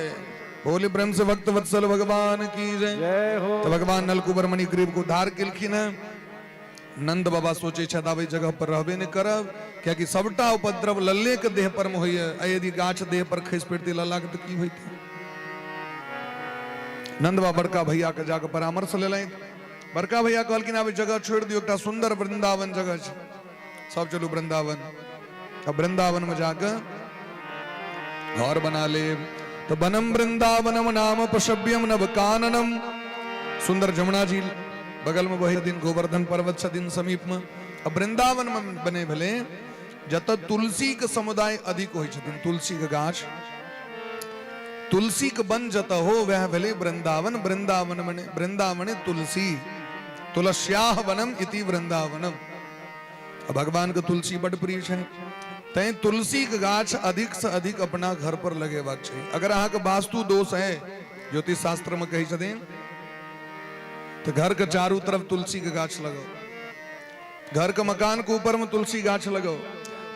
बोले प्रेम से भक्त वत्सल भगवान की जय, जय हो। तऽ भगवान नलकुबर मणिग्रीव को उद्धार केलखिन हँ। नंद बाबा सोचे छथि आब एहि जगह पर रहबे नहि करब, कियाकि सबटा उपद्रव लल्ले के देह पर में होइए, आ यदि गाछ देह पर खसि पड़तै लल्ला के तऽ की होइतै? नंद बाबा बड़का भैया के जाके परामर्श लेलनि। बड़का भैया कहलखिन आब ई जगह छोड़ि दियौ, एकटा सुंदर वृंदावन जगह छै, सब चलू वृंदावन। आ वृंदावन में जाके घर बना लेब। तो वनम वृंदावनम नाम पशव्यम नव काननम। सुंदर जमुना जी बगल में बहे दिन, गोवर्धन पर्वत छथिन समीप में। आ वृंदावन में बने भेले जतऽ तुलसी के समुदाय अधिक होइ छथिन, तुलसी के गाछ, तुलसी के वन जतऽ हो वह भेले वृंदावन। वृंदावन मने वृंदावन तुलसी, तुलस्याह वनम इति वृंदावनम। भगवान के तुलसी बड प्रिय छै, तैं तुलसी के गाछ अधिक से अधिक अपना घर पर लगेबाक छै। अगर अहाँके वास्तु दोष है, ज्योतिष शास्त्र में कहै छथिन, तो घर के चारू तरफ तुलसी के गाछ लगाओ, घर के मकान के ऊपर में तुलसी गाछ लगाओ।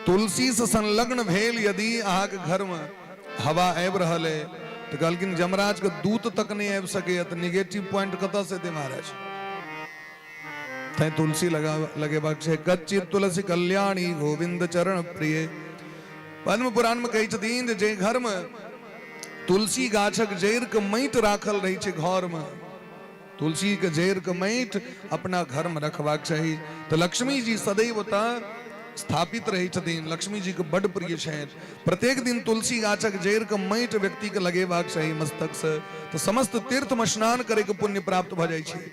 तुलसी से संलग्न भेल यदि अहाँके घर में हवा आबि रहल है, तो कहलखिन यमराज के दूत तक नहीं आबि सकैए, तऽ निगेटिव पॉइंट कतऽ से एतै महाराज? तैं तुलसी लगा लगेबाक छै। कच्चित तुलसी कल्याणी गोविंद चरण प्रिय। पद्म पुराण में कहै छथिन जे जाहि घर में तुलसी गाछक जड़ि के माटि राखल रहै छै, घर में तुलसी के जड़ि के माटि अपना घर में रखबाक चाही, तऽ लक्ष्मी जी सदैव ओतऽ स्थापित रहै छथिन। लक्ष्मी जी के बड प्रिय छनि। प्रत्येक दिन तुलसी गाछक जड़ि के माटि व्यक्ति के लगेबाक चाही मस्तक से, तऽ समस्त तीर्थ में स्नान करे के पुण्य प्राप्त भऽ जाइ छै।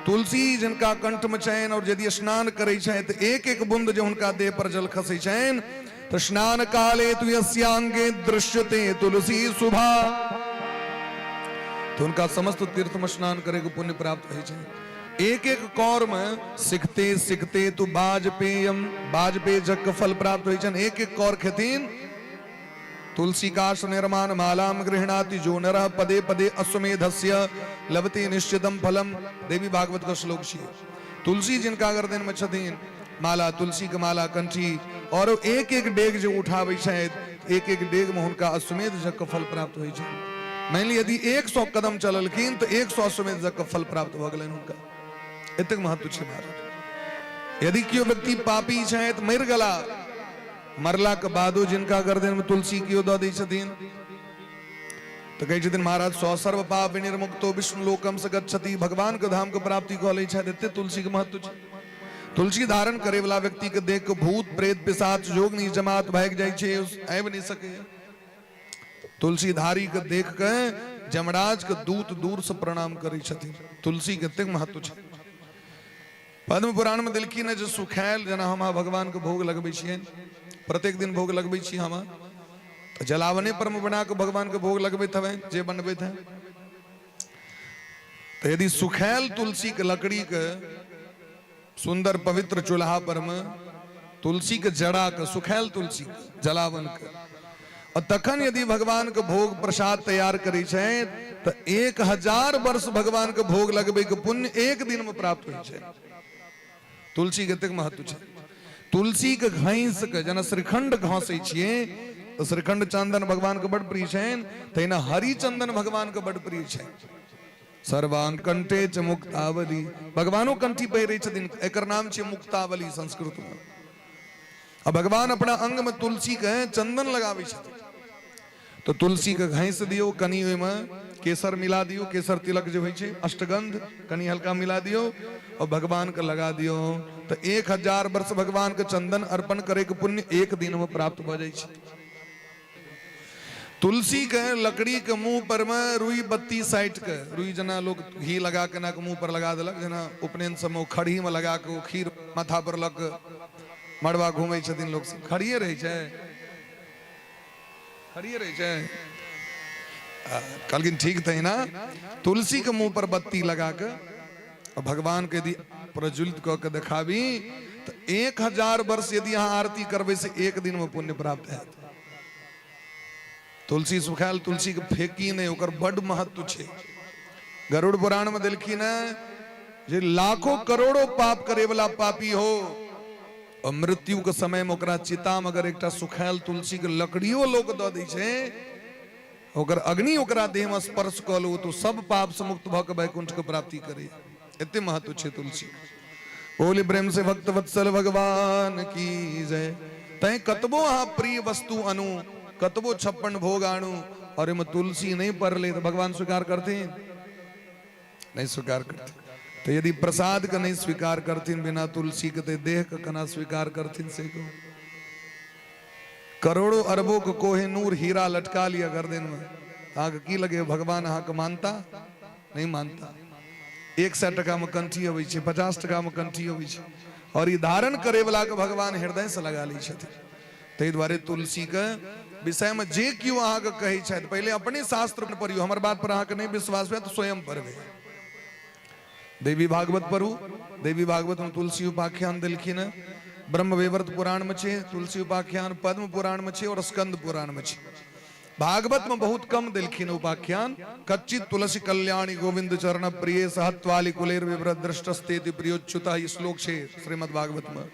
तुलसी जिनका कंठ में छनि और यदि स्नान करै छथि तऽ एक एक बूंद जे हुनका देह पर जल खसै छनि, तऽ स्नान काले तु यस्यांगे दृश्यते तुलसी शुभा, तऽ हुनका समस्त तीर्थ में स्नान करे के पुण्य प्राप्त होइ छै। एक एक कौर में सिखते सिखते तु वाजपेयम, वाजपेय जग के फल प्राप्त होइ छनि। एक एक कौर खेथिन। तुलसी काश निर्माण मालाम गृहणाति जो नर पदे पदे अश्वमेधस्य लभते निश्चितम फलम। देवी भागवत का श्लोक छियै। तुलसी जिनका गर्दन में छथिन माला, तुलसी के माला कंठी, और एक एक डेग जे उठाबै छथि, एक एक डेग में हुनका अश्वमेध यज्ञ के फल प्राप्त होइ छै। मानि लिअ यदि 100 कदम चललखिन तऽ 100 अश्वमेध यज्ञ के फल प्राप्त भऽ गेलनि हुनका। एतेक महत्व छै महाराज। यदि केओ व्यक्ति पापी छथि, मरि गेला, मरला के बादो जिनका गर्दन में तुलसी केओ दऽ दै छथिन तऽ कहै छथिन महाराज सौ सर्व पाप विनिर्मुक्तो विष्णु लोकम से गच्छति, भगवान के धाम के प्राप्ति कऽ लै छथि। एते तुलसी के महत्व छै। तुलसी धारण करे वाला व्यक्ति के देख के भूत प्रेत पिशाच जोगनी जमात भागि जाइ छै, आबि नहि सकैया। तुलसीधारी के देख के जमराज के दूत दूर से प्रणाम करै छथिन। तुलसी के एतेक महत्व छै। पद्म पुराण में देलखिन जे सुखायल जेना हम भगवान के भोग लगबै छियनि, प्रत्येक दिन भोग लगबै छी हम, तऽ जलावने पर मे बना के भगवान के भोग लगबैत हवे जे बनबैत है। तऽ यदि सुखायल तुलसी के लकड़ी के सुंदर पवित्र चूल्हा पर में तुलसी के जड़ा के सुखायल तुलसी के जलावन के और तखन यदि भगवान के भोग प्रसाद तैयार करै छै तऽ 1000 वर्ष भगवान के भोग लगबै के पुण्य एक दिन में प्राप्त होइ छै। तुलसी के एतेक महत्व छै। तुलसी के घैंस के जेना श्रीखंड घसै छियै तऽ श्रीखंड चंदन भगवान के बड़ प्रिय छनि, तहिना हरि चंदन भगवान के बड़ प्रिय छनि। सर्वांग कंठे च मुक्तावली, भगवानो कंठी पहिरै छथिन, एकर नाम छै मुक्तावली संस्कृत में। आ भगवान अपना अंग में तुलसी के चंदन लगाबै छथिन। तो तुलसी के घैंस दियौ, कनि ओहिमे केसर मिला दियौ, केसर तिलक जे होइ छै अष्टगंध कनि हल्का मिला दियौ और भगवान के लगा दियौ, तऽ 1000 वर्ष भगवान के चंदन अर्पण करे के पुण्य एक दिन में प्राप्त भऽ जाइ छै। तुलसी के लकड़ी के मुंह पर में रुई बत्ती साइट के, रुई जेना लोग घी लगा के ना के मुंह पर लगा देलक, जेना उपनयन सब में खड़ी में लगा के खीर माथा पर लग मड़वा घूमै छथिन लोग सब, खड़िए रहै छै, खड़िए रहै छै। कहलखिन ठीक तहिना तुलसी के मुंह पर बत्ती लगा के भगवान के यदि प्रज्वलित कऽ के देखाबी तऽ 1000 वर्ष यदि अहाँ आरती करबै से एक दिन में पुण्य प्राप्त हैत। तुलसी सुखायल तुलसी के फेंकी नहीं, ओकर बड महत्व छै। गरुड़ पुराण में देलखिन है जे लाखों करोड़ों पाप करे वाला पापी हो और मृत्यु के समय में ओकरा चिता में अगर एकटा सुखायल तुलसी के लकड़ियो लोक दऽ दै छै, ओकर अग्नि ओकरा देह में स्पर्श कऽ लो तो सब पाप से मुक्त भऽ के वैकुंठ के प्राप्ति करे। एते महत्व छै तुलसी। बोले प्रेम से भक्त वत्सल भगवान की जय। तैं कतबो अहाँ प्रिय वस्तु अनु, कतबो 56 भोग आनु और एहिमे तुलसी नहीं पड़ले तो भगवान स्वीकार करथिन? नहीं स्वीकार करथिन। तो यदि प्रसाद के नहीं स्वीकार करथिन बिना तुलसी के, तो देह के केना स्वीकार करथिन से कहू? करोड़ों अरबों के कोहिनूर हीरा लटका लिया गर्दन में, अहाँके की लगे भगवान अहाँके मानता? नहीं मानता। 100 टका में कंठी अबै छै, 50 टका में कंठी अबै छै, और ई धारण करे वाला के भगवान हृदय से लगा लै छथिन। ताहि दुआरे तुलसी के विषय में जे केओ अहाँके कहै छथि, पहिले अपने शास्त्र पढ़ियौ। हमर बात पर अहाँके नहि विश्वास हुए तऽ स्वयं पढ़बै। देवी भागवत पढ़ू, देवी भागवत में तुलसी उपाख्यान देलखिन हँ। ब्रह्मवैवर्त पुराण में छै तुलसी उपाख्यान, पद्म पुराण में छै और स्कंद पुराण में छै। भागवत में बहुत कम देलखिन उपाख्यान। कच्चित तुलसी कल्याणी गोविंद चरण प्रिय सहत्वाली कुलेर विव्रत दृष्टस्तेति प्रियोच्युता, ई श्लोक छै श्रीमद् भागवत में।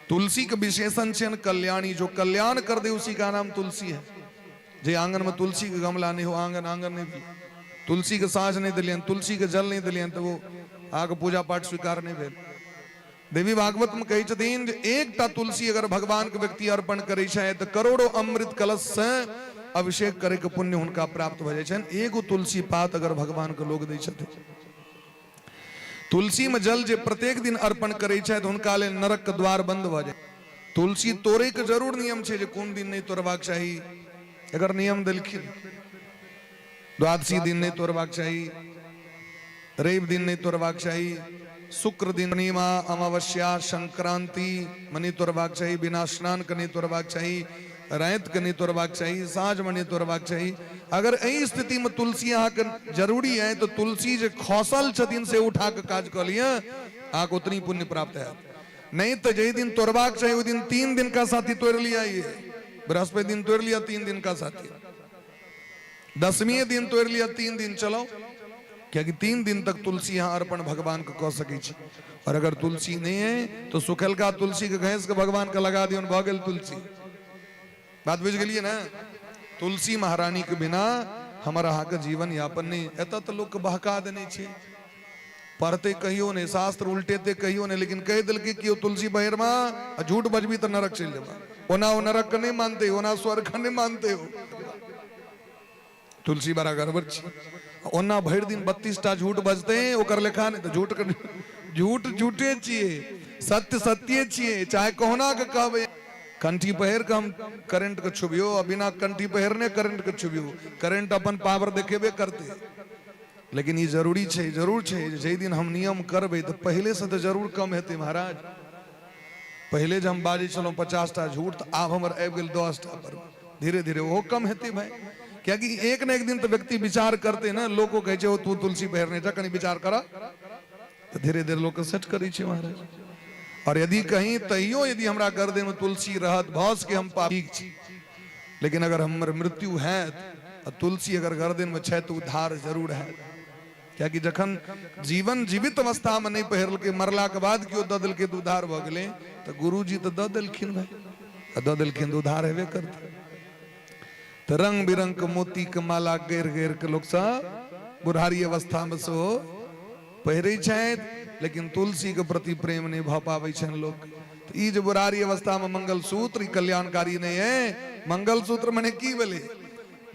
तुलसी के विशेषण छै कल्याणी, जो कल्याण कर दे उसी का नाम तुलसी है। जे आंगन में तुलसी के गमला नहीं हो, आंगन आंगन नहीं भेल, तुलसी के साँझ नहीं दिलियन, तुलसी के जल नहीं दिलियन, तो वो अहाँके पूजा पाठ स्वीकार नहीं भेल। देवी भागवत में कहै छथिन जे एकटा तुलसी अगर भगवान के व्यक्ति अर्पण करै छै तऽ करोड़ों अमृत कलश से अभिषेक करे के पुण्य हुनका प्राप्त भऽ जाइ छनि। एगो तुलसी पात अगर भगवान के लोग दै छथिन। तुलसी में जल जे प्रत्येक दिन अर्पण करै छथि हुनका लेल नरक के द्वार बंद भऽ जाइ। तुलसी तोड़े के जरूर नियम छै जे कोन दिन नहीं तोड़बाक चाही, एकर नियम देलखिन। द्वादशी दिन नहीं तोड़बाक चाही, रवि दिन नहीं तोड़बाक चाही, शुक्र दिन, पूर्णिमा, अमावस्या, संक्रांति में नहीं तोड़बाक चाही, बिना स्नान के नहीं तोड़बाक चाही, राति के नहीं तोड़बाक चाही, साँझ में नहीं तोड़बाक चाही। अगर एहि स्थिति में तुलसी अहाँके जरूरी है तो तुलसी जे खसल छथिन से उठा के काज कऽ लिअ, अहाँके उतनी पुण्य प्राप्त हैत। नहीं तो जही दिन तोड़बाक चाही ओहि दिन 3 दिन का साथी तोड़ लिया, ये बृहस्पति दिन तोड़ लिया 3 दिन का साथी, 10वीं दिन तोड़ लिया 3 दिन चलो, क्योंकि 3 दिन तक तुलसी यहाँ अर्पण भगवान के कऽ सकै छी। और अगर तुलसी नहीं है तो सुखलका तुलसी के घैस के भगवान के लगा दियौन, भऽ गेल तुलसी। बात बुझि गेलियै ने? तुलसी महारानी के बिना हमर अहाँके जीवन यापन नहीं। एतऽ तऽ लोक के बहका देने छै, पढ़ते कहियो नहि, शास्त्र उल्टेते कहियो नहि, लेकिन कहि देलकै कि ओ तुलसी पहिरमा आ झूठ बजबी तऽ नरक चलि जेबा। ओना ओ नरक के नहि मानते, ओना स्वर्ग के नहि मानते। ओ तुलसी बड़ा गड़बड़ छै। ओना भरि दिन 32 टा झूठ बजते, ओकर लेखा नहि। तऽ झूठ के झूठ झूठे छियै, सत्य सत्ये छियै, चाहे कहुना के कहबै। कंठी पहिर के हम करेंट के छुबियो आ बिना कंठी पहिरने करेंट के छुबियो, करेंट अपन पावर देखेबे करते। लेकिन ई जरूरी छै, जरूर छै जे जाहि दिन हम नियम करबै तऽ पहिले से तऽ जरूर कम हेतै महाराज। पहिले जे हम बाजै छलहुँ 50 टा झूठ, तऽ आब हमर आबि गेल 10 टा पर, धीरे धीरे ओहो कम हेतै भाय। कियाकि एक ने एक दिन तऽ व्यक्ति विचार करतै ने। लोको कहै छै, ओ तू तुलसी पहिरने छ, कनि विचार कर, तऽ धीरे धीरे लोक सेट करै छै महाराज। और यदि कहीं तैयो यदि हमरा गर्दन में तुलसी रहत, भऽ सके हम पापी छी, लेकिन अगर हमर मृत्यु हैत आ तुलसी अगर गर्दन में छै तऽ उद्धार जरूर हैत। कियाकि जखन जीवन जीवित अवस्था में नहीं पहिरलकै, मरला के बाद केओ दऽ देलकै तऽ उद्धार भऽ गेलै, तऽ गुरुजी तऽ दऽ देलखिन भाय, आ दऽ देलखिन तऽ उद्धार हेबे करतै। तऽ रंग बिरंग के मोती के माला गैर गैर के लोक सब बुढ़ारी अवस्था में सेहो पहिरै छथि, लेकिन तुलसी के प्रति प्रेम नहीं भऽ पाबै छनि लोक। तऽ ई जे बुढ़ारी अवस्था में मंगलसूत्र, ई कल्याणकारी नहीं है। मंगलसूत्र मने की भेलै?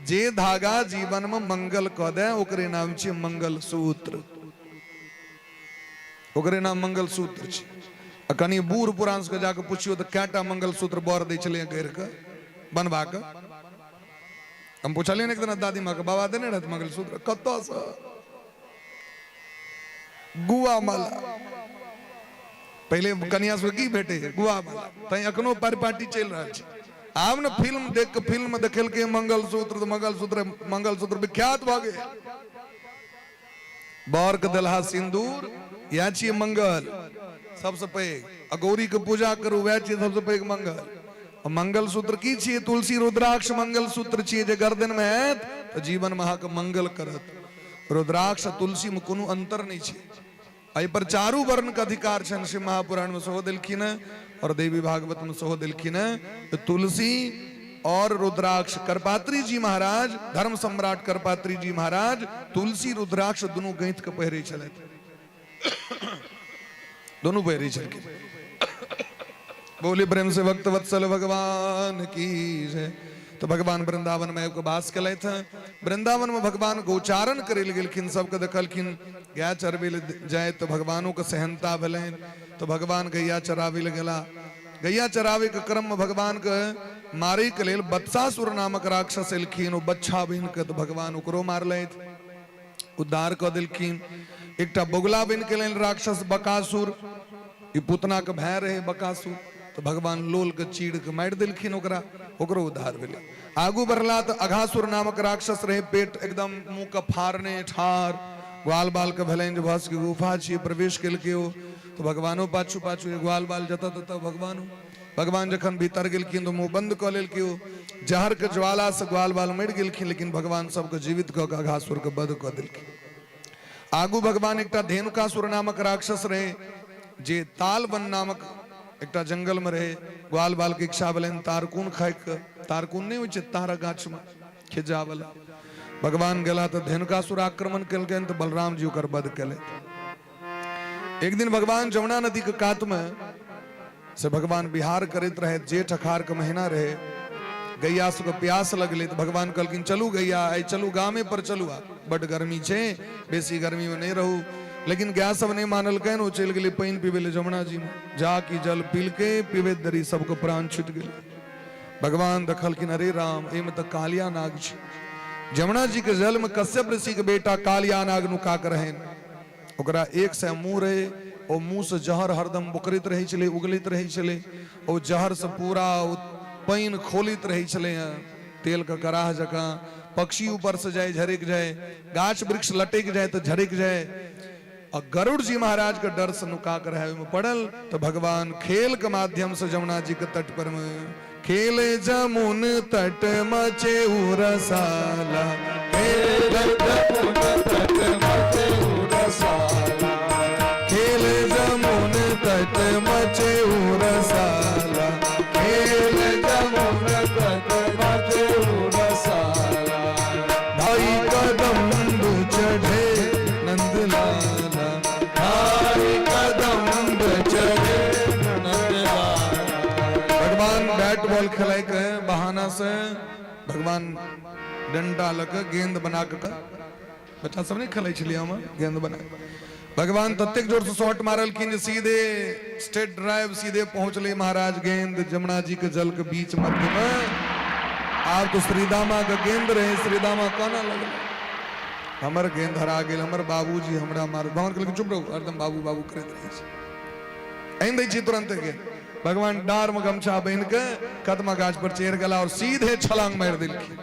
जे धागा जीवन में मंगल कऽ दे ओकरे नाम छै मंगलसूत्र, ओकरे नाम मंगलसूत्र छै। आ कनि बूढ़ पुरान सबके जाके पुछियौ तऽ कएटा मंगलसूत्र बर दै छलै गढ़ि कऽ बनवा कऽ। हम पुछलियै ने एक दिना दादी माँ के, बाबा देने रहत मंगलसूत्र कतऽसँ? गुआ माला। पहिले कनिया सबके की भेटे? गुआ माला। तैं एखनो परिपाटी चलि रहल छै। आब ने फिल्म देख के, फिल्म में देखेलकै मंगलसूत्र, तऽ मंगलसूत्र मंगलसूत्र विख्यात भऽ गेल। बर के देलहा सिंदूर, इएह छियै मंगल सबसँ पैघ। आ गौरी के पूजा करू, वएह छियै सबसँ पैघ मंगल। आ मंगलसूत्र की छियै? तुलसी रुद्राक्ष मंगलसूत्र छियै, जे गर्दन में आयत तऽ जीवन में अहाँके मंगल करत। रुद्राक्ष आ तुलसी में कोनो अंतर नहि छै। एहि पर चारू वर्ण के अधिकार छनि। शिव महापुराण में सेहो देलखिन हेँ और देवी भागवत में सेहो देलखिन हेँ। तऽ तुलसी और रुद्राक्ष, करपात्री जी महाराज, धर्म सम्राट करपात्री जी महाराज तुलसी रुद्राक्ष दुनू गैंथ के पहिरै छलथि, दुनू पहिरै छलखिन। बोले प्रेम से भक्त वत्सल भगवान की जय। तो भगवान वृंदावन में आबि वास केलथि हँ। वृंदावन में भगवान गोचारण करे लए गेलखिन, सबके देखलखिन गाय चरबै लए जाय तऽ भगवानों के सेहनता भेलनि, तो भगवान गैया चराबै लए गेला। गैया चराबै के क्रम में भगवान के मारे के लेल बत्सासुर नामक राक्षस एलखिन, ओ बच्छा बनि के, तऽ भगवान ओकरो मारलथि, उद्धार कऽ देलखिन। एकटा बगुला बनि के एलनि राक्षस बकासुर, ई पूतना के भाय रहे बकासुर, तऽ भगवान लोल के चीर के मारि देलखिन ओकरा, ओकरो उद्धार भेलै। आगू बढ़ला तऽ अघासुर नामक राक्षस रहे, पेट एकदम मुँह के फाड़ने ठार, ग्वाल बाल के भेलनि जे भस के गुफा छियै, प्रवेश केलकै ओ, तऽ भगवानो पाछू पाछू ग्वाल बाल जतऽ ततऽ भगवानो। भगवान जखन भीतर गेलखिन तऽ मुँह बंद कऽ लेलकै ओ, जहर के ज्वाला से ग्वाल बाल मरि गेलखिन, लेकिन भगवान सबके जीवित कऽ के अघासुर के वध कऽ देलखिन। आगू भगवान एकटा धेनुकासुर नामक राक्षस रहे, जे तालवन नामक एकटा जंगल में रहे। ग्वाल बाल के इच्छा भेलनि तारकुन खाइके, तारकुन नहि होइ छै तारक गाछ में खिज्जा वाला। भगवान गेला तऽ धेनुकासुर आक्रमण केलकनि, तऽ बलराम जी ओकर वध केलथि। एक दिन भगवान जमुना नदी के कात में से भगवान विहार करैत रहे, जेठ अखार के महीना रहे, गैया सबके प्यास लगलै तऽ भगवान कहलखिन चलू गैया, आइ चलू गामे पर चलू, आ बड गर्मी छै, बेसी गर्मी में नहि रहू। लेकिन गाय सब नहि मानलकनि, ओ चलि गेलै पानि पीबै लए जमुना जी में, जा कि जल पीलकै, पीबैत देरी सबके प्राण छूटि गेलै। भगवान देखलखिन अरे राम, एहिमे तऽ कालिया नाग छै। जमुना जी के जल में कश्यप ऋषि के बेटा कालिया नाग नुका के रहनि, ओकरा 100 मुँह रहे, ओ मुँह से जहर हरदम बोकरैत रहै छलै, उगलैत रहै छलै, ओ जहर से पूरा ओ पानि खोलैत रहै छलै हँ, तेल के कराह जकाँ। पक्षी ऊपर से जाय झरकि जाय, गाछ वृक्ष लटकि जाय तऽ झरकि जाय। आ गरुड़ जी महाराज के डर से नुका के रहे ओहिमे पड़ल, तऽ भगवान खेल के माध्यम से जमुना जी के तट पर में खेले जमुन तट मचे रसाला, खेल जमुन तट मचे रसाला, खेल जमुन तट मचे रसाला, खेल जमुन तट मचे रसाला, भाई कदम चढ़े नंदलाला, भगवान डंडा लऽ कऽ गेंद बना कऽ, बच्चा सब नहि खेलै छलियै हम गेंद बना, भगवान ततेक जोर से शॉट मारलखिन जे सीधे स्ट्रेट ड्राइव सीधे पहुंचले महाराज गेंद जमुना जी के जल के बीच मध्य में। आब तो श्रीदामा के गेंद रहे, श्रीदामा काना लगल, हमर गेंद हरा गेल, हमर बाबूजी हमरा मार। भगवान कहलखिन चुप रहू, हरदम बाबू बाबू करैत रहै छै, आनि दै छी तुरंत गेंद। भगवान डार में गमछा बान्हि के कदमा गाछ पर चढ़ि गेला और सीधे छलांग मारि देलखिन।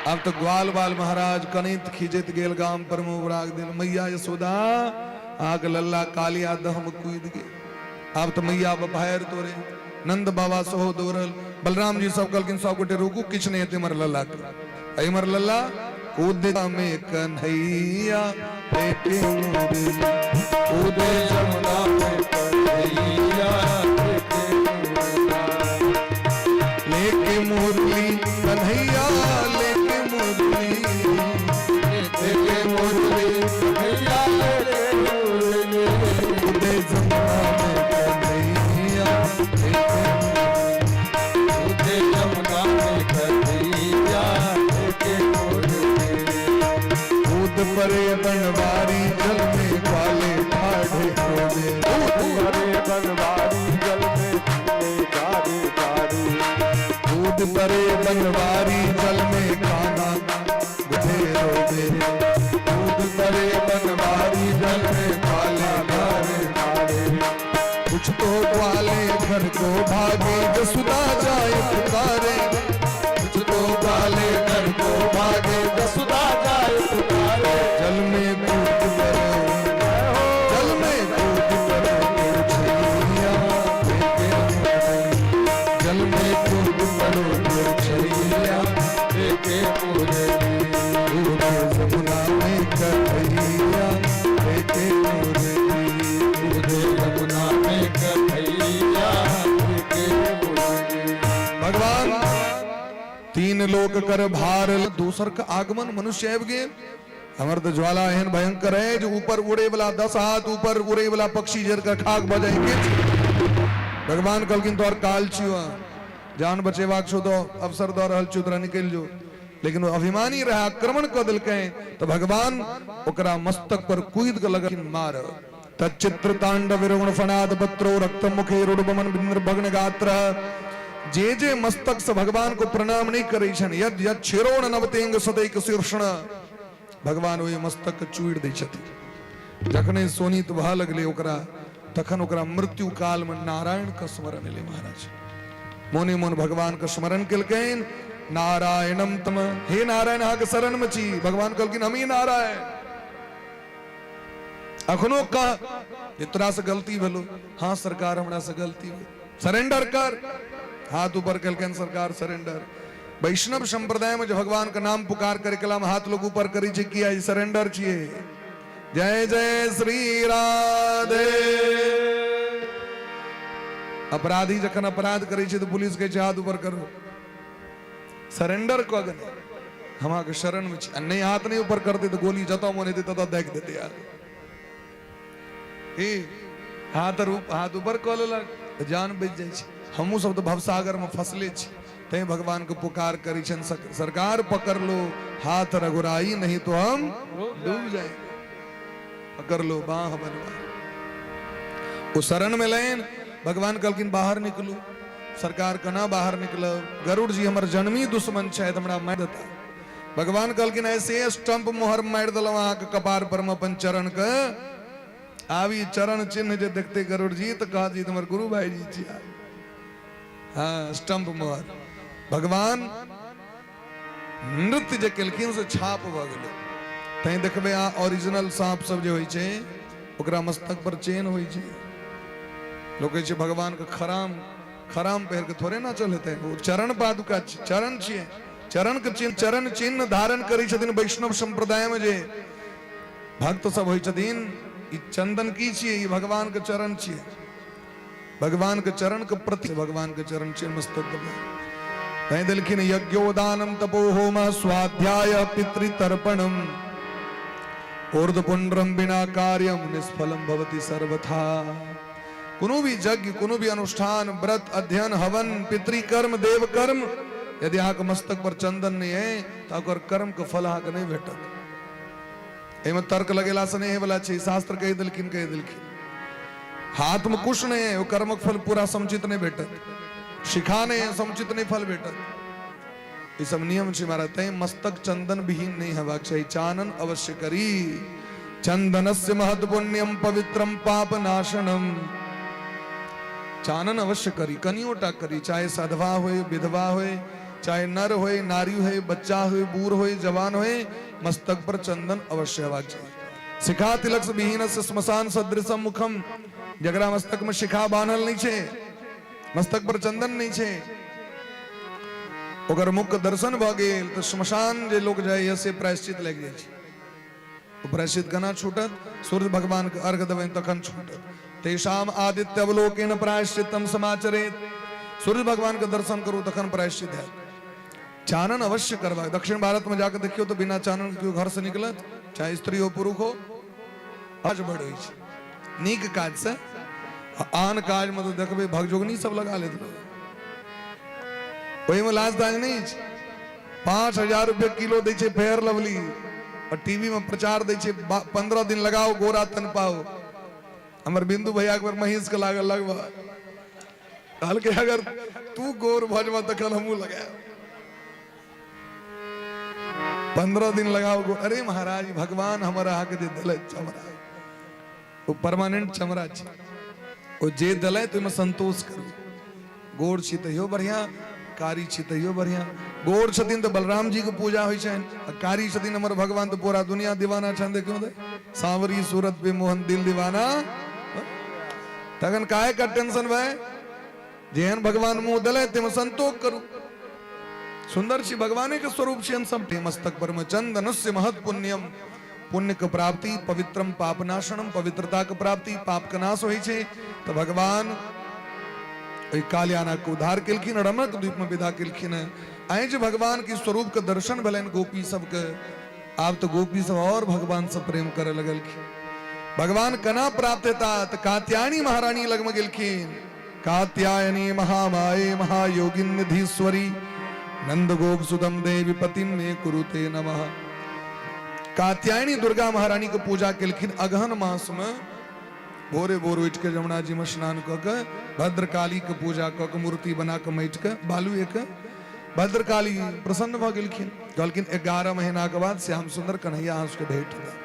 आब तो ग्वाल बाल महाराज कनैत खींचैत गेल गाम पर में उबराग देल, मैया यशोदा अहाँके लल्ला कालिया दहम कूदि गेल। आब तो मैया भायर तोरे, नंद बाबा सेहो दौड़ल, बलराम जी सब कहलखिन सब गोटे रुकू, किछु नहि हेतै इमहर लल्ला के, इमहर लल्ला कूद में कन्हैया लेके मुरली, कूदे जमुना में कन्हैया लेके मुरली, लेके मुरली कन्हैया लेके मुरली, लेके मुरली कन्हैया लेके मुरली, कूदे जमुना में कन्हैया लेके मुरली, कूदे जमुना में कन्हैया लेके मुरली, कूद परे बनवारी जल में ग्वाले ठाढ़े होवे, कूद परे बनवारी जल में गारे गारे, कूद परे बनवारी जल में काना गुधे रोवे, कूद परे बनवारी जल में ग्वाले ठाढ़े गारे, कुछ तो ग्वाले घर को भागे जसुदा जाए पुकारे, कुछ तो ग्वाले घर को भागे जसुदा जाए पुकारे, जल में कूद परो, जल में कूद परो छैया लेके मुरली, जल में कूद परो छैया लेके मुरली, कूदे जमुना में कन्हैया लेके मुरली, कूदे जमुना में कन्हैया लेके मुरली। भगवान तीन लोक कर भार, दोसर के आगमन मनुष्य आबि गेल। हमर तऽ ज्वाला एहन भयंकर है जो ऊपर उड़े वाला 10 हाथ ऊपर उड़े वाला पक्षी जर कर खाक भऽ जाय के। भगवान कहलखिन तोहर काल छियो, जान बचेबाक छौ तो अवसर दऽ रहल छियो, तोरा निकलि जो। लेकिन ओ अभिमानी रहे, आक्रमण कऽ देलकै तऽ भगवान ओकरा मस्तक पर कूदि कऽ लगलखिन मार। तच्चित्र तांडव विरुगुण फणाद पत्रो रक्त मुखे रुडबमन निर्भग्न गात्र, जे जे मस्तक से भगवान को प्रणाम नहीं करै छन, यद यद छिरोण नवतेंग सदैक शीर्षण, भगवान ओहि मस्तक के चूड़ि दै छथिन। जखने सोनित भऽ लगलै ओकरा, तखन ओकरा मृत्यु काल में नारायण के स्मरण एलै। महाराज मोने मोन भगवान के स्मरण केलकनि, नारायणम तम, हे नारायण अहाँके शरण में छी। भगवान कहलखिन हमही नारायण। अखनो कह जे तोरा से गलती भेलो, हाँ सरकार हमरा से गलती भेल, सरेंडर कर। हाथ ऊपर केलकनि सरकार सरेंडर। वैष्णव संप्रदाय में जो भगवान के नाम पुकार करे कला में हाथ लोग ऊपर करी छै, किया ई सरेंडर छियै। जय जय श्री राधे। अपराधी जखन अपराध करै छै तऽ पुलिस कहै छै हाथ ऊपर करू, सरेंडर कऽ गेलै, हम अहाँके शरण में छी। आ नहि हाथ नहि ऊपर करतै तऽ गोली जतऽ मोन हेतै ततऽ दागि देतै। यार ई हाथ हाथ ऊपर कऽ लेलक तऽ जान बचि जाइ छै। हमहूँ सब तऽ भवसागर में फंसले छी, तैं भगवान के पुकार करै छनि, सरकार पकड़ लो हाथ रघुराई नहीं तो हम डूब जाए, पकड़ लो बाह बनवा। ओ शरण में लैन, भगवान कहलखिन बाहर निकलू। सरकार केना बाहर निकलब, गरुड़ जी हमर जन्मी दुश्मन छथि, हमरा मारि देता। भगवान कहलखिन ऐसे स्टंप मोहर मारि देलहुँ अहाँके कपार पर में अपन चरण के, आब ई चरण चिन्ह जे देखते गरुड़ जी तऽ कहत जी हमर गुरु भाई जी छिया। हाँ स्टंप मोहर भगवान नृत्य जे केलखिन से छाप भऽ गेलै। तैं देखबै अहाँ ओरिजिनल साँप सब जे होइ छै ओकरा मस्तक पर चेन होइ छै। लोक कहै छै भगवान के खराम, खराम पहिर के थोड़े नाचल हेतै, ओ चरण पादुका छी, चरण छियै, चरण के चिन्ह, चरण चिन्ह धारण करै छथिन वैष्णव संप्रदाय में जे भक्त सब होइ छथिन। ई चंदन की छियै? ई भगवान के चरण छियै, भगवान के चरण के प्रति भगवान के चरण चिन्ह मस्तक पर तैं देलखिन यज्ञोदानम तपो होम स्वाध्याय पितृतर्पणम ऊर्ध्वपुंड्रम बिना कार्यम निष्फलम भवति सर्वथा। कोनो भी यज्ञ, कोनो भी अनुष्ठान, व्रत, अध्ययन, हवन, पितृकर्म, देवकर्म यदि अहाँके मस्तक पर चंदन नहि अइ तऽ ओकर कर्मके फल अहाँके नहि भेटत। एहिमे तर्क लगेलासँ नहि होयवला छै। शास्त्र कहि देलखिन, कहि देलखिन। हाथमे कुश नहि अइ, ओ कर्मक फल पूरा समुचित नहि भेटत। शिखा नहि अइ, समुचित नहि फल भेटत। ई सब नियम छै महाराज। तैं मस्तक चंदन विहीन नहि हेबाक चाही, चानन अवश्य करी। चंदनस्य महत पुण्यम पवित्रम पाप नाशनम। चानन अवश्य करी, कनियोटा करी, चाहे सधवा होए, विधवा होए, चाहे नर होए, नारी होए, बच्चा होए, बूढ़ होए, जवान होए, मस्तक पर चंदन अवश्य हेबाक चाही। शिखा तिलक से विहीन से श्मशान सदृशम मुखम। जकरा मस्तक में शिखा बान्हल नहीं छै, मस्तक पर चंदन नहीं छै, ओकर मुख के दर्शन भऽ गेल तऽ श्मशान जे लोक जाइए से प्रायश्चित लागि जाइ छै। ओ प्रायश्चित केना छूटत? सूर्य भगवान के अर्घ देबनि तखन छूटत। तेषाम आदित्य अवलोकेन प्रायश्चितम समाचरेत। सूर्य भगवान के दर्शन करू तखन प्रायश्चित हैत। चानन अवश्य करबाक। दक्षिण भारत में जाके देखियौ तऽ बिना चानन केओ घर से निकलत, चाहे स्त्री हो पुरुष हो। काज बड़ होइ छै नीक काज से, आन काज में तऽ देखबै भगजोगनी सब लगा लेत लोग, ओहिमे लाज ताज नहि छै। 5000 रुपये किलो दै छै फेयर लवली, और टीवी में प्रचार दै छै 15 दिन लगाओ गोरा तन पाओ। हमर बिंदु भैया एक बेर महींस के लागल लगबा, कहलकै अगर तू गोर भऽ जेबह तखन हमहूँ लगायब। 15 दिन लगाओ गो। अरे महाराज, भगवान हमर अहाँके जे देलथि चमड़ा, ओ परमानेंट चमड़ा छै, ओ जे देलथि ओहिमे संतोष करू। गोर छी तैयो बढ़िया, कारी छी तैयो बढ़िया। गोर छथिन तऽ बलराम जी के पूजा होइ छनि, आ कारी छथिन हमर भगवान तऽ पूरा दुनिया दीवाना छनि। देखियौ तऽ सांवरी सूरत पे मोहन दिल दीवाना। तखन काहे का टेंशन भाई? जेहन भगवान मुंह देलथि ताहिमे संतोष करू। सुंदर छी, भगवाने के स्वरूप छी हम सब। मस्तक पर में चंदनस्य महत पुण्यम, पुण्य के प्राप्ति, पवित्रम पापनाशनम, पवित्रता के प्राप्ति, पाप के नाश होइ छै। तऽ भगवान ओहि कालियाना के उद्धार केलखिन, रमक द्वीप में विदा केलखिन। आइ जे भगवान के स्वरूप के दर्शन भेलनि गोपी सबके, आब तऽ गोपी सब और भगवान से प्रेम करे लगलखिन। भगवान केना प्राप्त हेता? तऽ कात्यायनी महारानी लगमे गेलखिन। कात्यायनी महामाये महायोगिन निधीश्वरी नंद गोप सुतम देवी पतिम मे कुरुते नमः। कात्यायनी दुर्गा महारानी के पूजा केलखिन अगहन मास में। भोरे भोर उठि के जमुना जी में स्नान कऽ के भद्रकाली के पूजा कऽ के मूर्ति बना के माटि के बालू के भद्रकाली प्रसन्न भऽ गेलखिन। कहलखिन 11 महीना के बाद श्याम सुंदर कन्हैया अहाँ सबके भेट देब।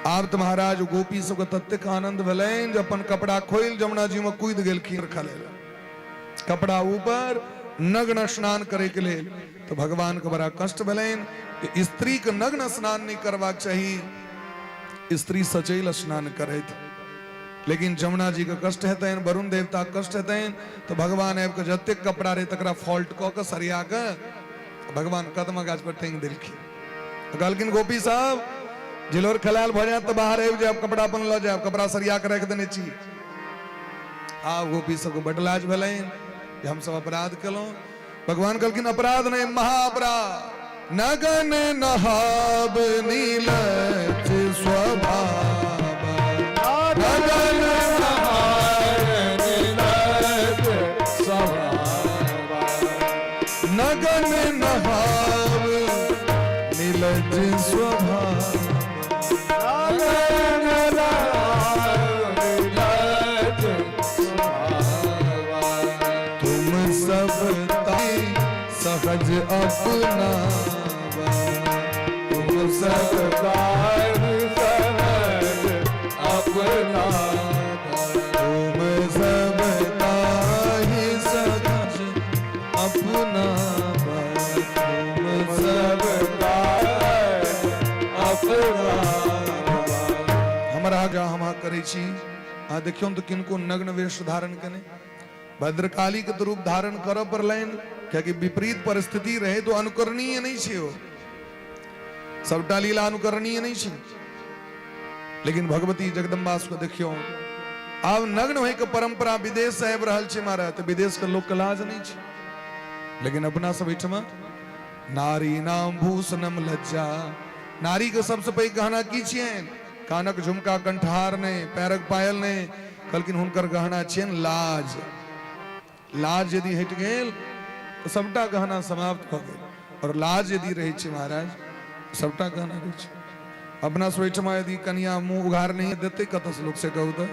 आब तऽ महाराज गोपी सबके ततेक आनंद भेलनि जे अपन कपड़ा खोलि जमुना जी में कूदि गेलखिन, खले कपड़ा ऊपर नग्न स्नान करे के लेल। तऽ भगवान के बड़ा कष्ट भेलनि कि स्त्री के नग्न स्नान नहीं करबाक चाही, स्त्री सचैल स्नान करैत। लेकिन जमुना जी के कष्ट हेतनि, वरुण देवता के कष्ट हेतनि, तऽ भगवान आबि कऽ जतेक कपड़ा रहै तकरा फॉल्ट कऽ कऽ सरिया कऽ भगवान कदम गाछ पर टाँगि देलखिन। कहलखिन गोपी साहब जिलोर खलाल भऽ जायत तऽ बाहर आबि जायब, कपड़ा अपन लऽ जायब, कपड़ा सरिया कऽ राखि देने छी। आब गोपी सबके बड लाज भेलनि जे हमसब अपराध केलहुँ। भगवान कहलखिन अपराध नहि, महाअपराध। नगन नहाब नीलज स्वभाव, नगन नगन नहाब नीलज स्वभाव, तुम सब ताई सहज अपना, तुम सब अपना, तुम सब ताही सहज अपना, तुम सब अपना। हमरा जा हम अहाँ करै छी, अहाँ देखियौ तऽ किनको नग्न वेश धारण केने भद्रकाली के रूप धारण करऽ पड़लनि, कियाकि विपरीत परिस्थिति रहे तो अनुकरणीय नहीं छै। ओ सबटा लीला अनुकरणीय नहीं छै, लेकिन भगवती जगदम्बा को देखियौ आब नग्न होय के परंपरा विदेश से आबि रहल छै महाराज, तऽ विदेश के लोक के लाज नहीं छै, लेकिन अपना सब एहिठमा नारी नाम भूषणम लज्जा। नारी के सबसे पैघ गहना की छियनि? कानक झुमका कंठहार नहि, पैरक पायल नहि, कहलखिन हुनकर गहना छियनि लाज। लाज यदि हटि गेल तऽ सभटा गहना समाप्त भऽ गेल। आओर लाज यदि रहै छै महाराज, सभटा गहना रहै छै। अपना सब ओहिठमा यदि कनिया मुँह उघार नहि देतै कतऽसँ लोक, से कहू तऽ?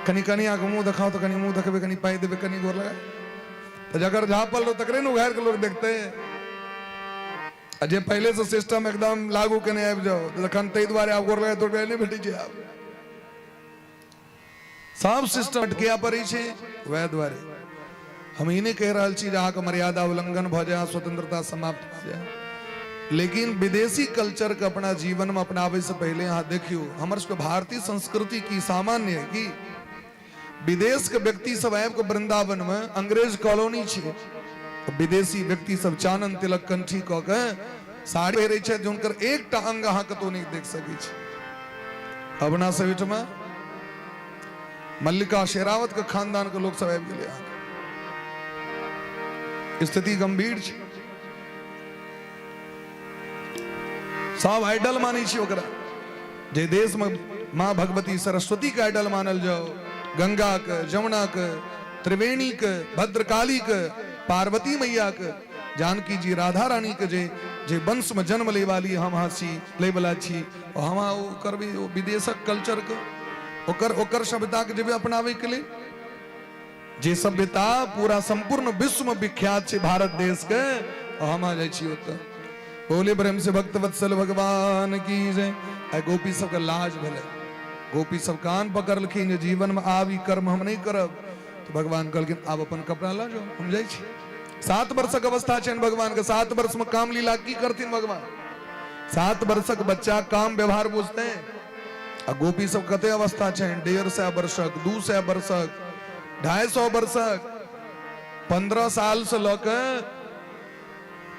कनि कनियाके मुँह देखाउ तऽ कनि मुँह देखबै, कनि पाइ देबै, कनि गोर लगा तऽ जकर झाँपल रहो तकरे ने उघारि कऽ लोक देखतै। आ जे पहिलेसँ सिस्टम एकदम लागू केने आबि जाउ तखन ताहि दुआरे आब गोर लगा तोर नहि भेटै छै। आब सब सिस्टम अटकिया पड़ै छै। वएह दुआरे हम ई नहि कहि रहल छी जे अहाँके मर्यादा उल्लंघन भऽ जाय, स्वतंत्रता समाप्त भऽ जाय, लेकिन विदेशी कल्चरके अपना जीवनमे अपनाबै से पहिले अहाँ देखियौ हमर सबके भारतीय संस्कृति की सामान्य है की। विदेश के व्यक्ति सब आबि कऽ वृंदावन में, अंग्रेज कॉलोनी छै, विदेशी व्यक्ति सब चानन तिलक कंठी कऽ के साड़ी पहिरै छथि जे हुनकर एकटा अंग अहाँ कतौ नहि देख सकै छी। अपना सब ओहिठमा मल्लिका शेरावत के खानदान के लोक सब आबि गेलै अहाँके, स्थिति गंभीर छै। सब आइडल मानै छी ओकरा। जे देश में माँ भगवती सरस्वती के आइडल मानल जाओ, गंगा के, जमुना के, त्रिवेणी के, भद्रकाली के, पार्वती मैया के, जानकी जी, राधा रानी के जे जे वंश में जन्म ले वाली हम अहाँ छी, ले वाला छी, और हम अहाँ ओ करबै ओ विदेशक कल्चर के, ओकर ओकर सभ्यता के जेबै अपनाबै के लेल। जे सभ्यता पूरा संपूर्ण विश्व में विख्यात छै भारत देश के, और हम अहाँ जाइ छी ओतऽ। बोले प्रेम से भक्त वत्सल भगवान की जय। आइ गोपी सबके लाज भेलै, गोपी सब कान पकड़लखिन जे जीवन में आब ई कर्म हम नहि करब। तऽ भगवान कहलखिन आब अपन कपड़ा लऽ जाउ, हम जाइ छी। 7 वर्षक अवस्था छनि भगवान के, 7 वर्ष में काम लीला की करथिन भगवान? 7 वर्षक बच्चा काम व्यवहार बुझते? आ गोपी सब कते अवस्था छनि? 150 वर्षक, 200 वर्षक, 250 वर्षक, 15 साल से लऽ के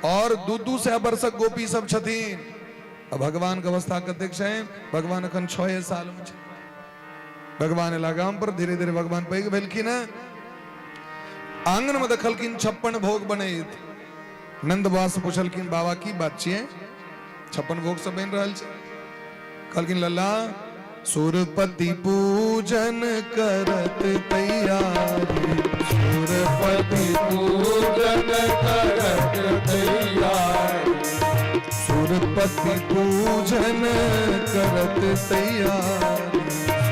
और 200 वर्षक गोपी सब छथिन। आ भगवान के अवस्था कतेक छनि? भगवान अखन 6 साल में छथिन। भगवान एला गाम पर, धीरे धीरे भगवान पैघ भेलखिन हैं। आंगन में देखलखिन 56 भोग बनैत। नंद बाबा से पूछलखिन बाबा की बात छियै, 56 भोग सब बनि रहल छै? कहलखिन लल्ला सुरपति पूजन करत तैयारी, सुरपति पूजन करत तैयारी, सुरपति पूजन करत तैयारी,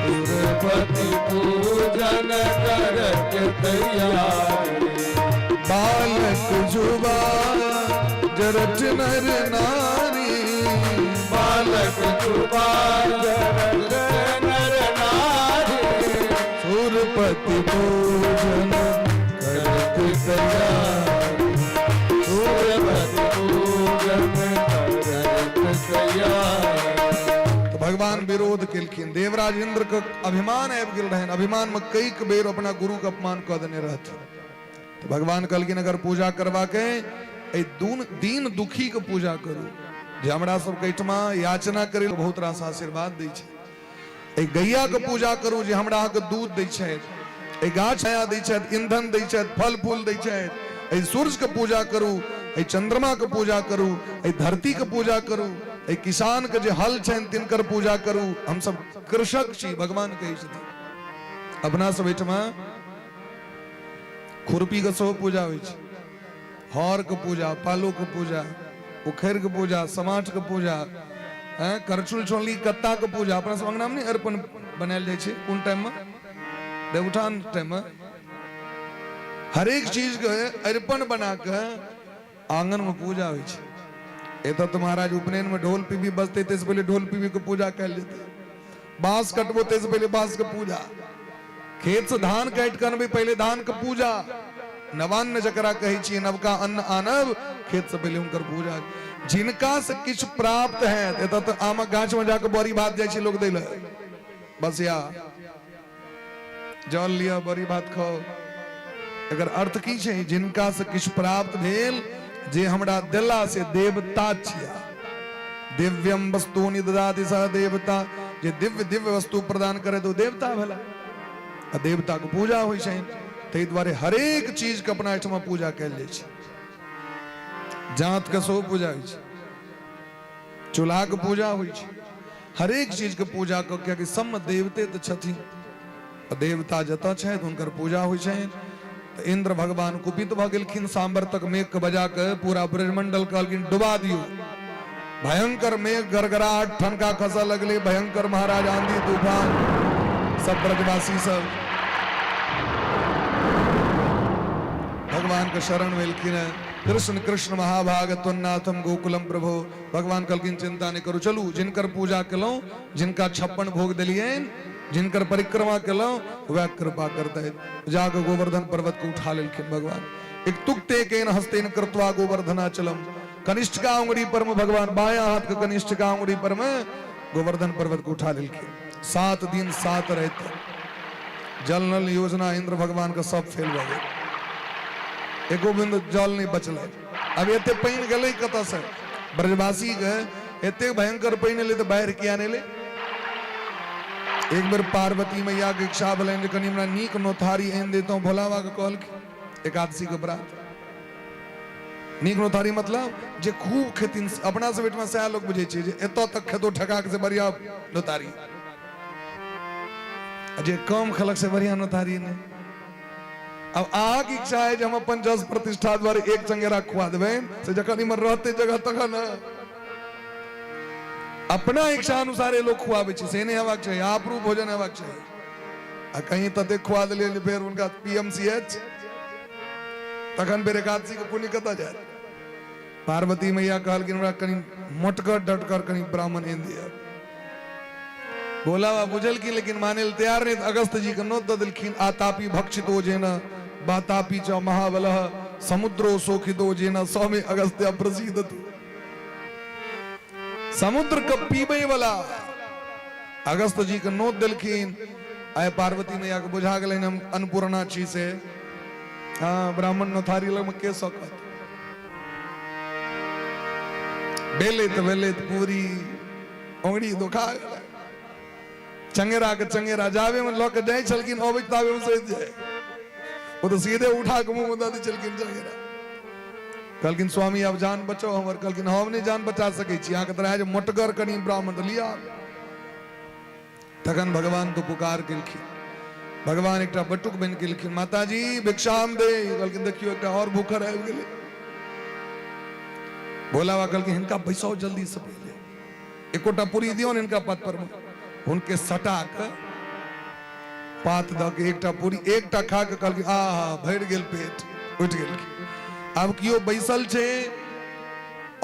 सुरपति पूजन करत तैयारी, बालक जुबा जरठ नर नारी, बालक जुबा जरठ नर नारी, सुरपति पूजन करत तैयारी, सुरपति पूजन करत तैयारी। तो भगवान विरोध केलखिन। देवराज इंद्र के अभिमान आबि गेल रहनि, अभिमान में कई बेर अपना गुरु के अपमान कऽ देने रहथिन। तो भगवान कहलखिन अगर पूजा करबाक एहि दीन दुखी के पूजा करू, जे हमरा सबके एहिठमा याचना करै बहुत रास आशीर्वाद दै छै। एहि गैया के पूजा करू जे हमरा अहाँके दूध दै छथि, एहि गाछ छाया दै छथि, ईंधन दै छथि, फल फूल दै छथि। एहि सूर्य के पूजा करू, एहि चंद्रमा के पूजा करू, एहि धरती के पूजा करू, एहि किसान के जे हल छनि तिनकर पूजा करू। हम सब कृषक छी, भगवान कहै छथिन। अपना सब एहिठमा खुरपी के सेहो पूजा होइ छै, हर के पूजा, पालो के पूजा, उखड़ के पूजा, समाठ के पूजा, करछुल छोली कत्ता के पूजा। अपना सब अंगना में नहीं अरिपन बनायल जाइ छै कोन टाइम में? देवउठान टाइम में हरेक चीज के अरिपन बना के आंगन में पूजा होइ छै। एतऽ तऽ महाराज उपनयन में ढोल पीबी बजतै ताहिसँ पहिले ढोल पीबी के पूजा कयल जेतै, बांस कटबो ताहिसँ पहिले बांस के पूजा, खेत से धान काटि कऽ अनबै पहिले धान के पूजा, नवान्न जकरा कहै छियै नवका अन्न आनब खेत से पहिले हुनकर पूजा। जिनका से किछु प्राप्त है, एतऽ तऽ आमक गाछ में जाके बड़ी भात जाइ छै लोक दै लए, बस या जल लिअ बड़ी भात खाओ। एकर अर्थ की छै? जिनका से किछु प्राप्त भेल, जे हमरा देला से देवता छिया। दिव्यम वस्तु ददाति सह देवता, जे दिव्य दिव्य वस्तु प्रदान करे तो देवता भेला, आ देवता के पूजा होइ छै। ताहि दुआरे हरेक चीज के अपना एहिठमा पूजा कयल जाइ छै। जात के सेहो पूजा होइ छै, चूल्हा के पूजा होइ छै, हरेक चीज के पूजा कऽ, कियाकि सबमे देवते तऽ छथिन, आ देवता जतऽ छथि हुनकर पूजा होइ छनि। तऽ इन्द्र भगवान कुपित भऽ गेलखिन। सांबर तक मेघ के बजा के पूरा ब्रजमंडल कहलखिन डुबा दियौ। भयंकर मेघ गड़गड़ाहट ठनका खसऽ लगलै, भयंकर महाराज आंधी तूफान, सब ब्रजवासी सब भगवान के शरण भेलखिन हैं। कृष्ण कृष्ण महाभाग त्वन्नाथम गोकुलम प्रभु। भगवान कहलखिन चिंता नहीं करू, चलू जिनकर पूजा केलहुँ, जिनका 56 भोग देलियनि, जिनकर परिक्रमा केलहुँ, वएह कृपा करतै। जाके गोवर्धन पर्वत के उठा लेलखिन भगवान। एक तुक्ते केन हस्तेन कृत्वा गोवर्धनाचलम, कनिष्ठ का उंगली पर में भगवान बाया हाथ के कनिष्ठ का उंगली पर में गोवर्धन पर्वत को उठा लेलखिन। 7 दिन 7 राति जल नल योजना इंद्र भगवान के सब फेल भऽ गेल, एको बिंदु जल नहीं बचलै। अब एते पानि गेलै कतऽ से? ब्रजवासी के एते भयंकर पानि एलै तऽ बाढ़ि किया नहि एलै? एक बेर पार्वती मैया के इच्छा भेलनि जे कनि हमरा नीक नोथारी आनि देतहुँ। भोला बाबा के कहलखिन एकादशी के व्रत नीक नोथारी मतलब जे खूब खेथिन। अपना सब ओहिठमा सएह लोक बुझै छै जे एतऽ तक खेतो ठका के से बढ़िया नोतारी, आ जे कम खेलक से बढ़िया नोतारी नहि। अब अहाँके इच्छा है जे हम अपन जस प्रतिष्ठा द्वारे एक चंगेरा खुआ देबै, से जखन इमहर रहते जगह तखन अपना इच्छा अनुसार लोग खुआबै छै, से नहि हेबाक चाही। आपरू भोजन हेबाक चाही। आ कहीं ततेक खुआ देलियै जे फेर हुनका पीएमसीएच, तखन फेर एकादशी के पुण्य कतऽ जायत? पार्वती मैया कहलखिन हमरा कनि मोटगर डटकर कनि ब्राह्मण आनि दिअ। भोला बाबा बुझलखिन लेकिन माने लए तैयार नहि। अगस्त जी के नोत दऽ देलखिन। आतापी भक्षितो जेन बातापी च महाबलः समुद्रो शोखितो जेन सौम्य अगस्त्य प्रसीदतु। समुद्र के पीबै वाला अगस्त जी के नोत देलखिन। आइ पार्वती मैया के बुझा गेलनि हम अन्नपूर्णा छी से हाँ ब्राह्मण नोथारी लग में के सकत। बेलैत बेलैत पूरी ओंगरी दुखा गेलै। चंगेरा के चंगेरा जाबे में लऽ के जाइ छलखिन, अबैत ताबे में सहि जाय। ओ तऽ सीधे उठा के मुंह में दऽ दै छलखिन चंगेरा। कहलखिन स्वामी आब जान बचाउ हमर। कहलखिन हम नहि जान बचा सकै छी, अहाँके तऽ रहै जे मोटगर कनि ब्राह्मण तऽ लिअ। तखन भगवान के पुकार केलखिन। भगवान एकटा बटुक बनि गेलखिन। माताजी भिक्षाम दे। कहलखिन देखियौ एकटा और भूखर आबि गेलै। भोला बाबा कहलखिन हिनका बैसाउ जल्दी से, पहिले एकोटा पूरी दियौ ने हिनका पात पर में। हुनके सटा के पात दऽ के एकटा पूरी एकटा खा के कहलखिन आहा भरि गेल पेट, उठि गेलखिन। आब केओ बैसल छै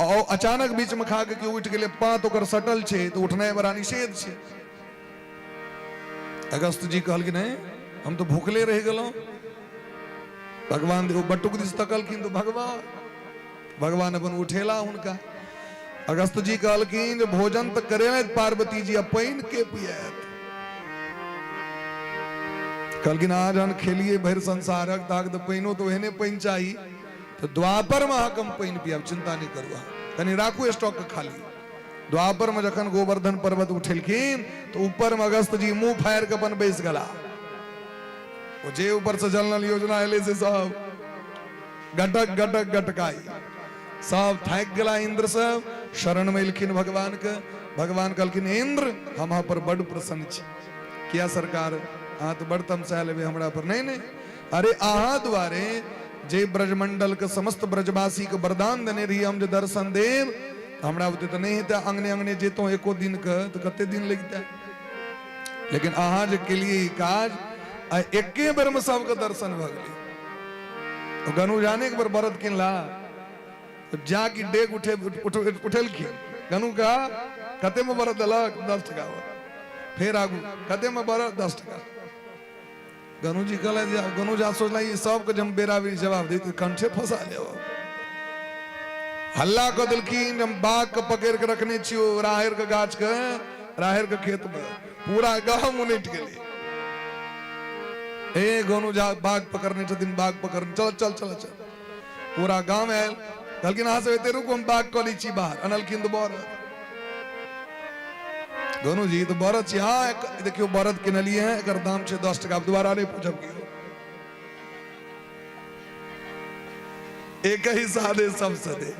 और अचानक बीच में खा के केओ उठि गेलै, पात ओकर सटल छै तऽ उठनाइ बड़ा निषेध छै। अगस्त जी कहलखिन हे हम तऽ भूखले रहि गेलहुँ। भगवान ओ बटुक दिस तकलखिन तऽ भगवान भगवान अपन उठेला हुनका। अगस्त जी कहलखिन जे भोजन तऽ करेलथि पार्वती जी, आ पानि के पियात? कहलखिन अहाँ जहन खेलिए भरि संसारक ताक तऽ पानिओ तऽ ओहने पानि चाही, तऽ द्वापर में अहाँके हम पानि पियाब, चिंता नहि करू, अहाँ कनि राखू स्टॉक के खाली। द्वापर में जखन गोवर्धन पर्वत उठेलखिन तऽ ऊपर में अगस्त जी मुंह फाड़ि के अपन बैस गेला। ओ जे ऊपर से जल नल योजना एलै से सब गटक गटक गटकाई सब थाकि गेला। इंद्र सब शरण में एलखिन भगवान के। भगवान कहलखिन इंद्र हम अहाँ पर बड प्रसन्न छी। किया सरकार अहाँ तऽ बड़ तमसायल हेबै हमरा पर? नहीं नहीं, अरे अहाँ द्वारे जे ब्रजमंडल के समस्त ब्रजवासी के वरदान देने रही हम जे दर्शन देब, हमरा बुते तऽ नहि हेतै अंगने अंगने जेतहुँ एको दिन के तऽ कते दिन लगितै, लेकिन अहाँ जे केलिए ई काज आ एके बेर में सबके दर्शन भऽ गेलै। गनु जाने एक बेर बरद किनला तो जाकि डेग उठे उठेलखिन गनु का कते में बरद देलक? 10 टका। फेर आगू कते में बरद? 10 टका। गनु जी कहलथि जे गनु झा सोचला ई सबके जे हम बेरा बेरी जवाब दी तऽ कंठे फंसा लेब। हल्ला कऽ देलखिन हम बाघ के पकड़ के रखने छियो राहड़ के गाछ के, राहड़ के खेत में। पूरा गांव उनटि गेलै। ए गोनू झा बाघ पकड़ने छथिन, बाघ पकड़ने, चल चल चल चल। पूरा गांव आयल। कहलखिन अहाँ सब एते रुकू हम बाघ कऽ लै छी बाहर। अनलखिन तऽ बरद। गोनू जी तऽ बरद छी? हाँ देखियौ बरद किनलियै हैं, एकर दाम छै 10 टका, दोबारा नहि पूछब केओ। एक ही साधे सब सदे।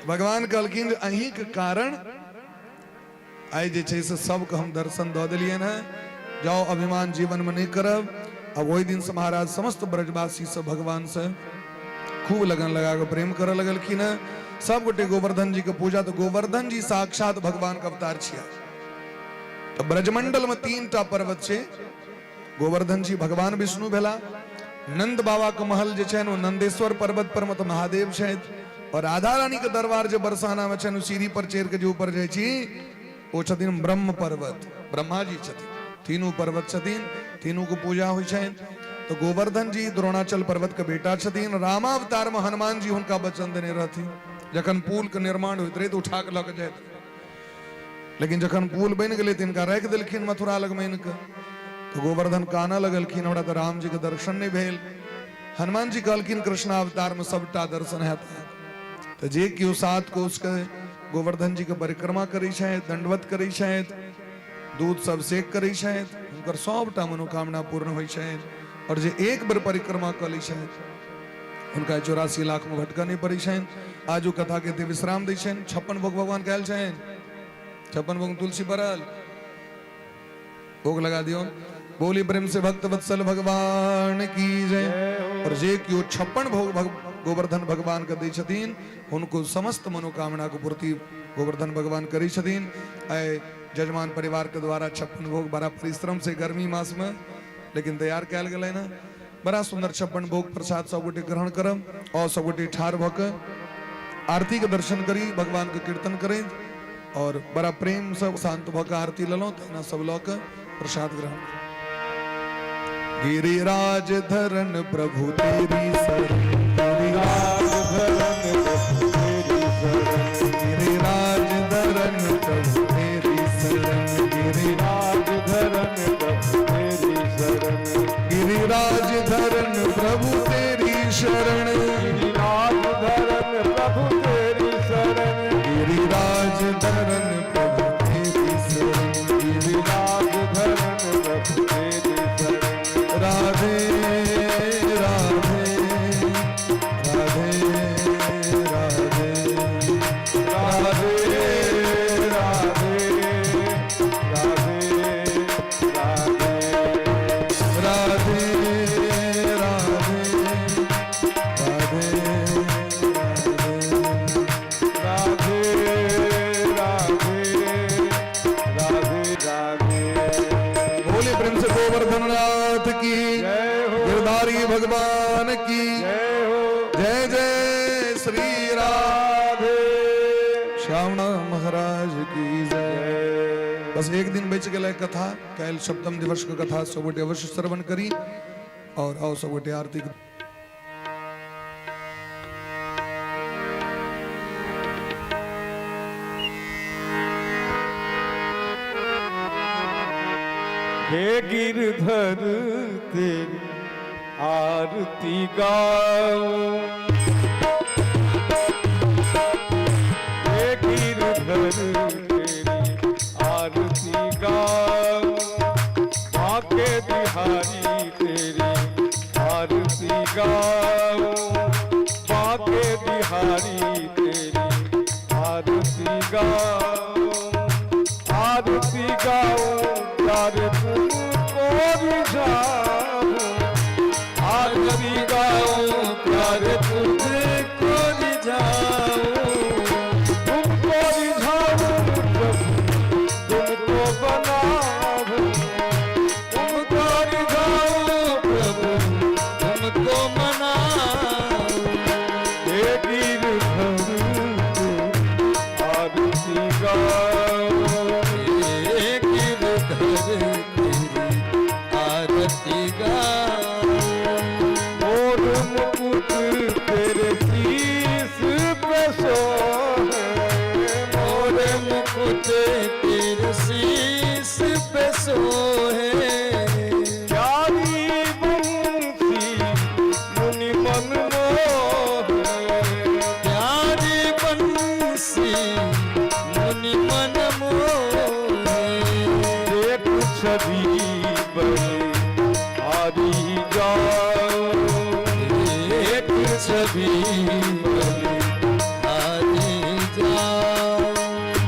भगवान कहलखिन जे अहीं के कारण आइ जे छै से सबके हम दर्शन दऽ देलियनि हेँ। जाउ अभिमान जीवनमे नहि करब। अब ओहि दिनसँ महाराज समस्त ब्रजवासी सब भगवानसँ खूब लगन लगा कऽ प्रेम करऽ लगलखिन हँ। सब गोटे गोवर्धन जी के पूजा, तऽ गोवर्धन जी साक्षात भगवान के अवतार छिया। तऽ ब्रजमंडल में 3टा पर्वत छै। गोवर्धन जी भगवान विष्णु भेला, नंद बाबा के महल जे छनि ओ नंदेश्वर पर्वत पर में तऽ महादेव छथि, और राधा रानी के दरबार जे बरसाना में छनि, सीढ़ी पर चढ़ि के जे ऊपर जाइ छी ओ छथिन ब्रह्म पर्वत, ब्रह्मा जी छथिन। तीनू पर्वत छथिन, तीनू के पूजा होइ छनि। तो गोवर्धन जी द्रोणाचल पर्वत के बेटा छथिन। रामावतार में हनुमान जी हुनका वचन देने रहथिन, जखन पुल के निर्माण होइत रहे तऽ उठा के लऽ के जाइत रहे, लेकिन जखन पुल बनि गेलै तऽ हिनका राखि देलखिन मथुरा लगमे इनके। तऽ गोवर्धन कानऽ लगलखिन, हमरा तऽ राम जी के दर्शन नहि भेल। हनुमान जी कहलखिन कृष्णावतार में सबटा दर्शन हैत। तऽ जे केओ 7 कोस के गोवर्धन जी के परिक्रमा करै छथि, दंडवत करै छथि, दूध सब सेक करै छथि, हुनकर सबटा मनोकामना पूर्ण होइ छनि। और जे एक बेर परिक्रमा कऽ लै छथि हुनका 84 लाख में भटकऽ नहि पड़ै छनि। आजू कथा के एते विश्राम दै छनि। 56 भोग भगवान कयल छनि, 56 भोग तुलसी पड़ल, भोग लगा दियौ। बोली प्रेम से भक्त वत्सल भगवान की जय। और जे केओ 56 भोग गोवर्धन भगवान के दै छथिन हुनको समस्त मनोकामना के पूर्ति गोवर्धन भगवान करै छथिन। आइ जजमान परिवार के द्वारा 56 भोग बड़ा परिश्रम से गर्मी मास में लेकिन तैयार कयल गेलै ने। बड़ा सुंदर 56 भोग प्रसाद सब गोटे ग्रहण करब और सब गोटे ठाढ़ भऽ के आरती के दर्शन करी, भगवान के कीर्तन करें और बड़ा प्रेम से शांत भऽ के आरती लेलहुँ, तहिना सब लऽ के प्रसाद ग्रहण करू। गिरिराज धरन प्रभु तेरी शरण, गिरिराज धरन प्रभु तेरी शरण, गिरिराज धरन प्रभु तेरी शरण, गिरिराज धरन प्रभु तेरी शरण, गिरिराज धरन प्रभु तेरी शरण, गिरिराज धरन प्रभु तेरी शरण, गिरिराज धरन प्रभु तेरी शरण, गिरिराज धरन प्रभु तेरी शरण। राधे राधे राधे राधे राधे राधे राधे राधे राधे राधे राधे राधे राधे राधे राधे। बोले प्रेम से गोवर्धन नाथ की जय हो, गिरधारी भगवान की जय हो, जय जय श्री राम राधे श्याम महाराज की जय। जय। बस एक दिन बच गेलै कथा, काल्हि सप्तम दिवस के कथा सब गोटे अवश्य श्रवण करी और आओ सब गोटे आरती। हे गिरधर तेरी आरती गाऊं, हे गिरधर तेरी आरती गाऊं, बांके बिहारी तेरी आरती गाऊं, बांके बिहारी तेरी आरती गाऊं, आरती गाऊं प्यार तुमको रिझाऊं, आरती गाऊं प्यार तुझको रिझाऊं, तुमको रिझाऊं प्रभु तुमको बनाऊं, तुमको रिझाऊं प्रभु तुमको मनाऊं। हे गिरधर आरती गाऊं, हे गिरधर तेरी आरती गाऊं, मोर मुकुट तेरे शीस पे सोहे, मोर मुकुट तेरे शीस पे सोहे, प्यारी बंसी मुनि मन मोहे, प्यारी बंसी मुनि मन मोहे, एक छवि बने हारी जाओ, एक छवि बने हारी जाऊं,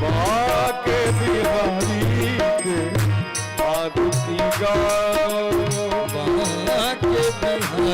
बाके बिहारी के आरती गाओ, बाके